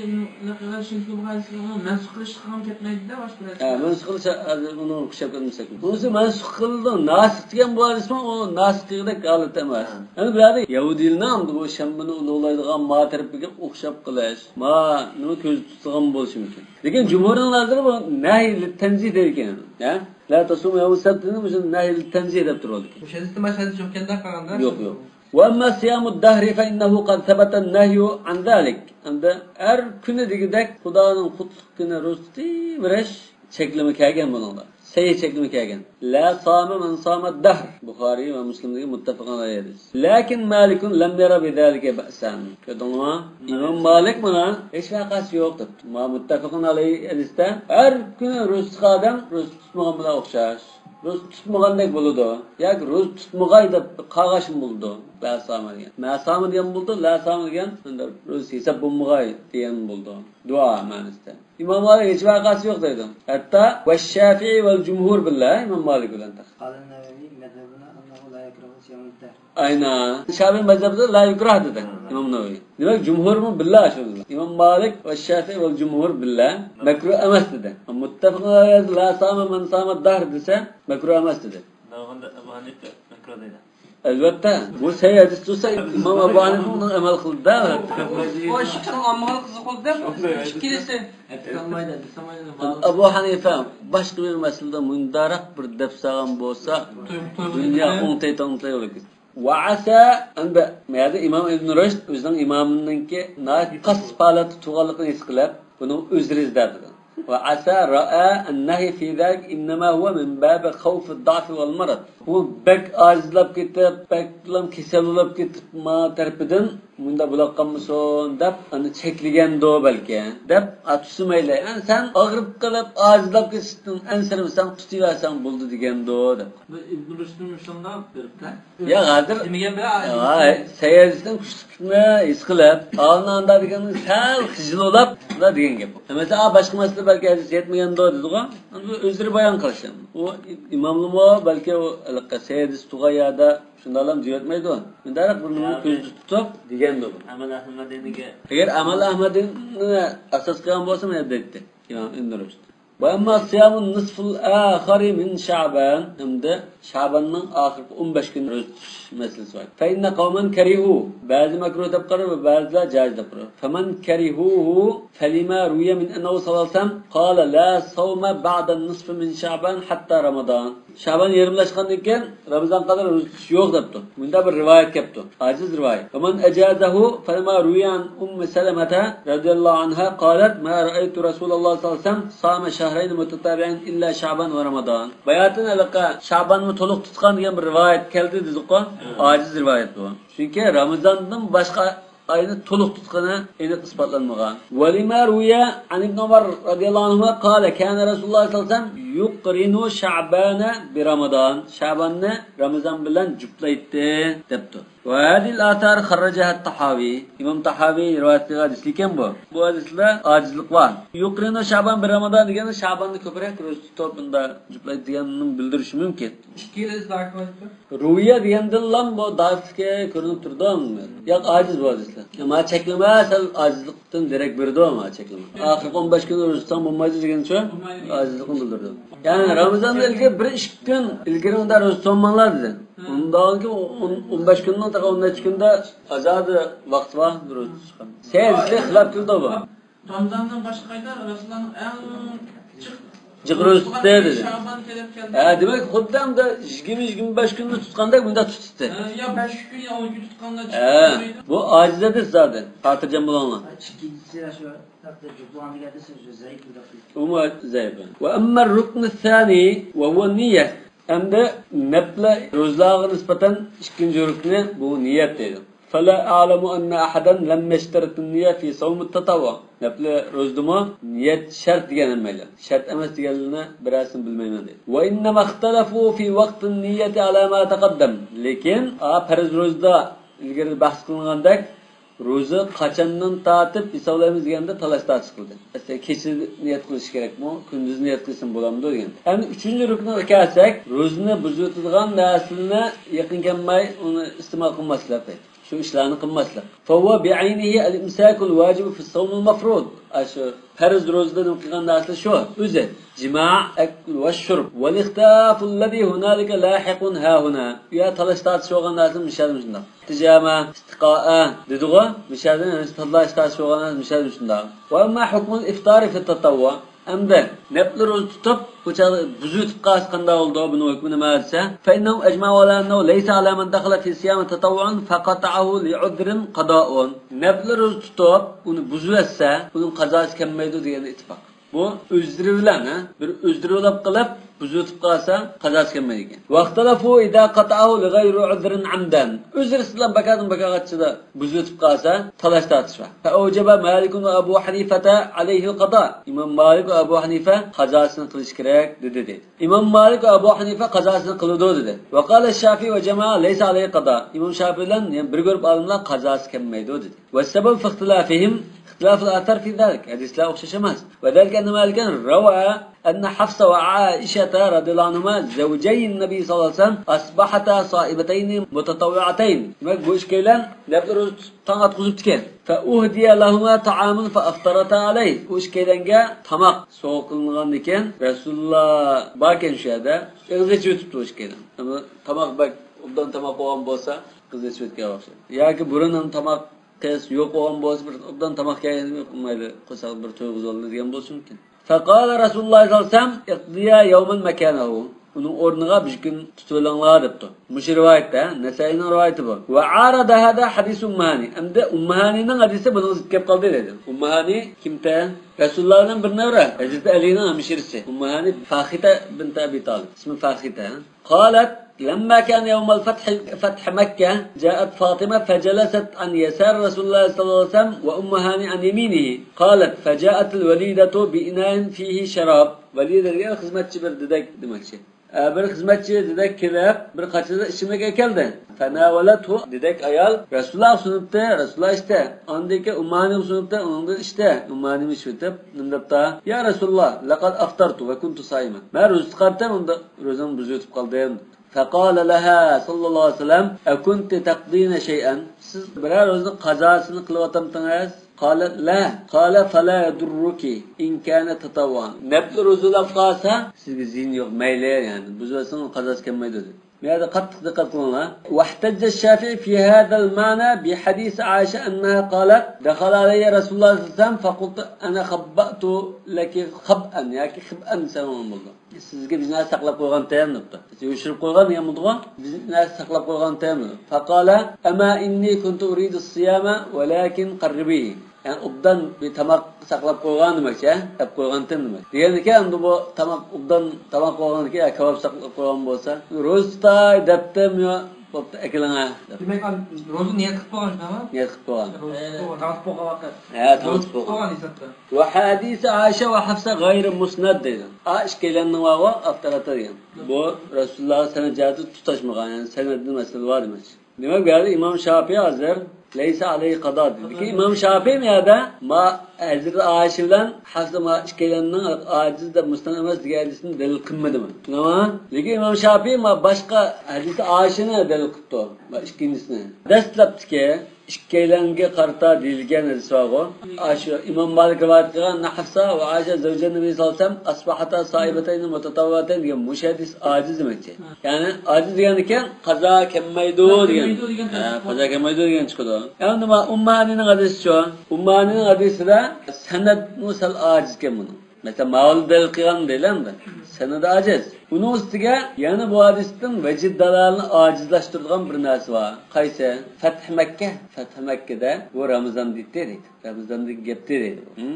شۇنچىلىك بولغان ھەدىسلەرنى مەنسۇخ قىلىشقا كەتمەيدۇ-دە، باشقا بىر ھەدىس. ھە، مەنسۇخ قىلىش، ھازىر ئۇنى ئۇقۇشۇپ كەتمىسەك. بۇنىسى مەنسۇخ قىلىدۇ، ناسىخ دېگەن بۇ ھەدىسمۇ ئۇ ناسىخ دېگۈدەك ھالەتتە ئەمەس. ھە. يەنى بۇ يەردە يەھۇدىيلارنىڭ بۇ شەنبىنى ئۇلۇغلايدىغان ما تەرىپىگە ئوخشاپ قېلىش، ما نېمە كۆزدە تۇتىدىغان بولۇشى مۇمكىن. لېكىن جۇمھۇرنىڭ نەزىرى بۇ نەھي لىتتەنزىھ دەيدىكەن. ھە؟ لا تەسۇمۇ يەۋمۇ سەبتىنى مۇشۇ نەھي لىتتەنزىھ دەپ تۇرىدىكەن. مۇشۇ ھەدىستە باشقا ھەدىس يوقكەندەك قالغاندا. يوق، يوق. وأما صيام الدهر فإنه قد ثبت النهي عن ذلك. ئەمدى ھەر كۈنى دېگۈدەك خۇدانىڭ قۇتلۇق كۈنى روزا تۇتۇۋېرىش چەكلىمە كەلگەن بۇنىڭدا. سەھىھ چەكلىمە كەلگەن. لا صام من صام الدهر. بۇخارىي ۋە مۇسلىمدىكى مۇتتەپىقۇن ئەلەيھى ھەدىس. لەكىن مالىكۇن لەم يەرە بىزالىكە بەئسەن. كۆردۈڭلارمۇ؟ ئىمام مالىك مانا ھېچ ۋەقەسى يوق دەپتۇ. ما مۇتتەپىقۇن ئەلەيھى ھەدىستە ھەر كۈنى روزا تۇتقان ئادەم روزا تۇتمىغان بىلەن ئوخشاش. روزا تۇتمىغاندەك بولىدۇ. ياكى روزا تۇتمىغاي دەپ قالغاچمۇ بولىدۇ. لا سامە دېگەن. ما سامە دېگەن بولىدۇ، لا سامە دېگەن، ئەمدى روزا ھېساب بولمىغاي دېگەن بولىدۇ. دۇئا مەنىسىدە. ئىمام مالىك ھېچ ۋەقەسى يوق دەيدۇ. ھەتتا ۋەششافىئى ۋەل جۇمھۇر بىللە ئىمام مالىك بىلەن تېخى. قال النووي مذهبنا أنه لا يكره صيام الدهر. ئاينا. شافىئى مەزھەبىدە لا يۇكراھ دېدى ئىمام نەۋەۋى. دېمەك، جۇمھۇرمۇ بىللە شۇ. ئىمام مالىك ۋەششافىئى ۋەل جۇمھۇر بىللە مەكرۇھ ئەمەس دېدى. مۇتتەپىقۇن ئەلەيھى لا سامە مەن سامە دەھر دېسە، مەكرۇھ ئەمەس دېدى. دەۋاغاندا ئەبۇ ھەنىفە مەكرۇھ دەيدۇ. ئەلۋەتتە، بۇ سەھىھ ھەدىس تۇرسا، ئىمام ئەبۇ ھەنىفە ئۇنىڭ ئەمەل قىلدى-دە، ئەلۋەتتە. ئۇ شۇ چاغ ئاممىغا قىزىق بولدى-دە، ئىككىلىسى. ئەبۇ ھەنىفە باشقا بىر مەسىلىدە مۇنداقراق بىر دەپ سالغان بولسا، دۇنيا ئوڭتاي-توڭتاي بولۇپ كېتىدۇ. ۋە ئەسا، ئەمدى، مەيەردە ئىمام ئىبن رۇشد ئۆزىنىڭ ئىمامىنىڭكى ناھايىتى تاس ھالەتتە تۇرغانلىقىنى ھېس قىلىپ، بۇنىڭ ئۆزرى ئىزدەپ. ۋە ئەسا رائا ئەننەھي فى زالىك ئىننەما ھۇۋە مىن بابى خەۋفى دەئفى ۋەل مەرەد. بۇ بەك ئاجىزلاپ كېتىپ، بەكلا كېسەل بولۇپ كېتىپ، ما تەرىپىدىن مۇنداق بولۇپ قالمىسۇن دەپ، ئۇنى چەكلىگەندۇ بەلكى، دەپ، ئا، تۇتسا مەيلى. يەنى سەن ئاغرىپ قېلىپ، ئاجىزلاپ كېتىشتىن ئەنسىرىمىسەڭ، تۇتۇۋەرسەڭ بولدى دېگەندۇ، دەپ. بۇ ئىبن رۇشدمۇ شۇنداق بېرىپتۇ. ياق، ھازىر، دېمىگەن بىر ھاي، سەھىھ ھەدىسنىڭ كۈچلۈكلۈكىنى ھېس قىلىپ، ئالناندا دېگەننى سەل خىجىل بولۇپ، شۇنداق دېگەن گەپ. مەسىلەن، ئا، باشقا مەسىلىدە بەلكى ھەدىس يەتمىگەندۇ دېدىغۇ، ئەمدى ئۆزلىرى بايان قىلىشى. ئۇ ئىماملىمۇ بەلكى ئۇ ھېلىقى سەھىھ ھەدىس تۇرغان يەردە شۇنداقلام دېيەتمەيدۇ. مۇنداقراق بىر نېمىنى كۆزدە تۇتۇپ دېگەندۇ بۇ. ئەمەل ئەھمەدىنىگە. ئەگەر ئەمەل ئەھمەدىنى ئاساس قىلغان بولسا، مانا دەيتتى ئىمام ئىبن رۇشد. ۋە ئەمما سىيامۇن نىسفىل ئاخىرى مىن شەئبان. ئەمدى شەئباننىڭ ئاخىرقى ئون بەش كۈنى روزا تۇتۇش مەسىلىسى بار. فەئىننە قەۋمەن كەرىھۇ. بەزى مەكرۇھ دەپ قارار ۋە بەزىلەر جائىز دەپ قارار. فەمەن كەرىھۇھۇ فەلىما رۇۋىيە مىن ئەننەھۇ سەللەللاھۇ ئەلەيھى ۋەسەللەم قالە لا سەۋمە بەئدە نىسفى مىن شەئبان ھەتتا رامىدان. شەئبان يېرىملاشقاندىن كېيىن رامىزان قەدەر روزا تۇتۇش يوق دەپتۇ. مۇنداق بىر رىۋايەت كەپتۇ. ئاجىز رىۋايەت. ۋە مەن ئەجازەھۇ فەلىما رۇۋىيە ئەن ئۇممى سەلەمەتە رەزىيەللاھۇ ئەنھا قالەت ما رەئەيتۇ رەسۇلەللاھ سەللەللاھۇ ئەلەيھى ۋەسەللەم سامە شەھرەينى مۇتەتابىئەينى ئىللا شەئبان ۋە رامىدان. باياتىن ھېلىقى شەئبانمۇ تولۇق تۇتقان دېگەن بىر رىۋايەت كەلدى دېدۇققۇ. ئاجىز رىۋايەت بۇ. چۈنكى رامىزاندىن باشقا ئاينى تولۇق تۇتقىنى ئېنىق ئىسپاتلانمىغان. ولما روي عن ابن عمر رضي الله عنهما قال كان رسول الله صلى الله عليه وسلم يقرن شعبان برمضان. شەئباننى رامىزان بىلەن جۈپلەيتتى دەپتۇ. وهذه الآثار خرجها الطحاوي. ئىمام تاھاۋى رىۋايەت قىلغان ھەدىس ئىكەن بۇ. بۇ ھەدىسلەر ئاجىزلىق بار. يقرن شعبان برمضان دېگەندە شەئباننى كۆپرەك روزا تۇتۇپ بۇندا جۈپلەيدۇ دېگەننى بىلدۈرۈشى مۇمكىن. ئىككىلىسى داكىۋا روۋىيە دېگەندىنلا بۇ داستىكى كۆرۈنۈپ تۇرىدۇ. ياق، ئاجىز بۇ ھەدىسلەر. مانا چەكلىمە سەل ئاجىزلىقتىن دېرەك بېرىدۇ، مانا چەكلىمە. ئاخىرقى ئون بەش كۈنى روزا تۇتساڭ بولمايدۇ دېگەنچۇ؟ بولمايدۇ. ئاجىزلىقنى بىلدۈرىدۇ. يەنى رامىزاندىن ئىلگىرى بىر ئىككى كۈن ئىلگىرى ئۇنداق روزا تۇتۇۋالماڭلار دېدى. ئۇنداق كېيىن ئون، ئون بەش كۈننىڭ تېخى ئون نەچچە كۈندە ئازادە ۋاقتى بار روزا تۇتۇشقا. سەھىھ ھەدىسكە خىلاپ كېلىدۇ بۇ. رامىزاندىن باشقا قايتا رەسۇلۇللانىڭ ئەڭ جىق، جىق روزا تۇتتى دېدى. شەئبان كېلىپ كەلدى. ھە، دېمەك، خۇددى ئەمدى يىگىرمە، يىگىرمە بەش كۈننى تۇتقاندەك بۇنداق تۇتتى. ھە، يا بەش كۈن، يا ئون كۈن تۇتقاندا ھە، چىقىپ بۇ ئاجىز ھەدىس زادى. خاتىرجەم بولۇڭلار. ئىككىنچىسى شۇ ھەقتە جۇبلان دېگەن ھەدىس زەئىپ دەپ. ئۇمۇ زەئىپ. ۋە ئەممە رۇكنۇ سانى ۋە ھۇۋە نىيە. ئەمدى نەپلى روزىلارغا نىسبەتەن ئىككىنچى رۇكنى بۇ نىيەت دەيدۇ. فلا أعلم أن أحدا لم يشترط النية في صوم التطوع. نەپلى روزىدىمۇ نىيەت شەرت دېگەن ھەممەيلەن. شەرت ئەمەس دېگەنلىرىنى بىرەرسىنى بىلمەيمەن دەيدۇ. وإنما اختلفوا في وقت النية على ما تقدم. لېكىن، ئا، پەرز روزىدا ئىلگىرى بەھس قىلىنغاندەك، روزا قاچاندىن تارتىپ ھېسابلايمىز دېگەندە تالاش-تارتىش قىلدى. مەسىلەن، كېچە نىيەت قىلىش كېرەكمۇ، كۈندۈز نىيەت قىلسىمۇ بولامدۇ دېگەن. ئەمدى ئۈچىنچى رۇكنىغا كەلسەك، روزىنى بۇزۇۋېتىدىغان نەرسىلەرنى يېقىن كەلمەي ئۇنى ئىستېمال قىلماسلىق. شۇ ئىشلارنى قىلماسلىق. فهو بعينه الإمساك الواجب في الصوم المفروض. ئاشۇ پەرز روزىدا نېمە قىلغان نەرسە شۇ ئۆزى. جىماع، ئەكل ۋە شۇرب. والاختلاف الذي هنالك لاحق هاهنا. ئۇ يەردە تالاش-تارتىش بولغان نەرسە مۇشۇ يەردە مۇشۇنداق. تىجامە، ئىستىقائە دېدىغۇ. مۇشۇ يەردە تالاش-تارتىش بولغان نەرسە مۇشۇ يەردە مۇشۇنداق. وأما حكم الإفطار في التطوع. ئەمدى نەپلى روزا تۇتۇپ، بۇ چاغدا بۇزۇۋېتىپ قالسا قانداق بولىدۇ؟ بۇنىڭ ھۆكمى نېمە دېسە، فإنهم أجمعوا على أنه ليس على من دخل في صيام تطوع فقطعه لعذر قضاء. نەپلى روزا تۇتۇپ، ئۇنى بۇزۇۋەتسە، ئۇنىڭ قازاسى كەلمەيدۇ دېگەندە ئىتتىپاق. بۇ ئۆزرى بىلەن، ھە، بىر ئۆزرى بولۇپ قېلىپ، بۇزۇۋېتىپ قالسا، قازاسى كەلمەيدىكەن. واختلفوا إذا قطعه لغير عذر عمدا. ئۆزرىسىدىن بىكاردىن بىكارغا بۇزۇۋېتىپ قالسا، تالاش تارتىش بار. فأوجب مالك وأبو حنيفة عليه القضاء. ئىمام مالىك ۋە ئەبۇ ھەنىفە قازاسىنى قىلىش كېرەك دېدى، دەيدۇ. ئىمام مالىك ۋە ئەبۇ ھەنىفە قازاسىنى قىلىدۇ دېدى. وقال الشافعي وجماعة ليس عليه قضاء. ئىمام شافىئى بىلەن يەنە بىر گۇرۇپ ئالىملار قازاسى كەلمەيدۇ دېدى. والسبب في اختلافهم اختلاف الآثار في ذلك. ھەدىسلەر ئوخشاش ئەمەس. وذلك أن مالكا روى أن حفصة وعائشة رضي الله عنهما زوجي النبي صلى الله عليه وسلم أصبحتا صائمتين متطوعتين. دېمەك، بۇ ئىككىيلەن نەپلى روزا تۇتۇپ تاڭ ئاتقۇزۇپتىكەن. فأهدي لهما طعام فأفطرتا عليه. بۇ ئىككىيلەنگە تاماق سوۋغا قىلىنغاندىكەن، رەسۇلۇللا باركەن شۇ يەردە، ئېغىز ئېچىۋېتىپتۇ ئىككىيلەن. ئەمما تاماق بەك ئوبدان تاماق بولغان بولسا، ئېغىز ئېچىۋەتكەن ئوخشايدۇ. ياكى بۇرۇن ھەم تاماق قىس يوق بولغان بولسا، بىر ئوبدان تاماق كەلگەن، مايلى، قورساق بىر تويغۇزۇۋالدى دېگەن بولسا مۇمكىن. فقال رسول الله صلى الله عليه وسلم: اقضيا يوما مكانه. ئۇنىڭ ئورنىغا بىر كۈن تۇتۇۋېلىڭلار دەپتۇ. مۇشۇ رىۋايەتتە، نەسائىينىڭ رىۋايىتى بۇ. وعارض هذا حديث أم هاني. ئەمدى ئۇممۇ ھانىنىڭ ھەدىسى بۇنىڭغا زىت كەپ قالدى دەيدۇ. ئۇممۇ ھانى كىمتە؟ رەسۇلۇللا بىلەن بىر نەۋرە. ھەزرىتى ئەلىنىڭ ھەمشىرىسى. ئۇممۇ ھانى فاخىتە بنت أبي طالب. ئىسمى فاخىتە. قالت: لما كان يوم الفتح، فتح مكة، جاءت فاطمة فجلست عن يسار رسول الله صلى الله عليه وسلم وأم هاني عن يمينه. قالت: فجاءت الوليدة بإناء فيه شراب. ۋەلىدە دېگەن خىزمەتچى بىر دېدەك دېمەكچى. ئە، بىر خىزمەتچى دېدەك كېلىپ، بىر قاچىدا ئىچىملىك ئەكەلدى. فناولته، دېدەك ئايال رەسۇلۇللاغا سۇنۇپتۇ، رەسۇلۇللا ئىچتى. ئاندىن كېيىن ئۇممۇ ھانىغا سۇنۇپتۇ، ئۇنىڭدىن ئىچتى. ئۇممۇ ھانىمۇ ئىچىۋېتىپ، نېمە دەپتۇ؟ يا رەسۇلۇللا، لقد أفطرت وكنت صائما. مەن روزا تۇتقانتىم، ئۇندا روزامنى بۇزۇۋېتىپ قالدىم. فقال لها صلى الله عليه وسلم: أكنت تقضين شيئا؟ سىز بىرەر روزىنىڭ قازاسىنى قىلىۋاتامتىڭىز؟ قالت: لا. قال: فلا يضرك إن كان تطوعا. نەپلى روزىلاپ قالسا، سىزگە زىيىنى يوق، مەيلى، يەنى بۇزۇۋەتسىڭىز قازاسى كەلمەيدۇ، دېدى. بۇ يەردە قاتتىق دىققەت قىلىڭلار. واحتج الشافعي في هذا المعنى بحديث عائشة أنها قالت: دخل علي رسول الله صلى الله عليه وسلم فقلت: أنا خبأت لك خبأ ياكى خبئا دېسەڭ بولىدۇ. سىزگە بىر نەرسە ساقلاپ قويغانتىم دەپتۇ. يوشۇرۇپ قويغان دېگەن بولىدىغۇ. بىر نەرسە ساقلاپ قويغانتىم. فقال: أما إني كنت أريد الصيام ولكن قربيه. يەنى ئوبدان بىر تاماق ساقلاپ قويغان دېمەكچى، ھە؟ دەپ قويغانتىم دېمەك. دېگەنىكەن، ئەمدى بۇ تاماق ئوبدان تاماق بولغاندىكىن، يا كاۋاپ ساقلاپ قويغان بولسا، روزا تۇتاي دەپتىم، يا بوپتۇ، ئەكېلىڭە دەپ. دېمەك، ئان-، روزا نىيەت قىلىپ قويغان شۇنداقمۇ؟ نىيەت قىلىپ قويغان. روزا ھە. تۇتۇپ قويغان، تاماق تۇتۇپ قويغان ۋاقىت. ھە، تاماق روزا تۇتۇپ قويغان. تۇتۇپ قويغان ھېسابتا. وحديث عائشة وحفصة غير مسند دەيدۇ. ئا، ئىككىيلەننىڭ بارغۇ ئاپتاراتتا دېگەن. بۇ رەسۇلۇللاغا سەنەد جەھەتتە تۇتاشمىغان، يەنى سەنەدتە مەسىلە بار دېمەكچى. دېمەك، بۇ يەردە ئىمام شافىئى ھازىر لەيسە ئەلەيھى قازا دېدى. لېكىن ئىمام شافىئى بۇ يەردە ما ھەزرىتى ئائىشە بىلەن ھەفسە ما ئىككىيلەننىڭ ئاجىز دەپ مۇستەن ئەمەس دېگەن ھەدىسىنى دەلىل قىلمىدىمۇ؟ شۇنداقمۇ؟ لېكىن ئىمام شافىئى ما باشقا ھەزرىتى ئائىشىنى دەلىل قىپتۇ. ما ئىككىنچىسىنى. دەسلەپتىكى ئىككىيلەنگە قارىتا دېيىلگەن ھەدىس بارغۇ. ئاشۇ ئىمام مالىك رىۋايەت قىلغان، ئەننە ھەفسە ۋە ئائىشە زەۋجەن نەبىي ساللاللاھۇ ئەلەيھى ۋەسەللەم ئەسبەھتا سائىمەتەينى مۇتەتەۋۋىئاتەينى دېگەن مۇشۇ ھەدىس ئاجىز دېمەكچى. يەنى ئاجىز دېگەنىكەن، قازا كەلمەيدۇ دېگەن. ھە، قازا كەلمەيدۇ دېگەن چىقىدۇ. ئەمدى ما ئۇممۇ ھانىنىڭ ھەدىسىچۇ؟ ئۇممۇ ھانىنىڭ ھەدىسىدە سەنەدمۇ سەل ئاجىزكەن بۇنىڭ. مەسىلەن، ماۋۇ دەلىل قىلغان دەيلى ئەمدى. سەنەدى ئاجىز. ئۇنىڭ ئۈستىگە يەنە بۇ ھەدىستىن ۋەجىد دالالىنى ئاجىزلاشتۇرىدىغان بىر نەرسە بار. قايسى؟ فەتھى مەككە. فەتھى مەككىدە بۇ رامىزاندا ئېيتتى دەيدۇ. رامىزاندىكى گەپتى دەيدۇ. ھىم؟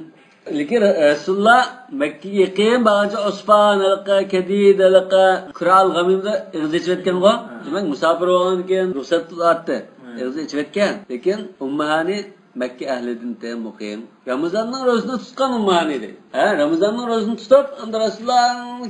لېكىن رەسۇلۇللا مەككىگە يېقىن بارغانچە ئۇسفان ھەلقە، كەدىد ھەلقە، كۇرائەل غەمىمدە ئېغىز ئېچىۋەتكەنغۇ. دېمەك، مۇساپىر بولغاندىكىن رۇخسەت قىلاتتى. ئېغىز ئېچىۋەتكەن. لېكىن ئۇممۇ ھانى مەككە ئەھلىدىن تېخى مۇقىم. رامىزاننىڭ روزىسىنى تۇتقان ئۇممۇ ھانى دەيدۇ. ھە، رامىزاننىڭ روزىسىنى تۇتۇپ، ئەمدى رەسۇلۇللا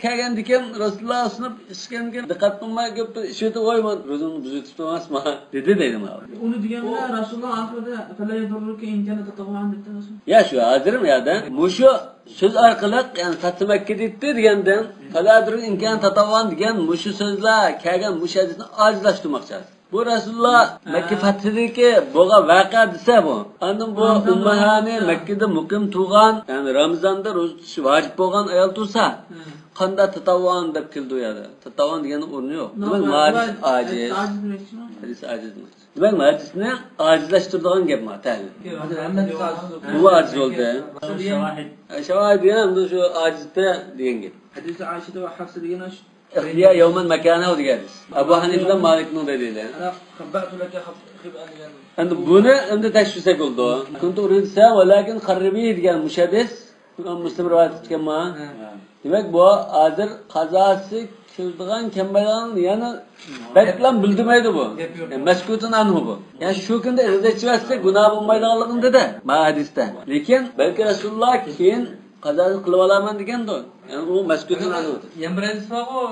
كەلگەندىكىن، رەسۇلۇللا سۇنۇپ ئىچكەندىكىن، دىققەت قىلماي كۆپ ئىچىۋېتىپ، ۋاي، مەن روزامنى بۇزۇۋېتىپتۇ ئەمەسمۇ؟ دېدى دەيدۇ ماۋۇ. ئۇنى دېگەن بىلەن رەسۇلۇللا ئاخىرىدا فەلا يەزۇررۇكە ئىن كانە تەتەۋۋۇئەن دەپتۇ. يا، شۇ ھازىر يەردە مۇشۇ سۆز ئارقىلىق، يەنى فەتھى مەككە دېيىپتۇ دېگەندىن، فەلا يەزۇررۇكە ئىن كانە تەتەۋۋۇئەن دېگەن مۇشۇ سۆزلەر كەلگەن مۇشۇ ھەدىسنى ئاجىزلاشتۇرماقچى. بۇ رەسۇلۇللا مەككە فەتھىدىكى بولغان ۋەقە دېسە بۇ. ئاندىن بۇ ئۇممۇ ھانى مەككىدە مۇقىم تۇرغان، يەنى رامىزاندا روزا تۇتۇش ۋاجىپ بولغان ئايال تۇرسا، قانداق تەتەۋۋۇئەن دەپ كېلىدۇ يەردە. تەتەۋۋۇئەن دېگەننىڭ ئورنى يوق. دېمەك، ھەدىس ئاجىز. ھەدىس ئاجىز دېمەكچى. دېمەك، ھەدىسنى ئاجىزلاشتۇرىدىغان گەپ ما، تەھلىل. بۇ ئاجىز بولدى. شاۋاھىد. شاۋاھىد دېگەن ئەمدى شۇ ئاجىزدە دېگەن گەپ. ھەدىسى ئائىشە ۋە ھەفسە دېگەن ئاشۇ. ئىقتىيا يومەن مەكانەھۇ دېگەن ھەدىس. ئەبۇ ھەنىفە بىلەن مالىكنىڭ دەلىلى. ئەنە خەببەتۇ لەكە خەب-، خىبئەن دېگەن. ئەمدى بۇنى ئەمدى تەكشۈرسەك بولىدۇ. كۇنتۇ ئۇرىدۇ سە ۋەلەكىن قەررىبى دېگەن مۇشۇ ھەدىس. ئىمام مۇسلىم رىۋايەت ئەتكەن ما. ھە. دېمەك، بۇ ھازىر قازاسى كېلىدىغان، كەلمەيدىغان يەنە بەكلا بىلدۈرمەيدۇ بۇ. گەپ يوق. يەنى مەسكۇتۇن ئەنھۇ بۇ. يەنى شۇ كۈندە ئېغىز ئېچىۋەتسە گۇناھ بولمايدىغانلىقىنى دېدى ما ھەدىستە. لېكىن بەلكى رەسۇلۇللا كېيىن قازاسى قىلىۋالارمەن دېگەندۇ. يەنى ئۇ مەسكۇتۇن ئەنھۇ. يەنە بىر ھەدىس بارغۇ،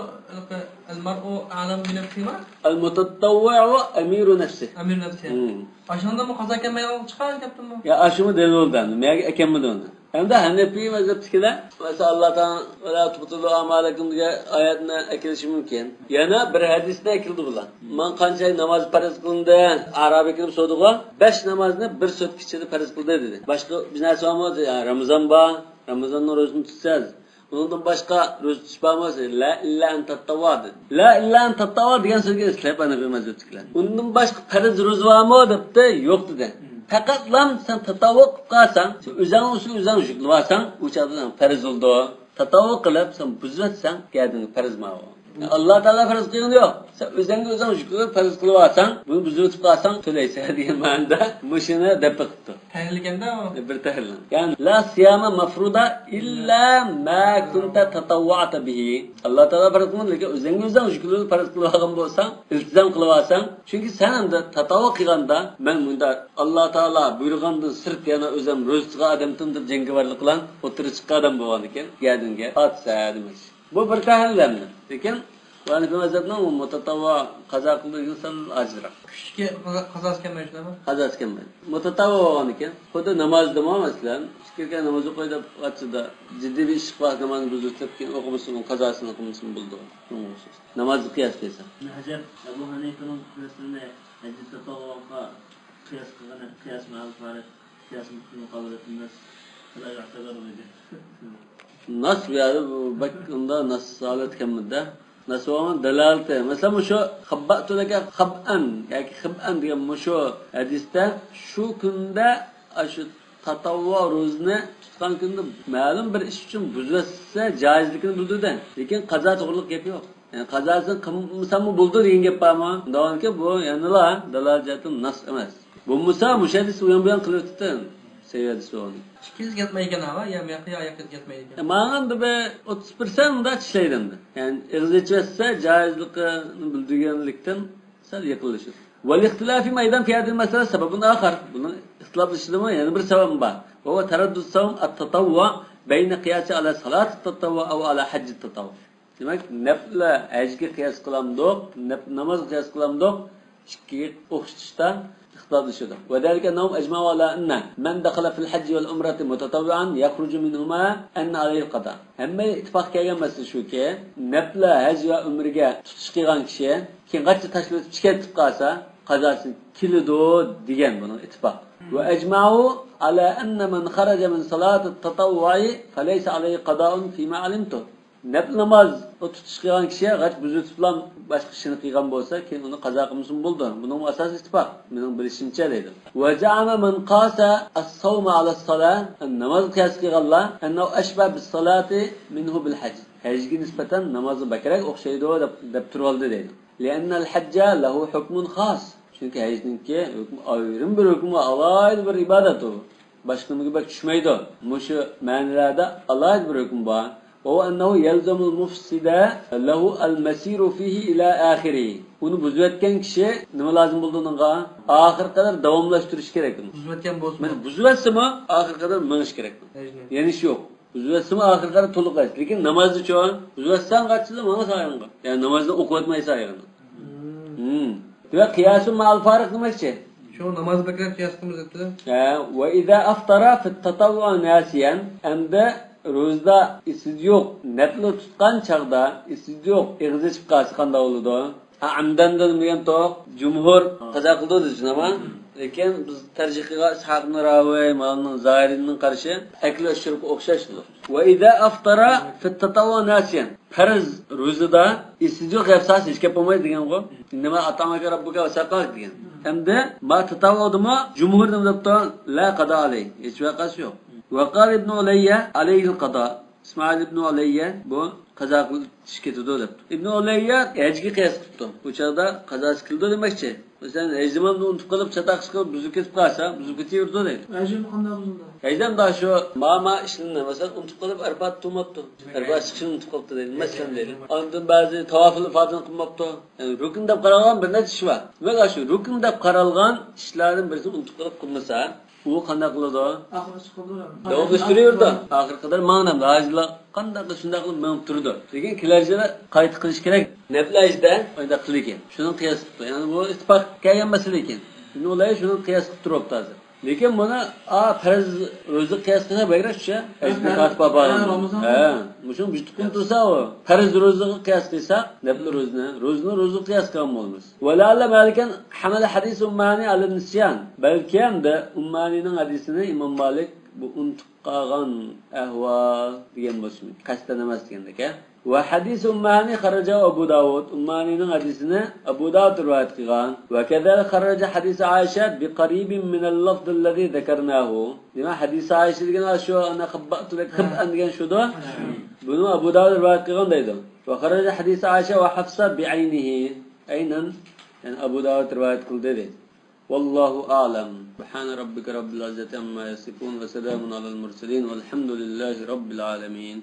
المرء أعلم بنفسه ما؟ المتطوع أمير نفسه. أمير نفسه. ھىم. ئاشۇندىمۇ قازا كەلمەيدىغانلىقى چىققان گەپتىنمۇ؟ يا، ئاشۇمۇ دەلىل بولدى ئەمدى. مەگە ئەكەنمىدى ئۇنى. ئەمدى ھەنەپىي مەزھەپتىكىلەر، مەسىلەن، ئاللا تائالا «لا تبطلوا أعمالكم» دېگەن ئايەتنى ئەكېلىشى مۇمكىن. يەنە بىر ھەدىسنى ئەكېلىدۇ بۇلار. ماڭا قانچە ناماز پەرز قىلىندى؟ ئەئرابىي كېلىپ سورىدىغۇ. بەش نامازنى بىر سۇتكا ئىچىدە پەرز قىلدى دېدى. باشقا بىر نەرسە بارمۇ؟ يا، رامىزان بار. رامىزاننىڭ روزىسىنى تۇتىسىز. ئۇنىڭدىن باشقا روزا تۇتۇش بارمۇ؟ لا، إلا أن تطوعوا دېدى. لا، إلا أن تطوعوا دېگەن سۆزگە ئېسىلەپ ھەنەپىي مەزھەپتىكىلەر. ئۇندىن باشقا پەرز روزا بارمۇ دەپتۇ، يوق دېدى. پەقەتلا سەن تاتاۋۋۇ قىلىپ قالساڭ، سەن ئۆزۈڭ ئۈستىگە ئۆزۈڭ يۈكلىۋالساڭ، ئۇ چاغدا ساڭا پەرز بولىدۇ. تاتاۋۋۇ قىلىپ سەن بۇزۇۋەتسەڭ، گەدىنى پەرز ماۋۇ. ئاللا تائالا پەرز قىلغىنى يوق. سەن ئۆزۈڭگە ئۆزۈڭ يۈكلىگەن پەرز قىلىۋالساڭ، بۇنى بۇزۇۋېتىپ قالساڭ تۆلەيسەن دېگەن مەنىدە مۇشۇنى دەپ بېقىپتۇ. تەھرىرلىگەندە ئۇ. بىر تەھرىرلەڭ. يەنى، لا صيام مفروضا إلا ما كنت تطوعت به. ئاللا تائالا پەرز قىلغان، لېكىن ئۆزۈڭگە ئۆزۈڭ يۈكلىگەن پەرز قىلىۋالغان بولساڭ، ئىلتىزام قىلىۋالساڭ، چۈنكى سەن ئەمدى تاتاۋۋۇ قىلغاندا، مەن مۇنداق ئاللا تائالا بۇيرۇغاندىن سىرت يەنە ئۆزۈم روزا تۇتقان ئادەمتىم دەپ جەڭگىۋارلىق بىلەن ئوتتۇرىغا چىققان ئادەم بولغاندىكىن، گەدىنىگە ئاتىسەن دېمەكچى. بۇ بىر تەھرىرلەمنى. لېكىن بۇ ھەنەپىي مەزھەپنىڭ مۇتەتەۋۋۇ قازا قىلىدۇ دېگەن سەل ئاجىزراق. كۈچكە قازا-، قازاسى كەلمەيدۇ شۇنداقمۇ؟ قازاسى كەلمەيدۇ. مۇتەتەۋۋۇ بولغاندىكىن، خۇددى نامازدىمۇ، مەسىلەن، ئىككى رەكەت ناماز ئوقۇي دەپ ئاتسىدا، جىددىي بىر ئىش چىقىپ نامازنى بۇزۇۋېتىپ كېيىن ئوقۇمىسىمۇ، قازاسىنى قىلمىسىمۇ بولىدۇ. شۇنىڭغا ئوخشاش. نامازنى قىياس قىلسا. ابن حجر، أبو حنيفة نىڭ مەسىلىنى ھەججى تەتەۋۋۇغا قىياس قىلغىنى، قىياس مەئەل فارىق. قىياس مۇقابىلەتىننەس لا يعتبر دېگەن. نەس بۇ يەردە بۇ بەك ئۇنداق نەس ھالەت كەلمىدى. نەس بولغان دالالىتى. مەسىلەن، مۇشۇ خەببەتۇ لەكە خەبئەن ياكى خىبئەن دېگەن مۇشۇ ھەدىستە شۇ كۈندە ئاشۇ تاتاۋۋۇ روزىنى تۇتقان كۈندە مەلۇم بىر ئىش ئۈچۈن بۇزۇۋەتسە جائىزلىكىنى بىلدۈردى. لېكىن قازا توغرىلىق گەپ يوق. يەنى قازاسىنى قىلمىساممۇ بولىدۇ دېگەن گەپ بارمۇ؟ ئۇنداق بولغاندىكىن بۇ يەنىلا دالالەت جەھەتتىن نەس ئەمەس. بولمىسا مۇشۇ ھەدىس ئۇيان بۇيان قىلىۋېتىپتۇ. سەھىھ ھەدىس بولغان. ئىككىنچى گەتمەيدىكەن ھالا، يا مۇياققا يا ئاياققا گەتمەيدىكەن. ماڭا ئەمدى بىر ئوتتۇز پىرسەنت ئۇنداق چىشلەيدۇ ئەمدى. يەنى ئېغىز ئېچىۋەتسە جائىزلىقىنى بىلدۈرگەنلىكتىن سەل يېقىنلىشىدۇ. والاختلافهم أيضا في هذه المسألة سبب آخر. بۇنىڭ ئىختىلاپلىشىشىدىمۇ يەنە بىر سەۋەب بار. وهو تردد صوم التطوع بين قياسه على صلاة التطوع أو على حج التطوع. دېمەك، نەپلە ھەجگە قىياس قىلامدۇق، نەپ-، نامازغا قىياس قىلامدۇق، ئىككىگە ئوخشىتىشتا ئىختىلاپلىشىدۇ. وذلك أنهم أجمعوا على أن من دخل في الحج والعمرة متطوعا يخرج منهما أن عليه القضاء. ھەممە ئىتتىپاق كەلگەن مەسىلە شۇكى، نەپلە ھەج ۋە ئۆمرىگە تۇتۇش قىلغان كىشى كېيىن قاچا تاشلىۋېتىپ ئىچكەرتىپ قالسا، قازاسى كېلىدۇ دېگەن بۇنىڭ ئىتتىپاق. وأجمعوا على أن من خرج من صلاة التطوع فليس عليه قضاء فيما علمت. نەپلى ناماز ئۇ تۇتۇش قىلغان كىشى غاچ بۇزۇۋېتىپلا باشقا ئىشنى قىلغان بولسا، كېيىن ئۇنى قازا قىلمىسىمۇ بولىدۇ. بۇنىڭمۇ ئاساسى ئىتتىپاق، مېنىڭ بىلىشىمچە دەيدۇ. وزعم من قاس الصوم على الصلاة، نامازغا قىياس قىلغانلار، أنه أشبه بالصلاة منه بالحج. ھەجگە نىسبەتەن نامازغا بەكرەك ئوخشايدۇ دەپ، دەپ تۇرۇۋالدى دەيدۇ. لأن الحج له حكم خاص. چۈنكى ھەجنىڭكى ھۆكمى ئايرىم بىر ھۆكمى، ئالاھىدە بىر ئىبادەت ئۇ. باشقا نېمىگە بەك چۈشمەيدۇ. مۇشۇ مەنىلەردە ئالاھىدە بىر ھۆكۈم بار. وهو أنه يلزم المفسد له المسير فيه إلى آخره. ئۇنى بۇزۇۋەتكەن كىشى نېمە لازىم بولىدۇ ئۇنىڭغا؟ ئاخىرى قەدەر داۋاملاشتۇرۇش كېرەك ئۇنى. بۇزۇۋەتكەن بولسىمۇ. مانا بۇزۇۋەتسىمۇ ئاخىرى قەدەر مېڭىش كېرەك. ھەجنى. يېنىش يوق. بۇزۇۋەتسىمۇ ئاخىرى قەدەر تولۇق ھەج. لېكىن نامازنىچۇ؟ بۇزۇۋەتسەڭ قاچىدۇ ماڭا سايىڭغا. يەنى نامازنى ئوقۇۋەتمەي سايىڭغا. ھىم. ھىم. ۋە قىياسۇ مەئەل فارىق دېمەكچى. شۇ ناماز بەكرەك قىياس قىلىمىز دەپتۇ. ھە، وإذا أفطر في التطوع ناسيا، ئەمدى روزىدا ئېسىدە يوق، نەپلى تۇتقان چاغدا ئېسىدە يوق، ئېغىز ئېچىپ قالسا قانداق بولىدۇ؟ ھە، ئەمدەندىن دېگەن توق، جۇمھۇر قازا قىلىدۇ دېدى، شۇنداقمۇ؟ لېكىن بىز تەرجىھ قىلغان ئىسھاق ئىبن راھوەي، ماۋۇنىڭ زاھىرىنىڭ قارىشى ئەكل ئەشربقا ئوخشاش. وإذا أفطر في التطوع ناسيا. پەرز روزىدا ئېسىدە يوق، يەپ ساس ھېچ گەپ بولمايدۇ دېگەنغۇ. إنما أطعمك ربك وسقاك دېگەن. ئەمدى ما تاتاۋۇدىمۇ جۇمھۇر نېمە دەپتۇ؟ لا قضاء عليه. ھېچ ۋەقەسى يوق. وقال ابن علية عليه القضاء. ئىسمائىل ئىبن ئۇلەييە بۇ قازا قىلىش كېتىدۇ دەپتۇ. ئىبن ئۇلەييە ھەجگە قىياس قىپتۇ. بۇ چاغدا قازاسى كېلىدۇ دەمەكچى. مەسىلەن، ھەج زامانىدا ئۇنتۇپ قېلىپ، چاتاق ئىشقىلىپ بۇزۇلۇپ كېتىپ قالسا، بۇزۇلۇپ كېتىۋېرىدۇ دەيدۇ. ھەجىم قانداق بۇزۇلدى؟ ھەجدە مۇنداق شۇ ماما ئىشلىرىنى، مەسىلەن، ئۇنتۇپ قېلىپ، ئەرپات تۇرماپتۇ. ئەرپات چىقىشنى ئۇنتۇپ قاپتۇ دەيدۇ. مەسىلەن دەيدۇ. ئاندىن بەزى تاۋاپىل ئىپادىنى قىلماپتۇ. يەنى رۇكن دەپ قارالغان بىر نەچچە ئىش بار. دېمەك، شۇ رۇكن دەپ قارالغان ئىشلاردىن بىرسىنى ئۇنتۇپ قېلىپ قىلمىسا، ئۇ قانداق قىلىدۇ؟ ئاخىرى چىقىدۇ. داۋاملاشتۇرۇۋېرىدۇ. ئاخىرى قەدەر ماڭىدۇ. ھاجىلار قانداق قىلىپ شۇنداق قىلىپ مېڭىپ تۇرىدۇ. لېكىن كېلەر يىلى قايتا قىلىش كېرەك. نەپلى ھەجدە ئايدا قىلىدىكەن. شۇنى قىياس قىپتۇ. يەنى بۇ ئىتتىپاق كەلگەن مەسىلە ئىكەن. ئىبن ئۇلەييە شۇنى قىياس قىلىپ تۇرۇپتۇ ھازىر. لېكىن بۇنى، ئا، پەرز روزىغا قىياس قىلسا بەكرەك چۈشە. ھەجدىن ھە، تارتىپ ھە، بارغان. رامىزان. ھە، مۇشۇنىڭ بىر تۇتقۇن تۇرسا ئۇ. پەرز روزىغا قىياس قىلساق، نەپلى روزىنى، روزىنى روزىغا قىياس قىلغان بولىمىز. ولعل مالكا حمل حديث أم هاني على النسيان. بەلكى ئەمدى ئۇممانىنىڭ ھەدىسىنى ئىمام مالىك بۇ ئۇنتۇپ قالغان ئەھۋال دېگەن بولسا، قەستەن ئەمەس دېگەندەك، ھە. وحديث أم هاني خرجه أبو داود. ئۇممانىنىڭ ھەدىسىنى ئەبۇ داۋۇد رىۋايەت قىلغان. وكذلك خرج حديث عائشة بقريب من اللفظ الذي ذكرناه. دېمەك، ھەدىسى ئائىشە دېگەن شۇ، ئەنە خەببەتۇ لەك خەبئەن دېگەن شۇدۇ. بۇنى ئەبۇ داۋۇد رىۋايەت قىلغان دەيدۇ. وخرج حديث عائشة وحفصة بعينه. ئەينەن، يەنى ئەبۇ داۋۇد رىۋايەت قىلدى دەيدۇ. والله أعلم. سبحان ربك رب العزة عما يصفون وسلام على المرسلين والحمد لله رب العالمين.